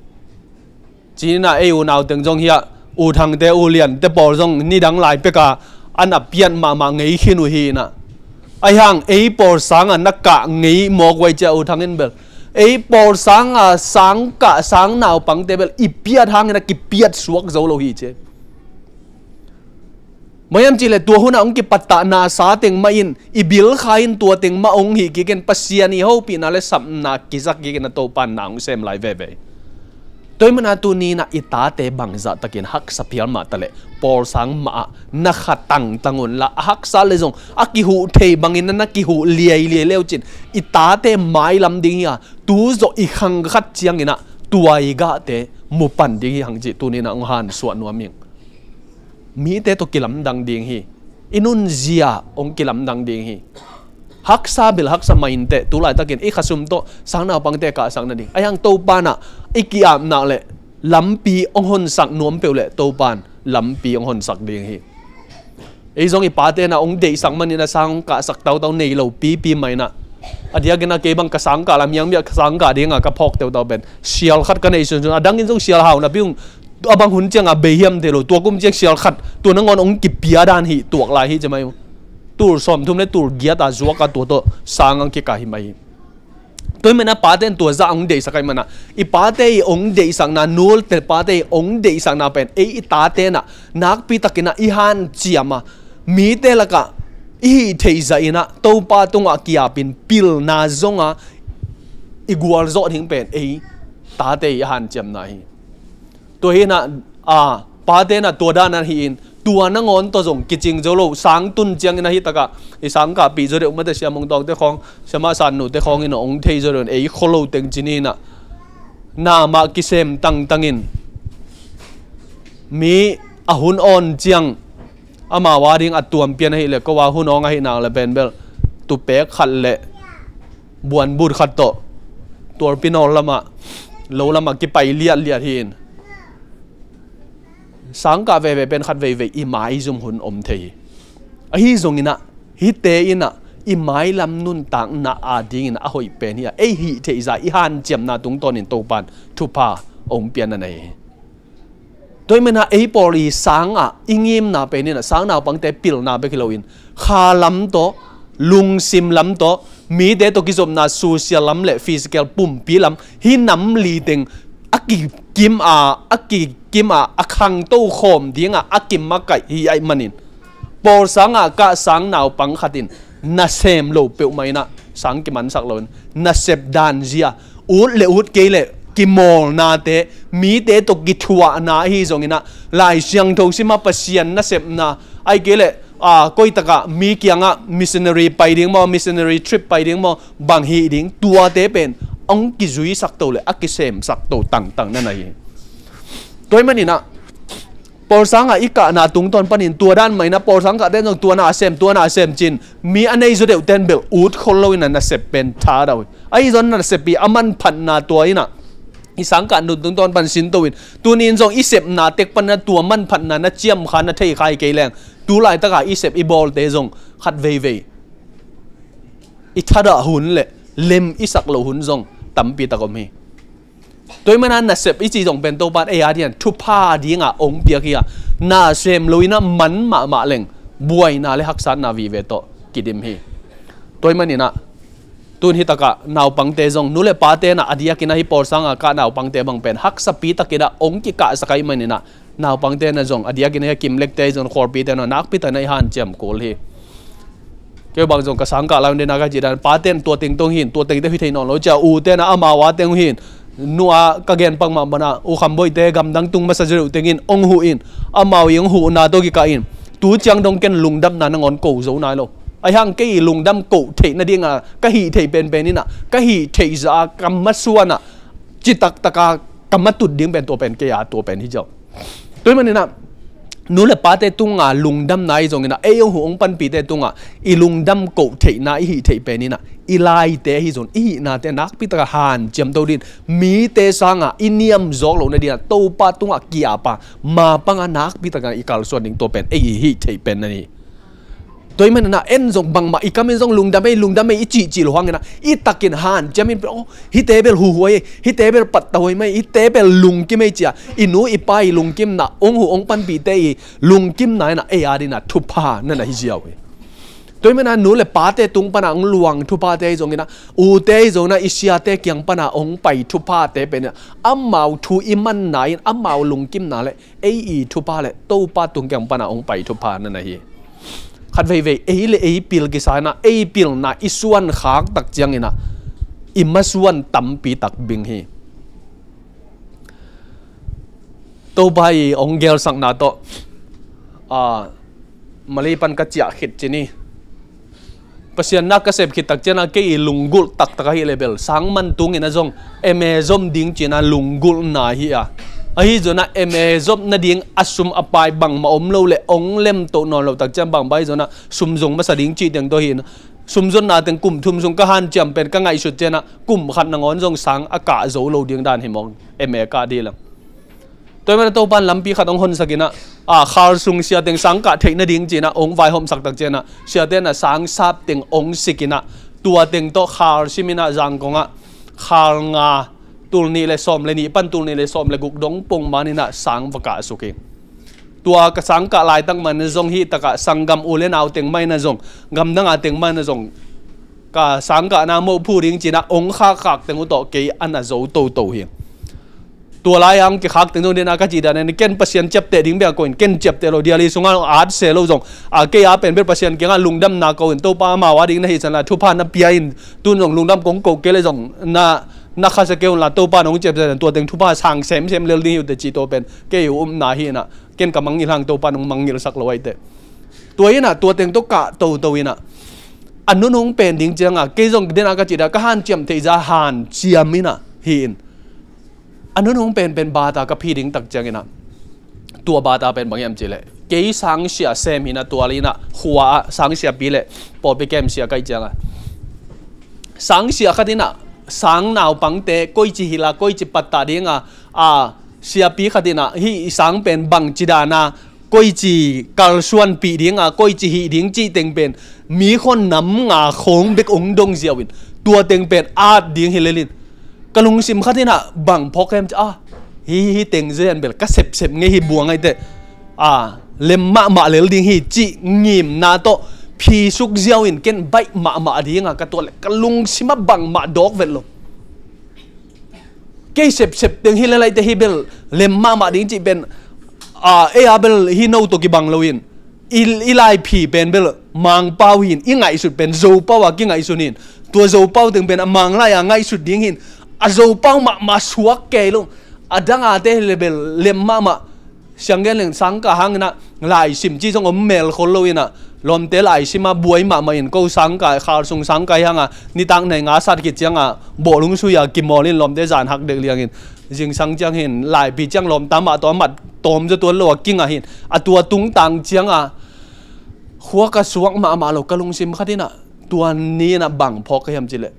Cina ei unau teng zong hiah U Thangte U Liante pawl zong nidang lai peka an a piat mahmah ngei khin uh hi inah. Ahi hang ei pawl sanga na kah ngei mawk uh ai cia U Thang in bel ei pawl sanga sang kah sang naupangte bel i piat hangin a kipiat suak zo lo hi cia. Bang hiam cihleh tua hunah hong kipattah nasa teng mah in i bilkha in tua teng mah hong hih kikin Pasian i hopihna le sapna kizak kikin a Topa na hong sem lai veve. Tua ahih mana tuni inah i tate bangzah takin haksa phial mah taleh pawl sang mah ah na kha tangtang unla a haksa le zong a kihuh thei bangin na na kihuh liailiai leucin i tate mailam ding hi a tu zawh i khang khat cianginah tua i gahte mu pan ding hi hang cih tuni inah hong hansuah nuam ing. Mite tawh kilamdang ding hi. I nunzia hong kilamdang ding hi. Haksa bil haksa mah inteh tu laitakin i khasum tawh sang naupangte kahsak nading ahi hang Topa nah i ki-apna le lampi hong honsak nuam peuh le Topa in lampi hong honsak ding hi. Ei zong i pate nah hong deihsak manin a sang hong kahsak tautau nei lo pipi mah inah a diakin a kei bang ka sang kah lam hiangbiah ka sang kah dinga ka phawk teutau pen sial khat ka nei sunsun a dangin zong sial hau napi ung. A bang hun cianga bei hiam thei lo tua kum ciang sial khat tua nangawn hong kipia dan hi tuak lai hi cia mai. Tul sawmthum le tul giat a zuak a tua tawh sang ang kikah hi mai hi. Tua ahih mana pate in tua zah hong deihsak ahih mana i pate i hong deihsakna nulte pate i hong deihsakna pen ei i tate nah nakpi takinah i hanciam a mite lakah i hih theih zahinah Topa tungah kiapin pilna zonga i gualzawh ding pen ei tate i hanciamna hi. Tua hinah a pate nah tua danan hi-in tua nangawn tawh zong kicing zo lo sang tun ciangin ahi takah i sangkahpih zaw deuh mate siamong tawngte khawng siamah sannute khawngin a hong thei zaw deuh ei kholo teng cini inah na mah kisem tangtangin mi a hun awn ciang amau a ding a tuampian ahileh ko a hun awng ahih nak le pen bel tupek khat le buanbut khat tawh tualpi nawl lamah lo lamah kipai liatliat hi-in sangkah veve pen khat veivei i maizum hun om thei hi. Ahi zonginah hihte inah i mailam nuntakna a dingin a hoih pen hi a ei hih theihza i hanciamna tungtawnin Topan thupha hong pianna nei hi. Tua ahih mana ei pawl i sangah i ngimna pen inah sang naupangte pilna bek hi loin kha lam tawh lungsim lam tawh mite tawh kizopna social lam le physical pumpi lam hih nam li teng a kikim a a kikim a a khangto khawm dinga a kim a kaih hi ahih manin pawl sangah kah sang naupang khatin nasem lo peuhmah inah Sang kimansak loin nasep dan zia, ut le ut kei le kimawlnate, mite tawh kithuahna ahi zonginah, Lai Siangtho sima Pasian nasepna, ai kei le, a, koitakah mi kiangah missionary pai ding maw, missionary trip pai ding maw, bang hih ding, tuate pen hong kizuisak to le a kisemsak to tangtang na na hi. Tua ahih maninah pawlsangah i kahna tungtawn panin tua dan mah inah pawlsang kahte zong tua na a sem, tua na a sem cin, mi a nei zaw deuhten bel ut khol loinah nasep pen tha dau hi. Ahi zong nasep i a manphatna tua inah i sangkah nun tungtawn pan sinto in, tunin zong i sepna tek panah tua manphatna na ciamkha na theikhai kei leng, tu laitakah i sep i bawlte zong khat veivei i thadah hun le lem i sak loh hun zong tampi tak om hi. Tua ahih manin nasep i cih zong pen Topan ei a dingin thupha dinga hong piak hi a, na sem loinah man mahmah leng buaina le haksatna vive tawh kidim hi. Tua ahih maninah tun hitakah naupangte zong, nu le pate na a diakinah hih pawlsanga kah naupangte bang pen haksapi takinah hong kikahsak ahih maninah, naupangte na zong a diakinah hih a kimlekte ahi zong khualpite na nakpi takinah i hanciam kul hi. Kei bang zong ka sangkah lai un dena ka cih dan, pate na tua teng tong hin, tua tengte hih thei nawn lo cia, ute na amau a teng uh hin, nu a ka gen pak mah banah u Kham Boite gamdang tung masa zaw deuh tengin hong huh in, amau i hong huhna tawh kikah in, tu ciang dong ken lungdamna nangawn ko zo nai lo. Ahi hang kei i lungdam koh theih nadinga ka hih theih penpen inah, ka hih theih zah a ka masuanah citak taka ka matut ding pen tua pen kei a tua pen hi ziau. Tua ahih maninah nu le pate tunga lungdamna ahi zonginah, ei hong huh hong panpihte tungah i lungdam koh theihna i hih theih peninah, i laite ahi zong i hihnate nakpi taka hanciam to din, mite sangah i niam zawk loh nadinah Topa tungah kiapa mapanga nakpi taka i kalsuan ding tua pen ei i hih theih pen na hi. Tua ahih maninah en zong bangmah i kamin zong lungdam ei, lungdam ei i cihcih lo hanginah i takin hanciamin pen, oh, hihte bel huhuai ei, hihte bel pattahuai mai, hihte bel lungkim ei cia i nu i pa i lungkimna, hong huh hong panpihte i lungkimna inah ei a dinah thupha na na hi ziau hi. Tua ahih maninah nu le pate tung pana hong luang thuphate ahi zonginah, ute ahi zonginah i siate kiang pana hong pai thuphate peninah amau thu i manna in amau lungkimna le ei i thupha le Topa tung kiang pana hong pai thupha na na hi. Khat veivei ei le ei pil kisa inah ei pilna i suan khak tak cianginah i masuan tampi tak bing hi. Topa i hong gelsakna tawh, a, Malay pan ka ciah khit cin hi. Pasian na ka sep khit tak cianah kei i lunggulh taktak ahi le bel sang man tungin a zong M A zom ding cina lunggulhna hi a, ahi zonah M A zom nading a sum a pai bangmah om lo le hong lemtoh nawn lo tak cian bangmah ahi zonah sum zong masa ding cih teng tawh hi. Sum zonna teng kum thum sung ka hanciam pen ka ngaihsut cianah kum khat nangawn zong sang a kah zo lo ding dan hi mawk, M A kah dih lang. Tua ahih manin Topan lampi khat hong honsak inah, a, khal sung sia teng sang kah theih nading cinah hong vaihawmsak tak cianah siate na sang sap teng hong sik inah, tua teng tawh khal sim inah Zangkongah khal nga, tul nih le sawm le nih pan tul nih le sawm le guk dong pong man inah sang va kah suk hi. Tua ka sang kah laitak man zong hih takah sanggam u le nau teng mah inah zong, gamdang a teng mah inah zong, ka sang kahna moh phu ding cinah hong khakkhak teng uh tawh kei a na zo toto hi. Tua lai-a hong kikhak teng zong dena ka cih dan in ken Pasian ciapteh ding bek a ko in ken ciapteh lo, diali sungah hong at se lo zong, a, kei a pen bel Pasian kiangah lungdamna ko in, Topa amau a ding na hihsan la thupha na pia in, tun zong lungdam kong ko kei le zong na, na khasia kei un la, Topa nong ciapteh dan tua teng thupha sang semsem lel ding hi uh teh cih tua pen kei uh upna hi inah, ken ka mangngilh hang Topa nong mangngilhsak lo ahih teh. Tua inah tua teng tawh kah toto inah a nunung pen ding ciangah kei zong dena ka cih dan ka hanciam theih zah hanciam inah hi in. A nunung penpen bata ka phi ding tak cianginah, tua bata pen bang hiam cihleh, kei sangsia sem hinah tua le inah khua ah sangsiapi le pawlpi kem sia kaih ciangah, sangsia khat inah sang naupangte koici hilh a, koici pattah dinga, a, siapi khat inah hih i sang pen bangci dana koici kalsuanpih dinga, koici hih ding cih teng pen mi khuan nam nga khawng bek hong dong ziau in, tua teng pen at ding hi lel in. Ka lungsim khat inah bang phawk hem ci a, hi, hi teng zian bel ka sepsep ngei hi buang ahi teh, a, lem mahmah lel ding hi cih ngimna tawh phisuk ziau in ken baih mahmah dinga ka tuah le ka lungsim ah bangmah dawk vet lo. Kei sepsep teng hi lel ahi teh hi bel lem mahmah ding cih pen, a, ei a bel hi no tawh kibang lo in. i, i laiphi pen bel Mangpau hi in, i ngaihsut pen Zopau a kingaihsun hi in. Tua Zopau teng pen a Manglai a ngaihsut ding hi in. A Zopau mahmah suak kei lo. A dang a te hi le bel lem mahmah. Siang gen leng sangkah hang in ah laisim ci zong om melkhol lo in ah, lawmte laisim a buai mahmah in, ko sangkah, khal sung sangkah hi hang a, nitak nai nga sat khit ciang a bawlung sui a kimawl in, lawmte zan hak dek liang in, zingsang ciang hi in, laipi ciang lawmta mah tawh a mat tawm zaw tuan lo a kingah hi in, a tua tungtang ciang a khua ka suak mahmah lo, ka lungsim khat in ah tua ni in ah bang phawk ka hiam cih leh,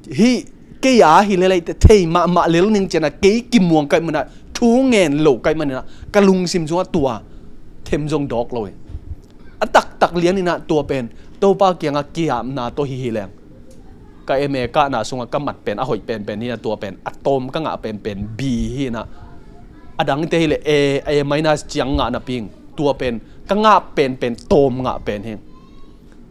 hih kei a hi lel ahih teh thei mahmah lel ning ci-in ah kei kimuang ka hih manin ah, thu ngen lo ka hih manin ah, ka lungsim sungah tua them zong dawk lo hi. A taktak lian in ah tua pen Topa kiangah ki-apna tawh hi hi leng, ka M A kahna sungah ka mat pen a hoih penpen hi in ah, tua pen a tawm ka ngah penpen B hi in ah, a dangte hi leh A, A minus ciang ngah napi in, tua pen ka ngah penpen tawm ngah pen hi.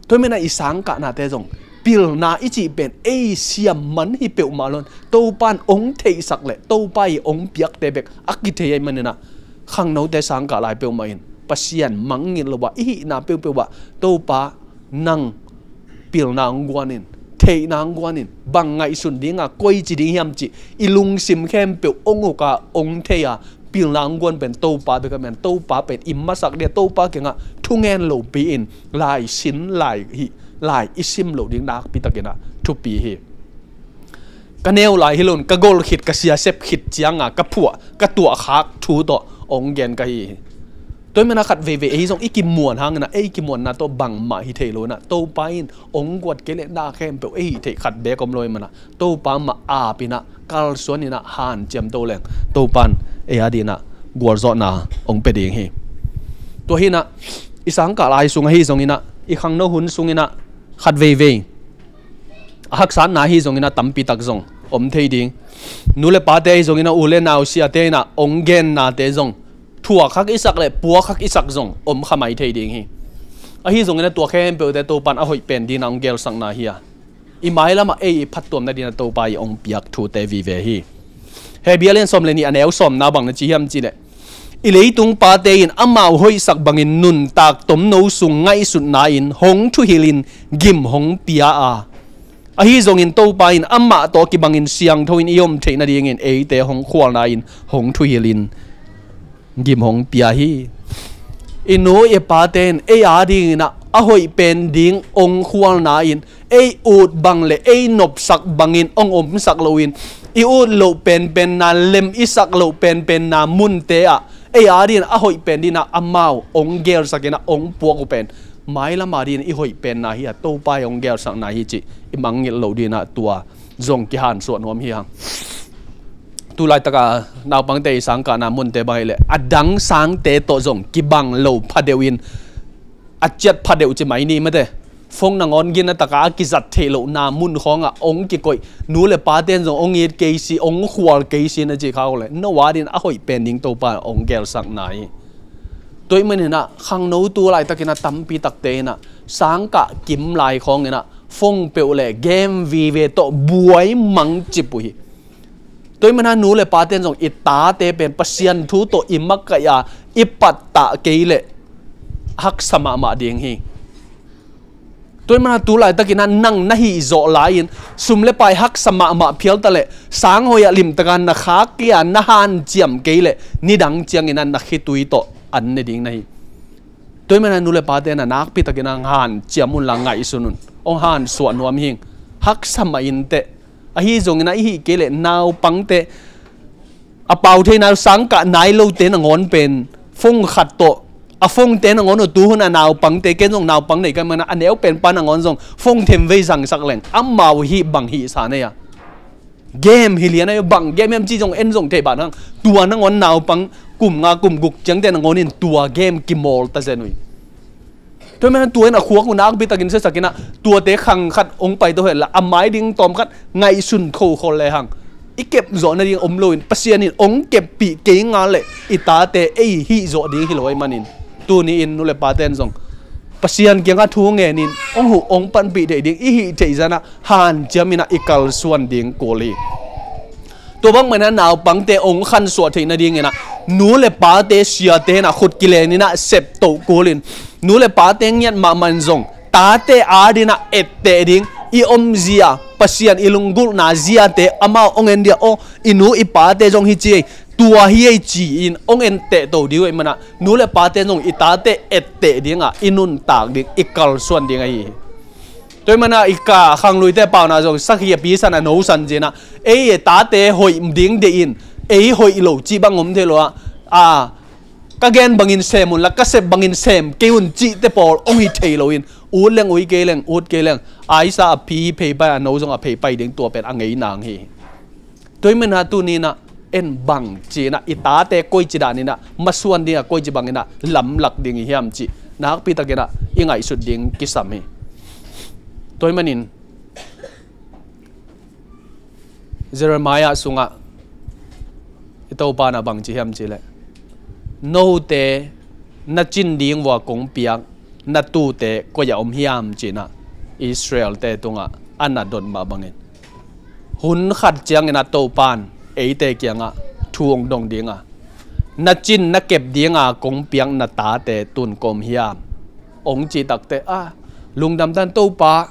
Tua ahih manin ah i sangkahnate zong pilna i cih pen ei siam man hi peuhmah lo in, Topa in ong theihsak leh Topa i ong piakte bek a kithei ahih manin ah, khangnote sangkah lai peuhmah in Pasian mangngilh lo a, i hihna peuhpeuh ah Topa nang pilna ong guan in, theihna ong guan in, bang ngaihsun ding a, koici ding hiam cih i lungsim khempeuh ong uk a, ong thei a, pilna ong guan pen Topa bek ahih manin, Topa pen i masak ding a, Topa kiangah thu ngen lopi in lai sin, lai hih, lai i sim loh ding nakpi takin ah thupi hi. Ka neu lai hi lo in, ka gol khit, ka sia sep khit ciang a ka phuah, ka tuahkhak thu tawh ong gen ka hi hi. Tua ahih manin ah khat veivei ei zong i kimuan hang in ah, ei kimuanna tawh bangmah hi thei lo in ah, Topa in ong guat kei leh na khempeuh ei hih theih khat beek om lo ahih manin ah, Topa mah ap in ah, kalsuan in ah, hanciam to leng, Topa in ei a ding in ah gualzawhna ong pia ding hi. Tua hi in ah, i sangkah lai sung ahi zongin ah, i khangno hun sungin ah, khat veivei a haksatna ahi zongin ah, tampi tak zong om thei ding. Nu le pate ahi zongin ah, u le nau siate in ah ong gennate zong thuak hak i sak leh puak hak i sak zong om kha mai thei ding hi. Ahi zongin ah, tua khempeuhte Topa in a hoih pen ding in ah ong gelsakna hi a, i mailam ah ei i phattuamna ding in ah Topa i ong piak thute vive hi. Hebru a lian sawm le nih, a neu sawmna bang na ci hiam cih leh, i leitung pate in amau hoihsak bangin nuntak tomno sung ngaihsutna in hong thuhilh in gim hong pia a, ahi zongin Topa in amah tawh kibangin siangtho in i om theih nadingin eite hong khualna in hong thuhilh in gim hong pia hi. I nu i pate in ei a ding in ah a hoih pen ding ong khualna in, ei ut bang le ei nopsak bangin ong omsak lo in, i ut loh penpenna, lem i sak loh penpenna munte ah ei a ding in ah a hoih pen ding in ah amau ong gelsak in ah ong puak uh pen mailam a ding in i hoih penna hi a, Topa i ong gelsakna hi cih i mangngilh loh ding in ah tua zong kihansuah nuam hi hang. Tu laitak a naupangte i sangkahna munte bang ahih leh, a dang sangte tawh zong kibang lo phadeuh in, a ciat phadeuh ci mai ni mate. Phone nangawn gina tak a a kizat theih lohna mun khawng ah ong kikoih, nu le pate in zong ong it kei si, ong khual kei si na cih kha uh leh, no a ding in a hoih pen ding Topa ong gelsakna hi. Tua ahih manin ah, khangno tu laitakin ah tampi takte in ah, sangkah kim lai khawng in ah, phone peuh le game vive tawh buai mangcip uh hi. Tua ahih manin ah, nu le pate in zong i tate pen Pasian thu tawh i makaih a, i pattah kei leh haksa mahmah ding hi. Tua ahih manin ah, tu laitakin ah nang na hih zawh lai-in, sum le pai haksa mahmah phial ta leh, sang hoih ah limtakin na khak kei a, na hanciam kei leh, nidang ciangin ah na khitui tawh an ne ding na hi. Tua ahih manin ah, nu le pate in ah nakpi takin ah hanciam un la, ngaihsun un. Ong hansuah nuam hing. Haksa mah inteh. Ahi zongin ah i hih kei leh naupangte, a pau theihna sangkah nai lote nangawn pen phone khat tawh, a phone te nangawn uh tu hun a naupangte, ken zong naupang nei ka hih manin ah, a neu penpa nangawn zong phone them vei zangsak leng, amau hih bang hihsa nei a. Game hi lian a, bang game hiam cih zong en zong thei ban hang. Tua nangawn naupang kum nga kum guk ciangte nangawn in tua game kimawl ta zen uh hi. Tua ahih manin ah, tua in a khuak uh nakpi takin siasak in ah, tuate khang khat ong pai to hen la, a mai ding tawm khat ngaihsun kho khol le hang. I kep zawh nading om lo in, Pasian in ong keppih kei ngal leh, i tate ei hih zawh ding hi lo ahih manin, tuni in nu le pate in zong Pasian kiangah thu ngen in, ong huh ong panpih theih ding i hih theih zan ah hanciam in ah i kalsuan ding kul hi. Tua bang manin ah, naupangte ong khansuah theih nadingin ah, Nu le pate siate inah khut kilen inah septoh kulin, nu le pate ngiat mahmah in zong tate adinah etteh ding, i omzia, Pasian i lunggulhna ziate amau hong en dia, aw, i nu i pate zong hi ci ei, tua hi ei ci-in hong enteh to ding uh ahih manah, nu le pate zong i tate etteh dingah i nuntak ding, i kalsuan ding ahi hi. Tua ahih manah i ka khangluite pauna zong sakhi a pisan a nosan cinah, ei e tate hoih ding deihin, ei hoih lo cih bang om thei lo ah, a, ka gen bangin sem unla, ka sep bangin sem kei un cihte pawl hong hi thei loin, ut leng ui kei leng, ut kei leng, a isa a phi hi pheipai, a no zong a pheipai ding, tua pen a ngei nang hi. Tua ahih manah tuninah en bang cinah i tate koici daninah masuan dingah koici banginah lamlak ding i hiam cih nakpitakinah i ngaihsut ding kisam hi. Tua ahih manin Jeremiah sungah i Topa na bang ci hiam cihleh, note na cin ding vua kong piak na tuute koi-ah om hiam cinah Israel-te tungah a na dot mah bangin, hun khat cianginah Topan eite kiangah thu hong dong dinga, na cin na kep dinga kong piak na tate tun koi-ah om hiam hong cih takte, a, lungdam tan Topa,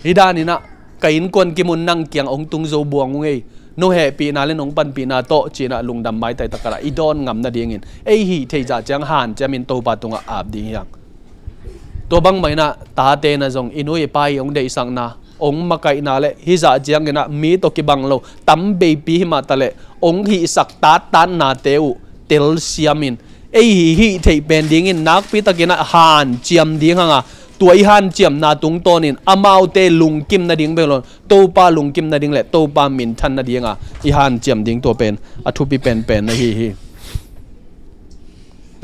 hi daninah ka innkuan kimun nang kiang hong tung zo buang ung ei, nong hehpihna le nong panpihna tawh cinah lungdam maitai takatah i dawn ngam nadingin ei hih theih zah ciang hanciamin Topa tungah ap ding hiang. Tua bangmah inah tate na zong i nu i pa i hong deihsakna, hong makaihna le hizah cianginah mi tawh kibang lo tam beipi himah taleh hong hihsak tattatnate uh telsiamin ei hih hih theih pen dingin nakpitakinah hanciam ding hanga, tua i hanciamna tungtawnin amaute lungkim nading bek lo, Topa lungkim nading le Topa minthan nadinga i hanciam ding tua pen a thupi penpen na hi hi.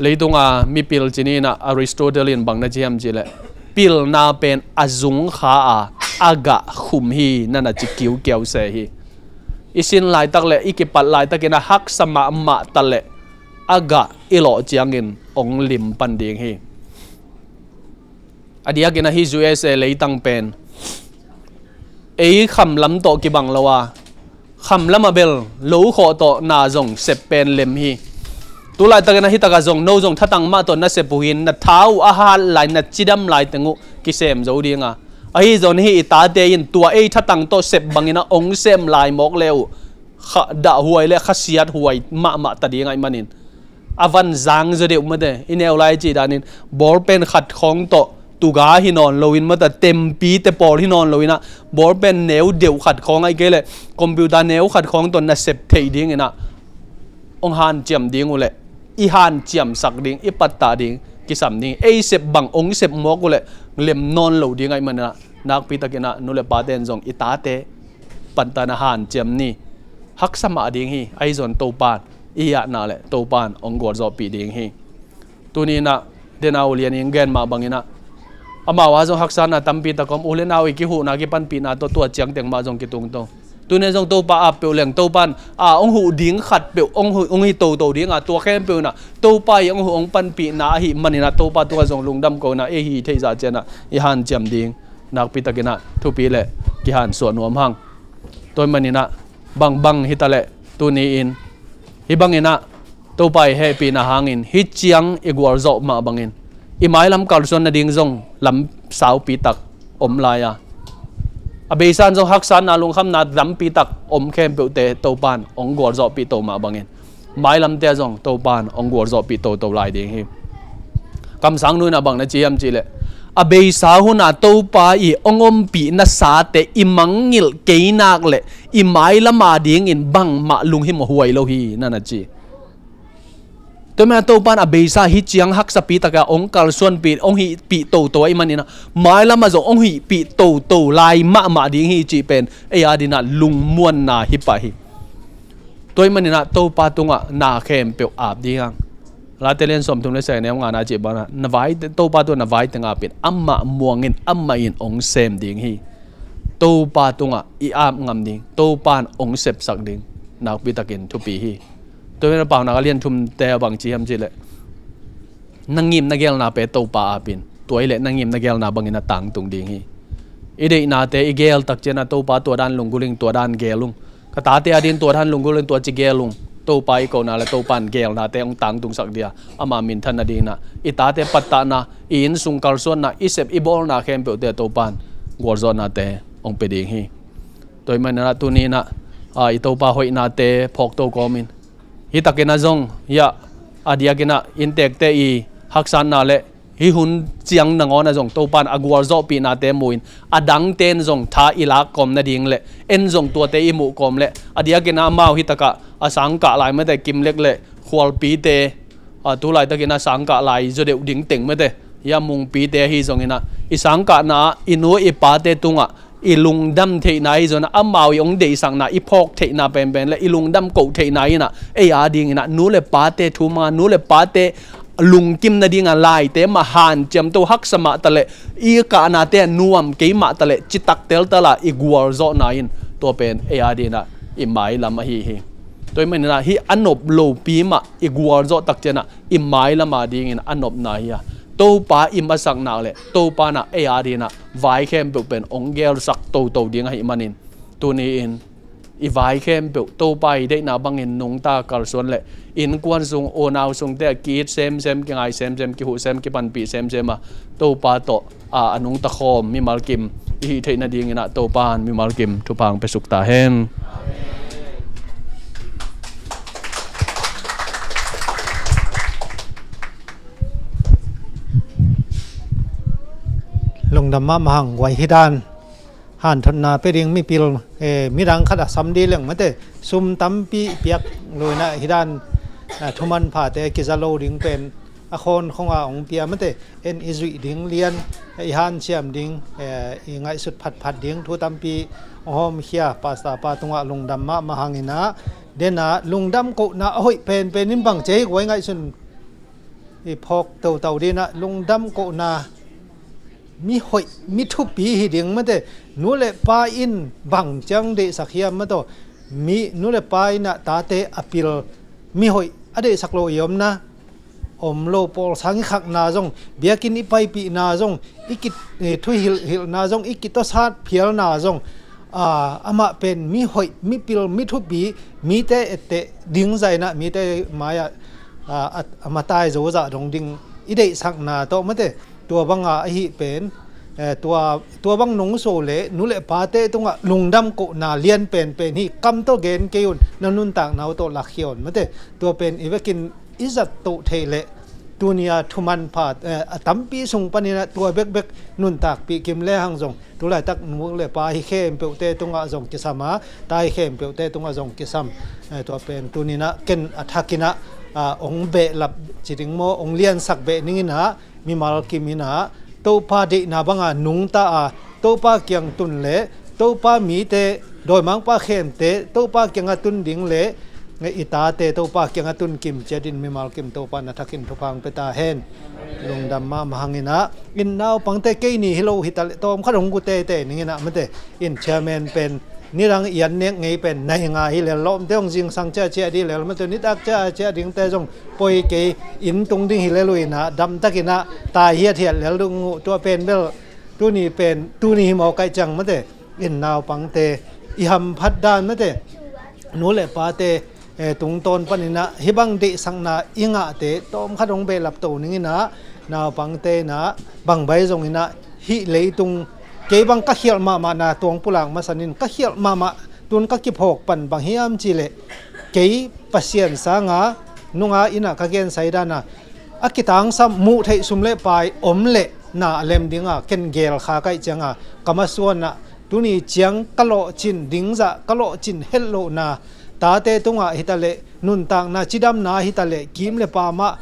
Leitunga mipil cininah Aristotle in bang na ci hiam cihleh, pilna pen a zungkha a, a gah khum hi na na ci kiukiau se hi. I sin laitak le i kipat laitakin a haksa mahmah taleh a gah i lawh ciangin hong lim pan ding hi. A diakin ahi U S A leitang pen ei khamlam tawh kibang lo a, khamlam a bel lo khawh tawh na zong sep pen lem hi. Tulaitakin ahi takah zong no zong thatang mah tawh na sep uh hin na tha uh a hat lai, na cidam lai teng uh kisem zo dinga, ahi zong hi i tate in tua ei thatang tawh sep bangin a hong sem lai mawk le uh kha dahhuai le khasiat huai mahmah ta ding ahih manin a van zang zaw deuh mate, i neu lai cih danin bawlpen khat khawng tawh tuga hi nawn loin mata, tempite pawl hi nawn loinah bawlpen neu deuh khat khawng ahih kei leh computer neu khat khawng tawh na sep theih dinginah hong hanciam ding uhleh i hanciamsak ding, i pattah ding kisam ding, ei sep bang hong sep mawk uhleh lem nawn lo ding ahih maninah nakpitakinah nu le pate in zong i tate pattahna hanciam ni. Haksa mah ding hi, ahi zong Topan i hiahna le Topan hong gualzawhpih ding hi. Tuninah dena ulian in gen mah banginah amau a zong haksatna tampi tak om, u le nau i kihuhna kipanpihna tawh tua ciangteng mah zong kitungto. Tunin zong Topa ap peuh leng Topan a hong huh ding khat peuh hong huh, hong hi toto dinga, tua khempeuh inah Topa i hong huh hong panpihna ahih maninah Topa tungah zong lungdam ko inah ei hih theih zah cianah i hanciam ding nakpitakinah thupi le kihansuah nuam hang. Tua ahih maninah bangbang hitaleh tuni-in hih banginah Topa i hehpihna hangin hih ciang i gualzawh mah bangin i mailam kalsuan nading zong lam saupi tak om lai a, a beisa in zong haksatna lungkhamna lampi tak om khempeuhte Topan hong gualzawhpih to mah bangin mailamte a zong Topan hong gualzawhpih toto lai ding hi. Kamsang nu inah bang na ci hiam cihleh, a beisa huna Topa i hong ompih nasate i mangngilh kei nak le i mailam a dingin bangmah lunghimawh huai lo hi na na ci. Tua ahih manin Topan a beisa hih ciang haksapi takah hong kalsuanpih, hong hihpih toto ahih maninah mailam a zong hong hihpih toto lai mahmah ding hi cih pen ei a dinah lungmuanna hi pah hi. Tua ahih maninah Topa tungah na khempeuh ap ding hang. Late lian sawmthum le sagih neu ngana cih banah na vai, Topa tungah na vai teng apin amah muangin amah in hong sem ding hi. Topa tungah i ap ngam ding, Topan hong sepsak ding nakpitakin thupi hi. Tua ahih manin Paunak a lian thumte a bang ci hiam cihleh, na ngim na gelna pen Topa apin, tua hileh na ngim na gelna bangin a tangtung ding hi. I deihnate i geel tak cianah Topa tua dan lunggulh ing, tua dan geel ung. Ka tate adin tua dan lunggulh ing, tua ci geel ung. Topa i kohna le Topa in geelnate hong tangtungsak ding a, ama minthan nadingin ah i tate pattahna, i innsung kalsuanna, i sep i bawlna khempeuhte ah Topa in gualzawhnate hong pia ding hi. Tua ahih manin ah tuni in ah, a, i Topa hoihnate phawkto kawmin, hih takin ah zong, hiah, a diakin ah inntekte i haksatna le hih hun ciang nangawn ah zong Topa in a gualzawhpihnate mu-in, a dangte in zong tha i lak kawm nading le en zong tuate i muh kawm le, a diakin ah amau hih takah a sangkah lai mate, Kimlek le Khualpite, a, tu laitakin a sangkah lai zaw deuh ding teng mate, hiah Mungpite ahi zongin ah, i sangkahna ah i nu i pate tungah i lungdam theihna ahi zongin ah, amau i hong deihsakna i phawk theihna penpen le i lungdam koh theihna in ah, ei adingin ah nu le pate thu manga, nu le pate lungkim nading a laite mah hanciamto, haksa mah taleh, i kahnate a nuam kei mah taleh, citak teltal a i gualzawhna in, tua pen ei adingin ah i mailam ahi hi. Tua ahih manin ah hih a nop lopi mah i gualzawh takciang ah i mailam adingin a nopna hi a, Topa i masak nak le Topa in ah ei adingin ah vai khempeuh pen hong geelsak toto ding ahih manin, tuni-in i vai khempeuh Topa i deihna bangin nungta kalsuan le innkuan sung, unau sungte ah ki-it semsem, kingai semsem, kihuh sem, kipanpih semsem a, Topa tawh, a, a nungta khawm mimal kim i hih theih nadingin ah Topa in mimal kim thupha hong piasuk ta hen. Lungdam mahmah hang, guai. Hih dan hanthotna pia ding mipil, eh, midang khat a sam dih leng mate, sum tampi piak lo in ah hih dan, ah, thumanphate kiza lo ding pen a khawn khong a hong pia mate, en i zuih ding lian, eh, i hanciam ding, eh, i ngaihsut phatphat ding thu tampi hong hawmkhia pastor pa tungah lungdam mahmah hangin ah, den ah lungdam kohna a hoih penpen in bang ci hiam, guai, ngaihsun i phawk toto ding in ah, lungdam kohna mi hoih, mi thupi hi ding mate. Nu le pa in bang ciang deihsak hiam mate, mi, nu le pa in ah tate a pil, mi hoih a deihsak lo i omna om lo. Pawlsang i khakna zong, biakinn i paipihna zong, i ki, eh, thuhilhhilhna zong, i kitawsat phialna zong, a, amah pen mi hoih, mi pil, mi thupi, mite etteh ding zah in ah, mite mai-ah, a, a, a matai zo zah dong ding i deihsakna tawh mate, tua banga ahih pen, eh, tua, tua bang nong suah le nu le pate tungah lungdam kohna lian penpen hi. Kam tawh gen kei un, na nuntakna uh tawh lakkhia un mate. Tua pen i vekin i zat toh theih leh, tuni a thumanpha, eh, a tampi sung panin ah tua bekbek nuntakpih kim lehang zong, tu laitak nu le pa hi khempeuhte tungah zong kisam a, ta hi khempeuhte tungah zong kisam. Eh, tua pen tuni in ah ken a thakin ah, ah, hong behlap ci ding maw, hong liansak beh ning in ah, mimal kim in ah Topa deihna banga nungta a, Topa kiang tun le Topa mite, dawimangpa khempeuhte Topa kiangah tun ding le i tate Topa kiangah tun kim ciatin mimal kim Topa in a thakin thupha hong pia ta hen. Lungdam mahmah hangin ah, in naupangte, kei ni hi lo hi ta leh tawm khat hong gu teitei ning in ah mate, in chairman pen nidang i an nek ngei pen nai nga hi lel, lawmte hong zingsang ciahciah dih lel mate, nitak ciahciah dingte zong poi kei, inn tung ding hi lel uh in ah, damtakin ah tai hiathiat lel ding uh. Tua pen bel tuni pen, tuni hi mawk kaih ciang mate, in naupangte i hamphat dan mate, nu le pate, eh, tungtawn panin ah hih bang deihsakna i ngahte tawm khat hong behlap to ning in ah, naupangte in ah bang bai zongin ah, hih leitung, kei bang ka khialh mahmahna tuang pulak masanin ka khialh mahmah, tun ka kiphawk pan bang hiam cih leh, kei Pasian sanga nunga in ah ka gensai dan a, a kitangsam muh theih sum le pai om leh na a lem ding a, ken gel kha kaih ciang a, ka masuan ah tuni ciang ka lawhcin ding zah, ka lawhcin hetlohna, tate tungah hi ta leh, nuntakna cidamna hi ta leh, kim le pam ah,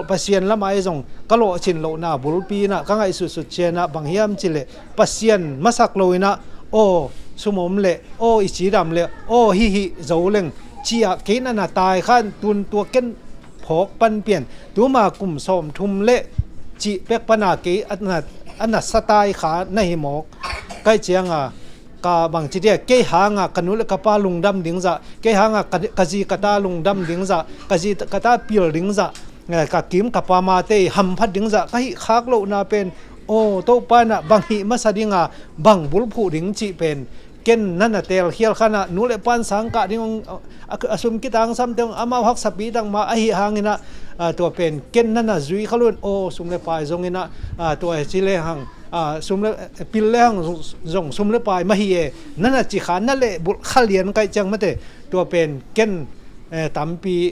Pasian lamah ahi zong ka lawhcin lohna bulpi in ah ka ngaihsutsut ciang ah bang hiam cih leh, Pasian masak lo in ah, aw, sum om leh, aw, i cidam leh, aw, hih hih zo leng, ci-ah kei in ah na tai kha in, tun tua ken phawk pan pian, tuma kum sawmthum le cih pek pan a kei a na, a na sa tai kha na hi mawk kaih ciang a, ka bangci dia, kei hang a ka nu le ka pa lungdam ding zah, kei hang a ka, ka zi ka ta lungdam ding zah, ka zi ka ta pil ding zah, eh, ka kim ka pamte hamphat ding zah ka hih khak lohna pen, aw, Topa in ah bang hih masa ding a, bang bulphuh ding cih pen ken na na telkhial khanah nu le pan sangkah ding hong, a, a sum kitangsam te hong amau haksapi tak mah ahi hanginah, a, tua pen ken na na zui kha lo in, aw, sum le pai zonginah, a, tua hi ci le hang, a, sum le, pil le hang zong sum le pai mah hi e, na na ci kha na lehbulh kha lian kaih ciang mate, tua pen ken, eh, tampi,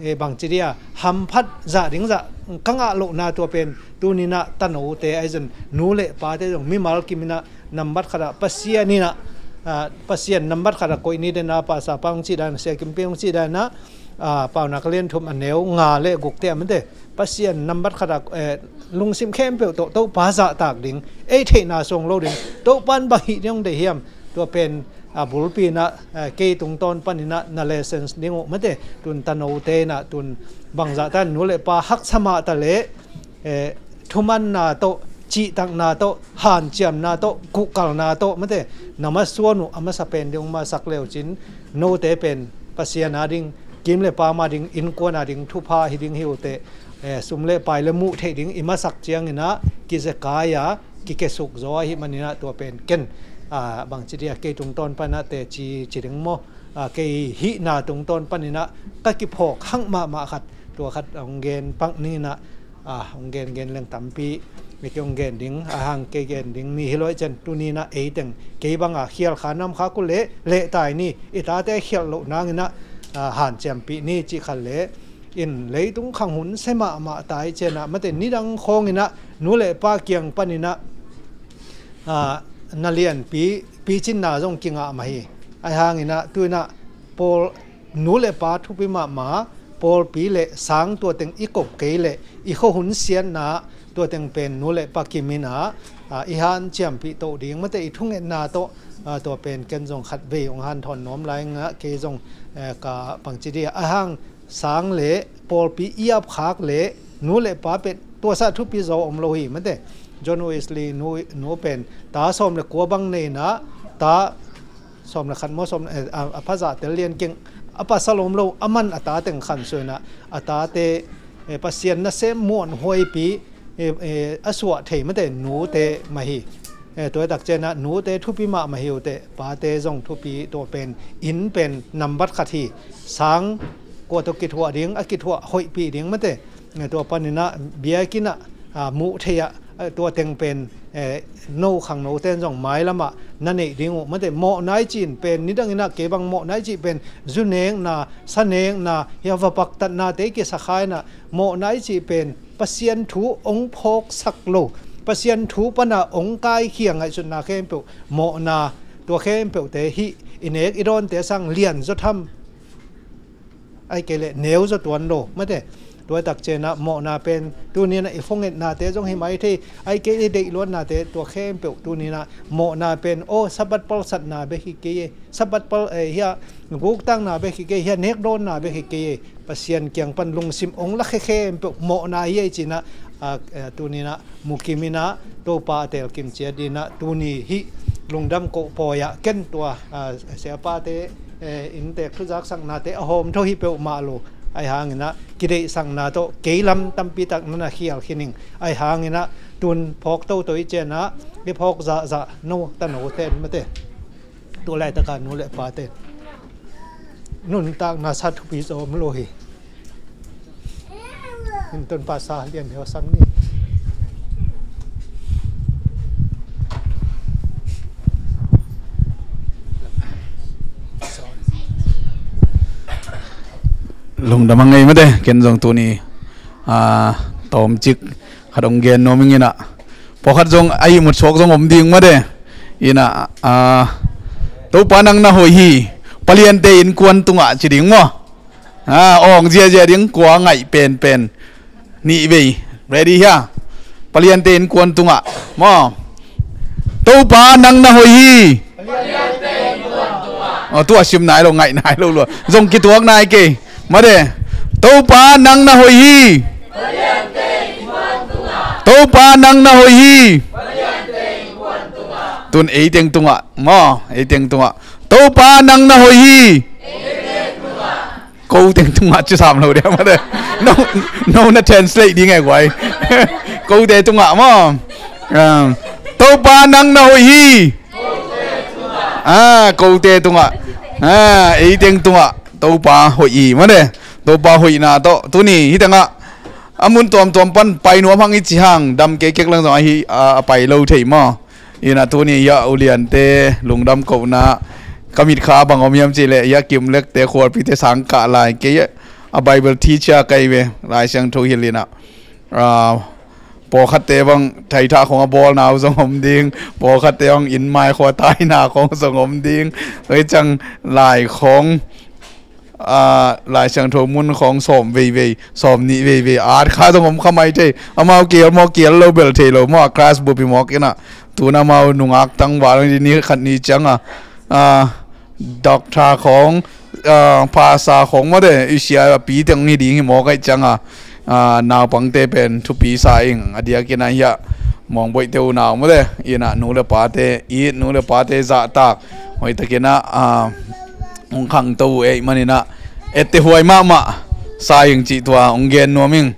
eh, bangci dia hamphat zah ding zah ka ngah lohna tua pen tuninah tanote ahi zong nu le pate zong mimal kiminah nambat khatah Pasian inah, ah, Pasian nambat khatah koih ni dena pasa pa hong cih dana, Sia Kim Ping hong cih dana, ah, Paunak lian thum a neu nga le gukte a mate Pasian nambat khatah, eh, lungsim khempeuh tawh Topa zahtak ding, ei theihna suang lo ding, Topa in bang hih ding hong deih hiam, tua pen, a, bulpi inah, a, kei tungtawn paninah na lessons ding uh mate, tun tanote inah tun bangzahtan nu le pa haksa mahta le, eh, thumanna tawh, cihtakna tawh, hanciamna tawh, kuhkalna tawh mate, na masuan uh a masa pen ding uh masak leucin, note pen Pasian a ding, kim le pam a ding, innkuan a ding thupha hi ding hi uh teh, eh, sum le pai le muh theih ding i masak cianginah kizekai a, kikesuk zaw ahih maninah tua pen ken, a, bangci dia kei tungtawn paninah teci ci ding maw, a, kei hihna tungtawn paninah ka kiphawk hang mahmah khat, tua khat hong gen pak ninginah, a, hong gen gen leng tampi, mi kei hong gen ding, a hang kei gen ding mi hi lo ahih cian tuninah eiteng kei banga khial kha nam kha kul le lehtai ni, i tate khialh loh nanginah, a, hanciampih ni cih khat le in leitung khang hun se mahmah tai cianah mate nidang khawnginah nu le pa kiang paninah, ah, na lianpi picinna zong kingah mah hi. Ahi hanginah tuinah pawl nu le pa thupi mahmah pawlpi le sang tua teng i kop kei le i khuahun siatna tua teng pen nu le pa kiminah, ah, i hanciampih toh ding mate i thungetna tawh, ah, tua pen ken zong khat vei hong hanthawn nuam lai ngah kei zong, eh, ka bangci dia a hang sang le pawlpi i apkhak le nu le pa pen tuasa thupi zaw om lo hi mate. John Wesley nu, nu pen ta sawm le kua bang nei inah ta sawm le khat maw sawm, eh, a, a phazah tel lian keng a pasal om lo a man a ta teng khansuah inah a tate, eh, Pasian nasem muanhuaipi, eh, eh, a suah thei mate nute mah hi. Eh, tua hi tak cianah nute thupi mahmah hi uh teh pate zong thupi tua pen inn pen nambat khat hi. Sang kua tawh kithuah ding a kithuah hoihpih ding mate, eh, tua paninah biakinnah, ah, muh theih ah, eh, tua teng pen, eh, no khangnote in zong mailamah na neih ding uh mate mawhna i cih pen nidanginah kei bang mawhna i cih pen zu nekna sa nekna hia va paktatnate i kisa kha inah mawhna i cih pen Pasian thu hong phawksak lo, Pasian thu pana hong kaikhia ngaihsutna khempeuh mawhna, tua khempeuhte hih i nek i dawnte sang lian zaw tham, ahih kei leh neu zaw tuan lo mate. Tua hi tak cianah mawhna pen tuninah i khongetnate zong hi mai thei, ahih kei i deihluatnate tua khempeuh tuninah mawhna pen aw Sabbath palsatna bek hi kei e, Sabbath pal, eh, hia guktakna bek hi kei, hia nekdawnna bek hi kei e. Pasian kiang pan lungsim hong lakhia khempeuh mawhna hi ei cinah, ah, eh, tuninah mukim inah Topa a telkim ciat dinah tuni hih lungdam koh pawiah ken tua, ah, siapate, eh, inntek thuzaksaknate a hawm tho hi peuhmah lo. Ahi hanginah kideihsakna tawh kei lam tampitak na na khial khin ing. Ahi hanginah tun phawk toto i cianah i phawk zahzah no tanote in mate. Tu laitaka nu le pate nuntakna sa thupi zaw om lo hi. Hin tun pasa lian heo sang ni. Lungdam a ngei mate, ken zong tuni, ah, tawmcik khat hong gen nuam inginah pawlkhat zong a ihmut suak zong om ding mate. Inah, ah, Topa nang na hoih hi, paliante innkuan tungah ci ding maw? Ah, awng ziazia ding kua ngaih penpen. Nih vei. Ready hia? Paliante innkuan tungah maw? Topa nang na hoih hi. Oh, tu a sim nai lo, ngaih nai lo lua. Zong kituak nai kei. Mate. Topa nang na hoih hi. Topa nang na hoih hi. Tun eiteng tungah maw, eiteng tungah Topa nang na hoih hi. Ko teng tungah ci sam lo dia mate. No, no na translate ding e guai. Ko te tungah maw. Um, Topa nang na hoih hi. A, kote tungah, a, eiteng tungah Topa hoih hi mane. Topa hoihna tawh tuni hi tengah a mun tuamtuam pan pai nuam hang i ci hang, dam kei kek lang zong ahi a, a pai lo thei maw. Ina tuni hiah uliante lungdam kohna ka mitkha bang om hiam cihleh hiah kimlekte khualpite sang kah lai kei a Bible teacher kai ve, Lai Siangtho hilh ina. Pawlkhatte bang thaithah khong a bawlna uh zong om ding, pawlkhatte bang inn mai khua taina khong zong om ding. Oi cang lai khong, a, Lai Siangtho mun khong sawm veivei, sawm nih veivei at kha zong om kha mai thei. Amau kial maw, kial lo bel thei lo maw, a class bupi mawk ina. Tun amau nungak tangval ni khat ni cianga, a, doctor khong, a, pastor khong mawte i sia a pi teng hi ding hi mawk aih cianga, a, naupangte pen thupi sa ing a diakin a hiah mawngboihte unau mawte ina nu le pate it, nu le pate zahtak hoihtakin a, a, hong khangto uh eih maninah ette huai mahmah sa ing cih tua hong gen nuam ing.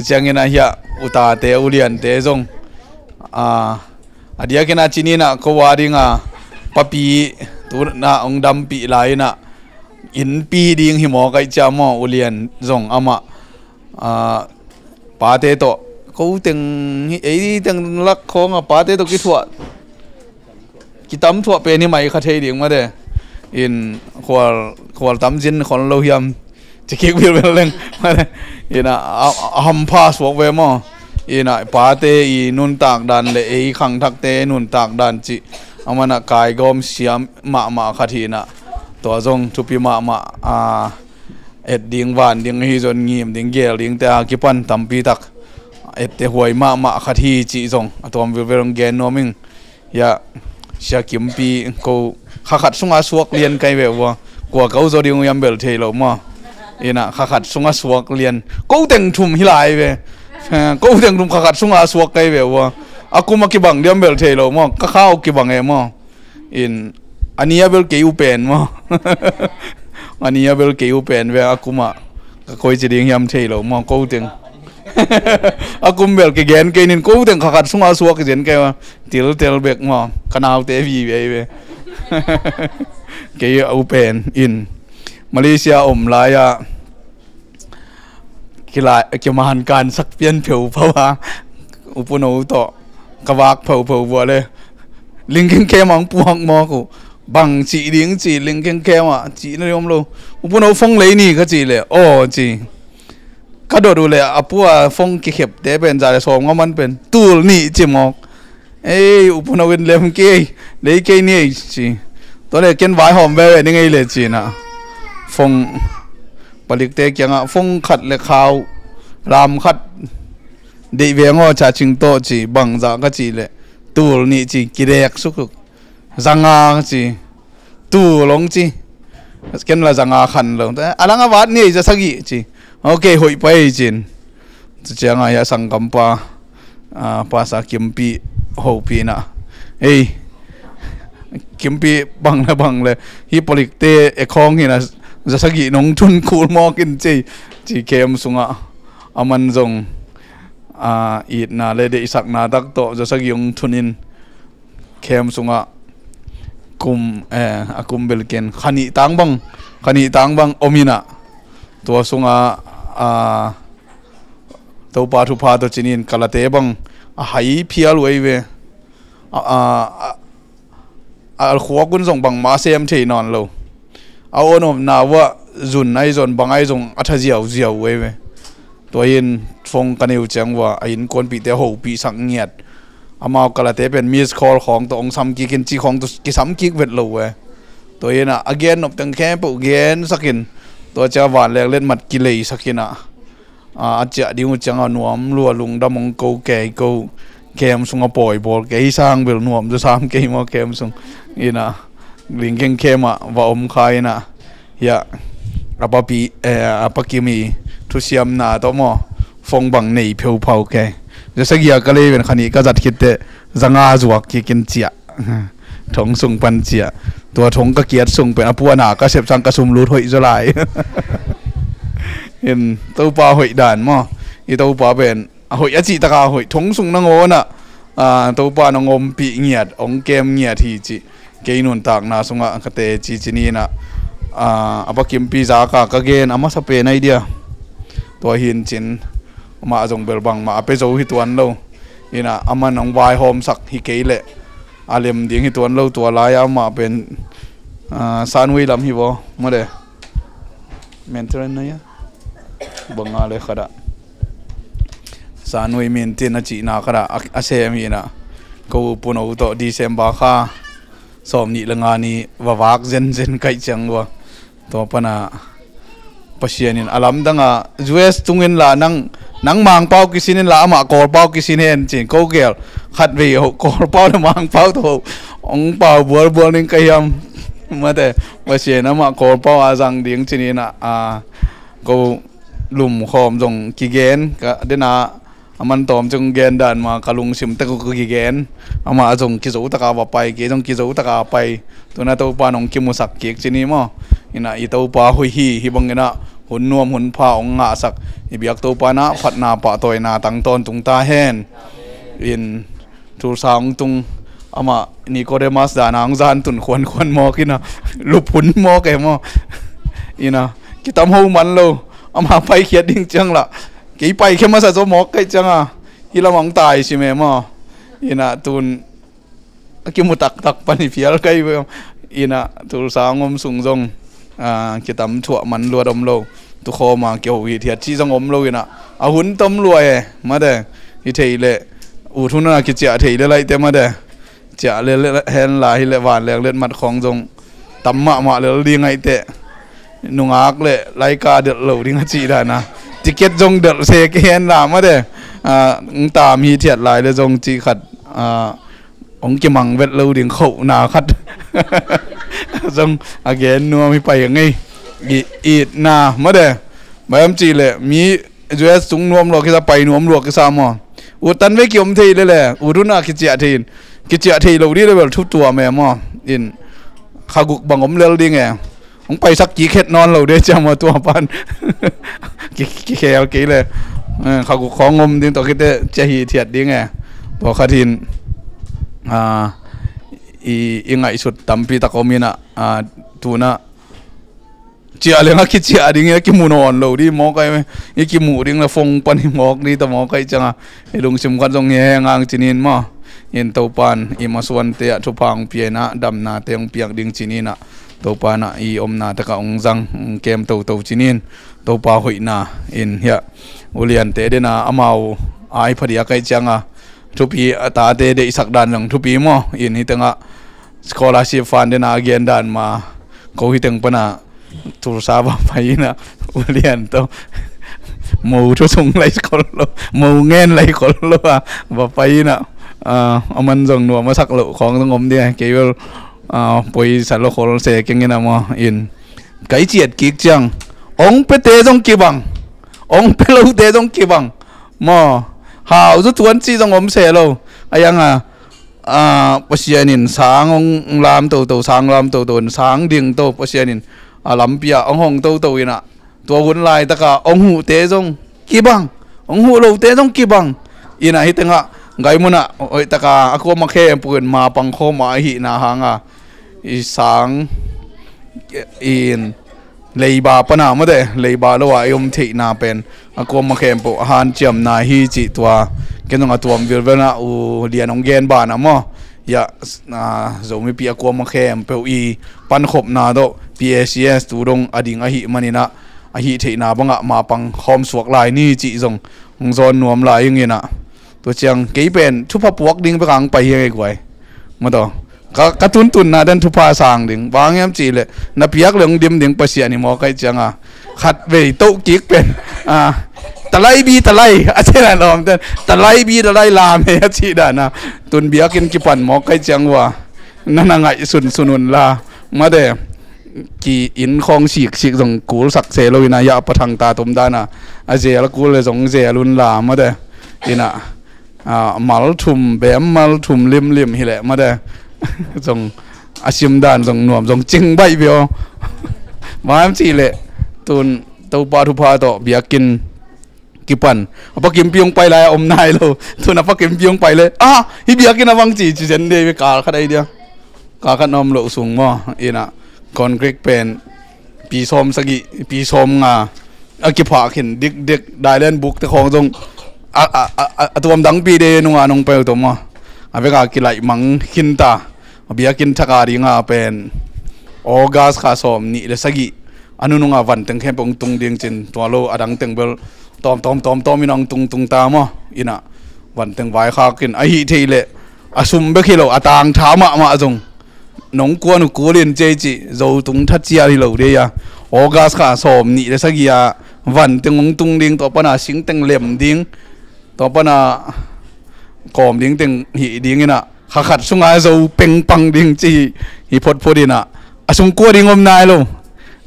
Ciangin a hiah utate uliante zong, a, a diakin a cininah ko a dinga papi tunah hong dampih lai inah innpi ding hi mawk aih cia maw, ulian zong amah, a, pate tawh ko teng hi, ei teng lak khawng a pate tawh kithuah, kitam thuah pen hi mai kha thei ding mate. In khual, khual tam zin khon lo hiam ci kik bilbel leng mate. Ina a, a hampha suak ve maw. Ina pate i nuntak dan le ei khangthakte nuntak dan cih a manah kaigawm siam mahmah khat hi ina. Tua zong thupi mahmah, a, et ding van ding hi zon ngim ding gel dingte a kipan tampi tak ette huai mahmah khat hi cih zong a tuam vilvel hong gen nuam ing. Hiah Sia Kimpi ko kha khat sunga suak lian kai ve ua. Kua ko zaw ding uh hiam bel thei lo maw. Ina kha khat sunga suak lian ko teng thum hi lai ve. Ko teng thum kha khat sunga suak kai ve ua. A kum a kibang diam bel thei lo maw, ka khau kibang e maw. In a nia bel kei uh pen maw. A nia bel kei uh pen ve a kumah ka koi ci ding hiam thei lo maw ko teng. A kum bel kigen kei nin ko teng kha khat sunga suak kizen kei maw. Tiltel bek maw, ka naute vive ve. Kei a upen in Malaysia om lai-ah kila, kiman kansak pian pheuphau a upuno tawh ka vak pheupheu vua le lingkengkem ang puak mawk uh. Bang cih ding ci lingkengkem ah cihna ding om lo. Upuno fong lei ni ka cih le aw ci. Ka dot uh le a pua fong kikhepte pen za le sawm nga man pen tul nih ci mawk. Ei upuno in lem kei lei kei ni ei ci. Tua le ken vaihawm veve ni ngei le cina. Fong palikte kiangah fong khat le khau lam khat deih veng aw ca cing tawh ci bangzah ka cih le tul nih ci kidek sukuk. Zanga ci. Tul hong ci. Ken la zanga khan lo. A lang a vat ni ei za sagih ci. Ok hoih pai cin. Tucianga hiah sangkampa, a, pasa Kimpi hopihna. Ei Kimpi bang le bang le hi palikte ekhawng hina za sagih nong thun khul mawkin cei ci kem sungah a man zong, a, itna le deihsakna tak tawh za sagih hong thunin kem sungah kum, eh, a kum belken khanih tang bang, khanih tang bang om inah tua sungah, a, Topa thupha tawh cinin kalate bang a hai phial uh ei ve. A, a, a, a alkhuak un zong bangmah a sem thei nawn lo. A awnopna uah zun ai zon bang ai zong a tha ziauziau uh ei ve. Tua in fong ka neu ciang uah a innkuanpihte a hopihsak ngiat. Amau kalate pen miss call khawng tawh hong samkik in ci khawng tawh kisamkik vet lo uh e. Tua in a gennop teng khempeuh gensakin tua cia vanlek letmat kileisakin a, a, a ciah ding uh ciangah nuam lua lungdam hong ko kei ko. Kem sungah pawi bawl kei sang bel nuam zaw sam kei maw kem sung. Ina lingkeng kem ah va om kha ina hiah a papi, eh, a pakimi thusiamna tawh maw fong bang nei pheuphau kei. Za sagih a ka lei ven khanih ka zat khitteh zanga zuak kikin ciah. Thong sung pan ciah. Tua thong ka kiat sung pen a puana ka sep sang ka sum lut hoih zaw lai. In Topa hoih dan maw. I Topa pen a hoih a cih taka hoih thong sung nangawnah, a, Topa nong ompih ngiat hong kem ngiat hi cih kei nuntakna sungah ka teci ci ni in ah, a, a pakimpi zaka ka gen a masa pen ahi dia. Tua hi in cin, amah zong bel bangmah a pia zo hi tuan lo. In ah, aman hong vaihawmsak hi kei leh a lem ding hi tuan lo, tua lai-a amah pen, a, Sanwei lam hi vaw, mawle. Mentoren na ia banga le khat ah Sanwei Mintin a cihna khat ah a, a sem hi in ah, ko u Pun O tawh December kha sawmnih le nga ni va vak zenzen kaih ciang ua, tua pan ah Pasian in a lamdang a, U S tung inla nang, nang Mangpau kisin inla, amah Kawlpau kisin hen ci-in, ko gel khatvei ho Kawlpau le Mangpau tawh hong pau bualbual ning ka hiam? Mate, Pasian amah Kawlpau a zang ding ci ni in ah, a, ko lumkhawm zong kigen ka den a, a man tawm ciang gen dan mah ka lungsim tek uh ka kigen. Amah zong kizo taka va pai, kei zong kizo taka pai. Tu-in ah Topa in hong kimusak kik ci ni maw. In ah i Topa hoih hi, hih bangin ah hun nuam hun pha hong ngahsak i biak Topa in ah phatna pahtawina tang tawntung ta hen. In Tulsa hong tung, amah Nicodemus dan a hong zan tun khuankhuan mawk in ah, lup hun mawk e maw. In ah kitam ho man lo, amah paikhiat ding ciang lah kei paikhia masa zaw mawk kaih ciang a, hih lam ah hong tai sim e maw. In ah tun a kimu taktak pan i phial kai ve. In ah Tulsa hong om sung zong, a, kitam thuah man luat om lo. Tukhawm a kiho hithiat cih zong om lo in ah, a hun tom lua e, mate. Hi thei leh, ut hun a kiciah thei le laite, mate. Ciah le, le hen la hi leh vanleng letmat khawng zong tam mahmah lel ding aih teh. Nungak le laika delh lo ding a cih dan a, ticket zong delh se kei hen la, mate. A, ng tam hithiat lai le zong cih khat, a, hong kimang vet lo ding khohna khat zong a gen nuam hi pai ngei. I, itna, mate. Bang hiam cih leh mi U S tung nuam lua kisa, pai nuam lua kisa maw. Ut tan vei kiom thei lele, ut hun a kiciah thei in. Kiciah thei lo ding le bel thu tuam e maw. In, kha guk bang om lel ding e. Hong paisak kik het nawn lo ding ciang maw, tua pan. Ki, kikhel kei le. Eh, kha guk khawng om ding tawh khit teh ciah hithiat ding e. Tua khat in, a, i, i ngaihsut tampi tak om in ah, a, tu-in ah ciah leng a kiciah ding, a kimu nawn lo ding mawk aih. I kimuh ding le phone pan hi mawk ding tawh mawk aih ciang a, i lungsim khat zong hi heng hang ci ni in maw. In Topa in i masuante ah thupha hong pia in ah, damnate hong piak ding ci ni in ah, Topa in ah i omna tak ah hong zang, hong kem toto ci ni in. Topa hoihna in hiah uliante den a, amau a i pha diak aih ciang a, thupi, a tate deihsak dan zong thupi maw. In hih teng ah scholarship fund den a gen dan mah, ko hih teng pan a Tulsa va pai in ah, ulian tawh mo thu sung lai khol lo, mo ngen lai khol lo a, va pai in ah, a, a man zong nuam a sak loh khawng zong om ding a, kei bel, a, poisa lo khol se keng in ah maw. In kai ciat kik ciang, hong piate zong kibang, hong pia lote zong kibang maw. Hau zu tuan cih zong om se lo. A iang a, a, Pasian in sang hong lam toto, sang lam toto, sang ding to Pasian in a lampi ah hong hong toto in ah, tua hun laitak a hong huhte zong kibang, hong huh lote zong kibang. In ah hih teng ah, gai mun ah hoih tak a, a kuama khempeuh in mapang khawm a, ahihna hang a, i sang in leiba pan a, mate, leiba lo a i om theihna pen a kuama khempeuh a hanciamna hi cih tua ken zong a tuam vilvel in ah ulian hong gen ban a maw. Hiah, a, Zomipi a kuama khempeuh i pankhopna tawh P A C S tu dong a ding ahih man in ah, a hih theihna bang ah mapang khawm suak lai ni cih zong hong zawn nuam lai ing in ah. Tua ciang kei pen thupha puak ding bek a hong pai hi ing ei guai. Maw taw. Ka, ka tuntunna den thupha sang ding. Bang hiam cih leh, na piak leh hong dim ding Pasian hi mawk aih ciang a, khatvei toh kik pen, a, talai bi talai, a cih dan lawm ten, talai bi talai lam hi a cih dan a, tun biakinn kipan mawk aih ciang ua, na na ngaihsun sun un la, mate, ki inn khawng siksik zong kulsak se lo in ah, hiah Pa Thangtat om dan a, a zel a kul leh zong zel un la, mate, in ah, a, mal thum, bem mal thum limlim hi leh, mate, zong a sim dan zong nuam, zong cing baih bia aw. Bang hiam cih leh, tun Topa thupha tawh biakinn kipan. A Pa Kimpi hong pai lai a om nai lo. Tun a Pa Kimpi hong pai leh, a, hih biakinn a bang ci, ci zen dei ve kal khat aih dia. Ka khat na om loh sung maw, ina, concrete pen pi sawm sagih, pi sawm nga a kiphah khin dikdik, dailen bukte khawng zong a, a, a, a, a tuam dangpi de nunga nong peuh tawh maw. A veka kilaih mang khinta, a biakinn thaka dinga pen August kha sawm nih le sagih a nununga vanteng khempeuh hong tung ding cin, tua lo a dangteng bel tawm tawm tawm tawm ina hong tung tung ta maw. Ina vanteng vaikhak in, ahi thei leh a sum bek hi lo, a tangtha mahmah zong nong kuan uh kulin cei cih zo tung tha cial hi lo de a. August kha sawm nih le sagih a vanteng hong tung ding, tua pana singteng lem ding, tua pana kawm ding teng hi ding ina, kha khat sunga zo pengpang ding ci hi photphot ina, a sung kua ding om nai lo.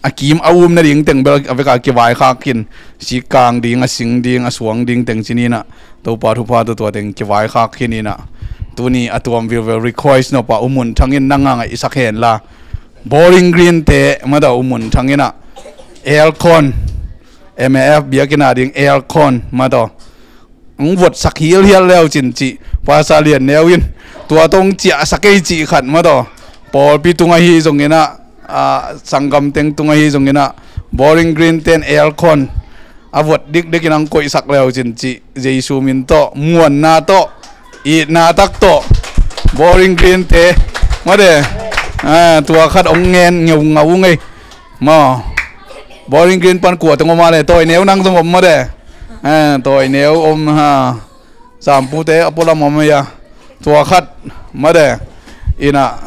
A kim a um nading teng bel a veka kivaikhak khin, sikkang ding, a sing ding, a suang ding teng ci ni ina, Topa thupha tawh tua teng kivaikhak khin ina, tuni a tuam vilvel request nop a U Mun Thang in nang a ngaihsak hen la, Bowling Green te mataw, U Mun Thang ina aircon, M A F biakinn a ding aircon mataw hong votsak hilhial leu cin cih, Pastor Lian Neu in tua tawh hong ciahsak ei cih khat mataw, pawlpi tung ahi zong ina, a, sanggam teng tung ahi zong ina, Bowling Green ten aircon a vot dikdik in hong koihsak leu cin cih, Jesu min tawh, muanna tawh, itna tak tawh, Bowling Green te mate, a, tua khat hong ngen ngeungau ngei maw. Bowling Green pan kua teng om a le, Tawi Neu nang zong om mate, a, Tawi Neu om ha. Sampute a pualam om a, tua khat mate ina,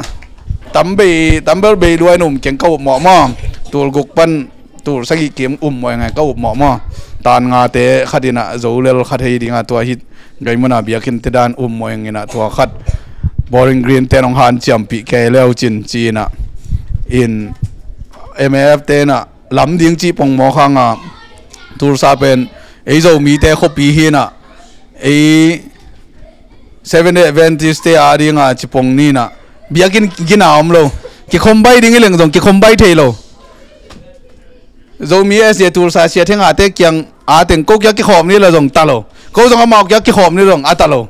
tambei, tambel bei luai num keng ka up mawh maw. Tul guk pan tul sagih kim um mawh eng ka up mawh maw. Tan ngate khat ina zo lel khat hei dinga, tua hit gai muna biakinn te dan um mawh eng ina, tua khat Bowling Green te nong hanciampih kei leu cin ci ina, in M A F te ina lam ding cih pongmawk hanga, Tulsa pen ei Zomite khuapi hi ina, ei Seventh Day Adventist te a dinga ci pong ni ina, biakinn gina om lo. Kikhom bai ding i leng zong kikhom bai thei lo. Zomi S J Tulsa sia thengate kiang a teng ko kia kikhawm ni la zong ta lo. Ko zong amau kia kikhawm ni zong a ta lo.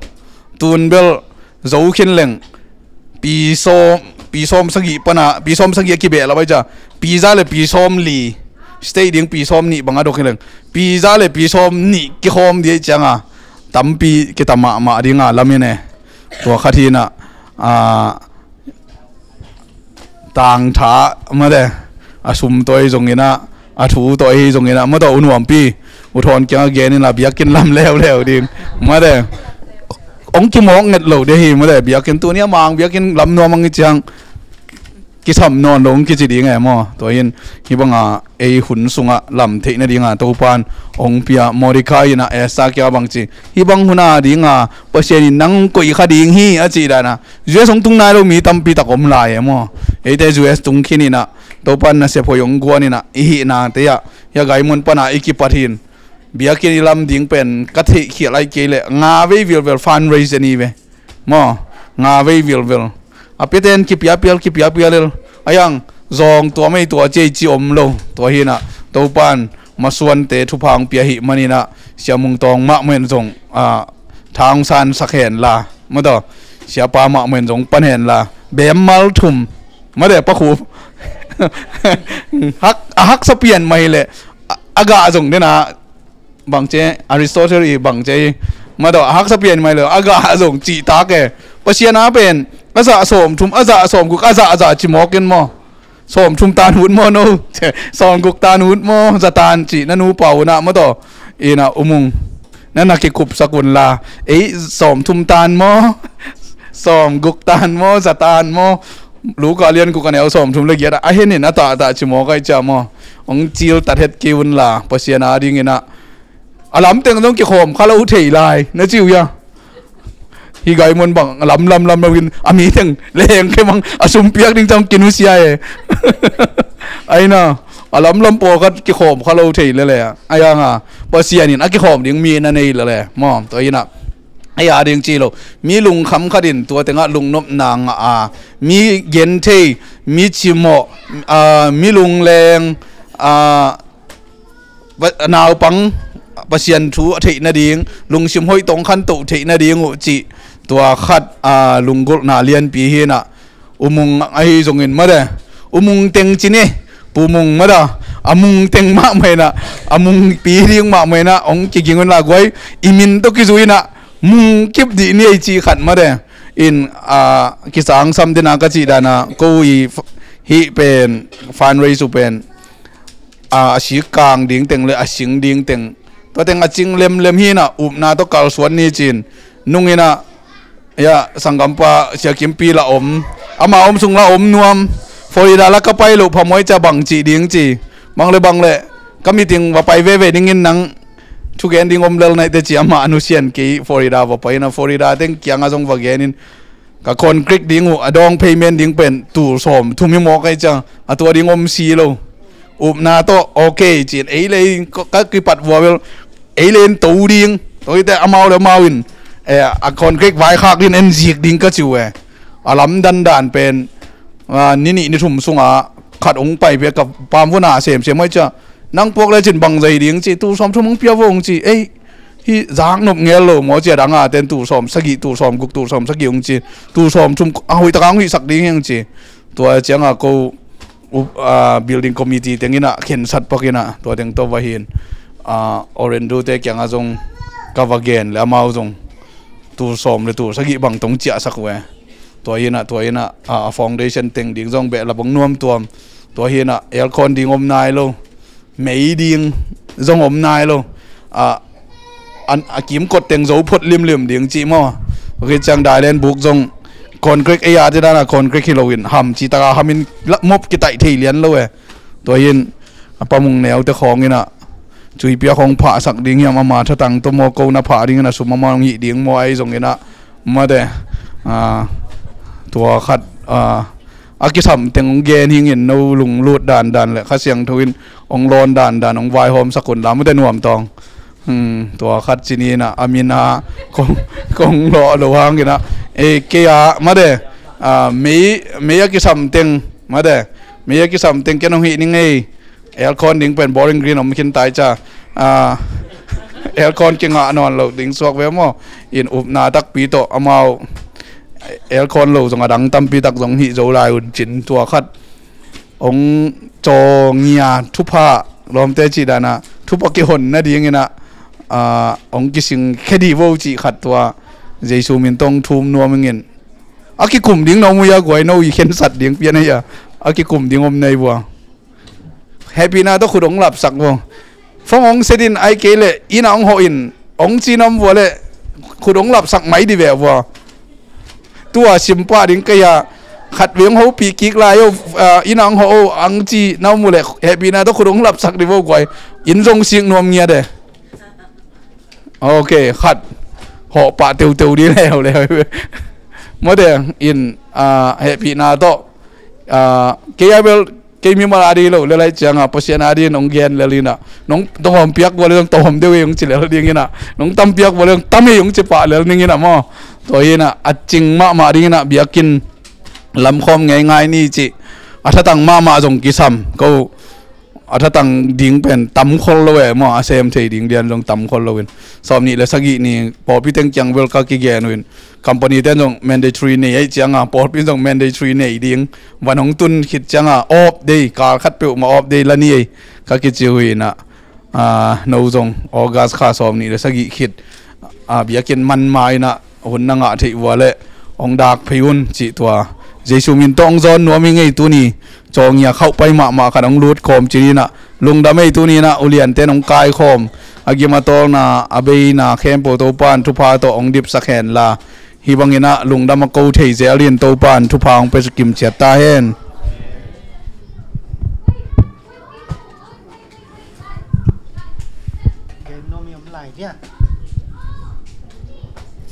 Tun bel zo khin leng pi sawm, pi sawm sagih pana, pi sawm sagih a kibeh la bai ca, pi za le pi sawm li, state ding pi sawm nih bang a dok hi leng, pi za le pi sawm nih kikhawm di cianga tampi kita mahmah dinga lam hi ne. Tua khat hi ina, a, tangtha mate, a sum tawh hi zong ina, a thu tawh hi zong ina, mate, u nuampi, u thawn kiang a gen ina, biakinn lam leuleu ding mate. Hong kimawk nget lo de hi mate, biakinn tuni a mang biakinn lam nuam ang i ciang kisam nawn lo hong kici ding e maw. Tua hin hih banga ei hun sungah lam theih nadinga Topan hong pia, Mordecai ina Esther kia bang ci, hih bang huna dinga Pasian in nang koih kha ding hi a cih dana, U S hong tung nai lo mi tampi tak om lai e maw. Eite U S tung khin ina, Topan nasep hoih hong guan ina, i hihna te ah hia Gaimun pana i kipat hin, biakinn i lam ding pen ka theihkhial ai kei leh nga vei vilvel fundraise ni ve maw, nga vei vilvel. A piaten kipiapial, kipiapial el, a yang zawng tua mei tua ciei ci om lo. Tua hi ina, Topan masuante thupha hong pia hi man ina, Sia Mung Tawng mahmah in zong, a, tha hong sansak hen la, mate, siapa mahmah in zong pan hen la, bem mal thum mate, pakhup. Hak, a haksa pian mah hi leh, a, a gah zong dena, bangce, Aristotle i bangce, mate, a haksa pian mah hi leh a gah zong cihtak e. Pasian a pen a zah sawm thum, a zah sawm guk, a zah, a zah ci mawk in maw. Sawm thum tan hut maw no, sawm guk tan hut maw, za tan cih na nupa una, mate, ina, U Mung, na na kikhupsak un la. Ei, sawm thum tan maw, sawm guk tan maw, za tan maw, Luka lian guk a neu sawm thum le giat a, a henin a tahtah ci mawk ai cia maw. Hong ciltat het kei un la, Pasian a ding ina, a lamteng zong kikhawm kha lo thei lai na ci uh hia. Hih Gaimun bang lamlam lamlam in a mi teng leng khe mang, a sum piak ding ciang kinusia e. Aina, a lamlam pawlkhat kikhawm kha lo thei lele a, a yanga Pasian in a kikhawm ding mi na nei lele maw. Tua ina, a ya ding ci lo, mi lungkham khat in tua tengah lungnopna ngah a, mi genthei, mi cimawh, a, mi lungleng, a, va-, naupang Pasian thu a theih nading, lungsim hoih tawh hong khantoh theih nading uh cih, tua khat, a, lunggulhna lianpi hi ina, U Mung ahi zongin mate, U Mung teng ci ni, Pu Mung mate, a Mung teng mahmah inah, a Mung pi ding mahmah inah hong kiging un la guai, i min tawh kizui inah Mung kip dih ni ei cih khat mate. In, a, kisangsam dena ka cih dana ko i f-, hih pen fundraise uh pen, a, a sik kang ding teng le a sing ding teng, tua teng a cing lemlem hi inah upna tawh kalsuan ni cin. Nung inah, ya, sanggampa Sia Kimpi la om, ama om sung la om nuam. Florida la ka pai loh phamawh ei cia bang cih ding ci. Bang le bang le ka meeting va pai veve dingin nang thugen ding om lel naite ci, amah a nusian kei Florida va pai inah Florida teng kiangah zong va genin, ka concrete ding uh a down payment ding pen tul sawm thum hi mawk ei cia, a tua ding om si lo. Upna tawh okay cin, ei le ei ka kipat vua bel ei le in to ding. Tua hite amau le amau in, eh, a concrete vaikhak din en zik ding ka ci uh e. A lamdan dan pen, a, ni nih ni thum sunga khat hong pai pia ka pamvuna semsem ei cia, nang puak le cin bang zai ding ci, tul sawm thum hong pia vo hong ci. Ei, hih zak nop ngel lo maw ci, a dang a ten tul sawm sagih, tul sawm guk, tul sawm sagih hong ci, tul sawm thum a hoih taka hong hihsak ding hi hong ci. Tua cianga ko, u-, a, building committee teng inah khensat pak inah tua teng tawh va hin, a, Orlando te kiangah zong ka va gen le amau zong tul sawm le tul sagih bang tong ciahsak uh e. Tua inah, tua inah, a, a foundation teng ding zong behlap hong nuam tuam. Tua hinah aircon ding om nai lo, mei ding zong om nai lo. A, an, a kimkot teng zo phot limlim ding cih maw. Tua khit ciang dailen buk zong concrete ei a te dana concrete hi loin ham cih taka hamin la-, mop kitaih thei lian lo e. Tua hin a Pa Mung Neu te khawng inah cuipiak hong phahsak ding hiam, ama thatang tawh maw, ko na phah dingin a sum ama hong hih ding maw, ahi zong inah mate, a, tua khat, a, a kisam teng hong gen hingin, no lunglut dandan le Kha Siangtho in hong lawn dandan hong vaihawmsak un la mate, nuam tawng. Hmm, tua khat ci ni inah a min a kong, kong lawh lo hang inah, e, kei a mate, a, mei, mei a kisam teng mate, mei a kisam teng ken hong hih ning ei. Aircon ding pen Bowling Green om khin tai cia. A, aircon kingah nawn lo ding suak ve maw. In upna takpi tawh amau aircon lo zong a dang tampi tak zong hih zo lai un cin, tua khat hong cawngia thupha, lawmte cih dana thupha kihon nading inah, a, hong kising khe dih vo cih khat tua Jesu min tawh hong thum nuam ingin. A kikum ding na om uh hia guai, no i khensat ding pian ahi a, a kikum ding om na hi vua. Hehpihna tawh khut hong lapsak vua. Phone hong set in, ahih kei leh inn ah hong hawh in hong ci na om vua leh khut hong lapsak mai dih ve vua. Tua simpah ding kei a, khat vei hong hopih kik lai o, ah, inn ah hong hawh o hong ci na om uh leh hehpihna tawh khut hong lapsak dih vo guai. Inn zong sik nuam ngiat e. Ok, khat hawh pah teuteu dih leuleu. Mawte in, ah, hehpihna tawh, ah, kei a bel kei mimal a dih lo lel ahih cianga Pasian a dih in hong gen lel inah, nong tawhawm piak vua le zong tawhawm deuh ei hong ci lel ding inah, nong tam piak vua le zong tam ei hong ci pah lel ding inah maw. Tua hi inah a cing mahmah ding inah biakinn lamkhawm ngeingai ni cih a thatang mahmah zong kisam ko. A thatang ding pen tam khol lo e maw, a sem thei ding lian zong tam khol lo in. Sawmnih le sagih ni pawlpi teng kiang bel ka kigen uh in, company ten zong mandatory nei ahih cianga pawlpi zong mandatory nei ding van hong tun khit cianga off day, kal khat peuhmah off day la ni ei ka kici uh inah, ah, no zong August kha sawmnih le sagih khit, ah, biakinn man ma inah hun na ngah theih vua leh hong dak phei un cih tua Jesu min tawh hong zawn nuam hi ngei. Tuni cawngia khauhpai mahmah khat hong lut khawm cih inah lungdam ei. Tuni inah ulianten hong kaikhawm, a gim a tawlna a beina khempeuh Topan thupha tawh hong dipsak hen la, hih bang inah lungdam a ko thei zel in Topan thupha hong pia kim ciat ta hen. Gen nuam i om lai dia.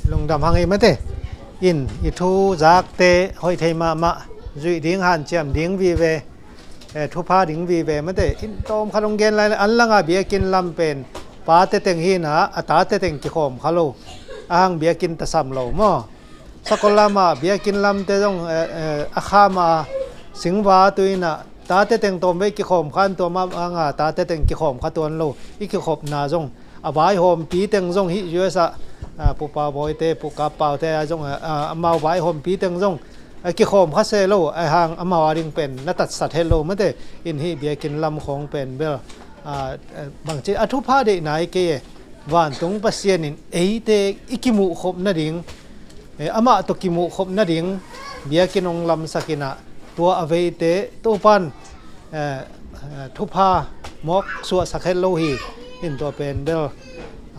Lungdam hang ei mate. In i thu zakte hoih thei mahmah, zuih ding hanciam ding vive, eh, thupha ding vive mate. In tawm khat hong gen lai le, an langa biakinn lam pen pate teng hi inah a tate teng kikhawm kha lo. A hang biakinn tasam lo maw. Sakol lama biakinn lamte zong, eh, eh, a khama singva tu inah tate teng tawmvei kikhawm khan tua mah anga tate teng kikhawm kha tuan lo. I kikhopna zong a vaihawmpi teng zong hih U S ah, ah, Pupa Bawite, Pukap Paute a zong, ah, ah, amau vaihawmpi teng zong a kikhawm kha se lo, a hang amau a ding pen na tatsat het lo mate. In hih biakinn lam khawng pen bel, a, a, bangci a thupha deih nai kei e. Vantung Pasian in eite i kimuhkhop nading, eh, amah tawh kimuhkhop nading biakinn hong lamsak in ah, tua a veite Topan, eh, eh, thupha mawk suahsak het lo hi. In tua pen bel,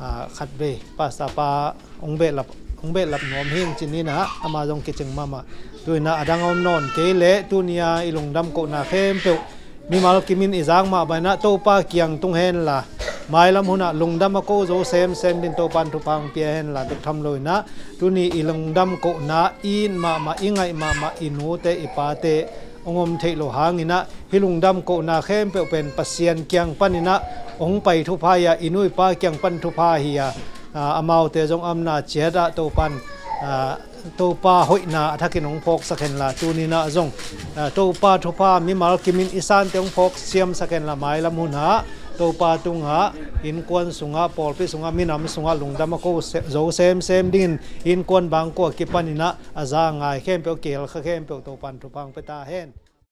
ah, khatvei pastor pa hong behlap, hong behlap nuam hi ing ci-in ah, ama zong kicing mahmah. Tu-in ah a dang a om nawn kei leh, tuni-a i lungdam kohna khempeuh mimal kimin i zak mah bangin ah Topa kiang tung henla, mailam hunah lungdam a ko zo semsem dingin Topan thupha hong pia henla, bek tham loin ah tuni i lungdam kohna i it mahmah, i ngaih mahmah i nute i pate hong om theih loh hangin ah, hih lungdam kohna khempeuh pen Pasian kiang panin ah hong pai thupha hi a, i nu i pa kiang pan thupha hi a, a, amaute zong a omna ciat ah Topan, a, Topa hoihna a thakin hong phawksak henla, tuni-in ah zong, a, Topa thupha mimal kimin i sante hong phawk siamsak henla, mailam hunah Topa tungah, innkuan sungah, pawlpi sungah, minam sungah lungdam a ko se-, zo semsem dingin, innkuan bangkua kipanin ah a za ngai khempeuh, kihel kha khempeuh Topan thupha hong pia ta hen.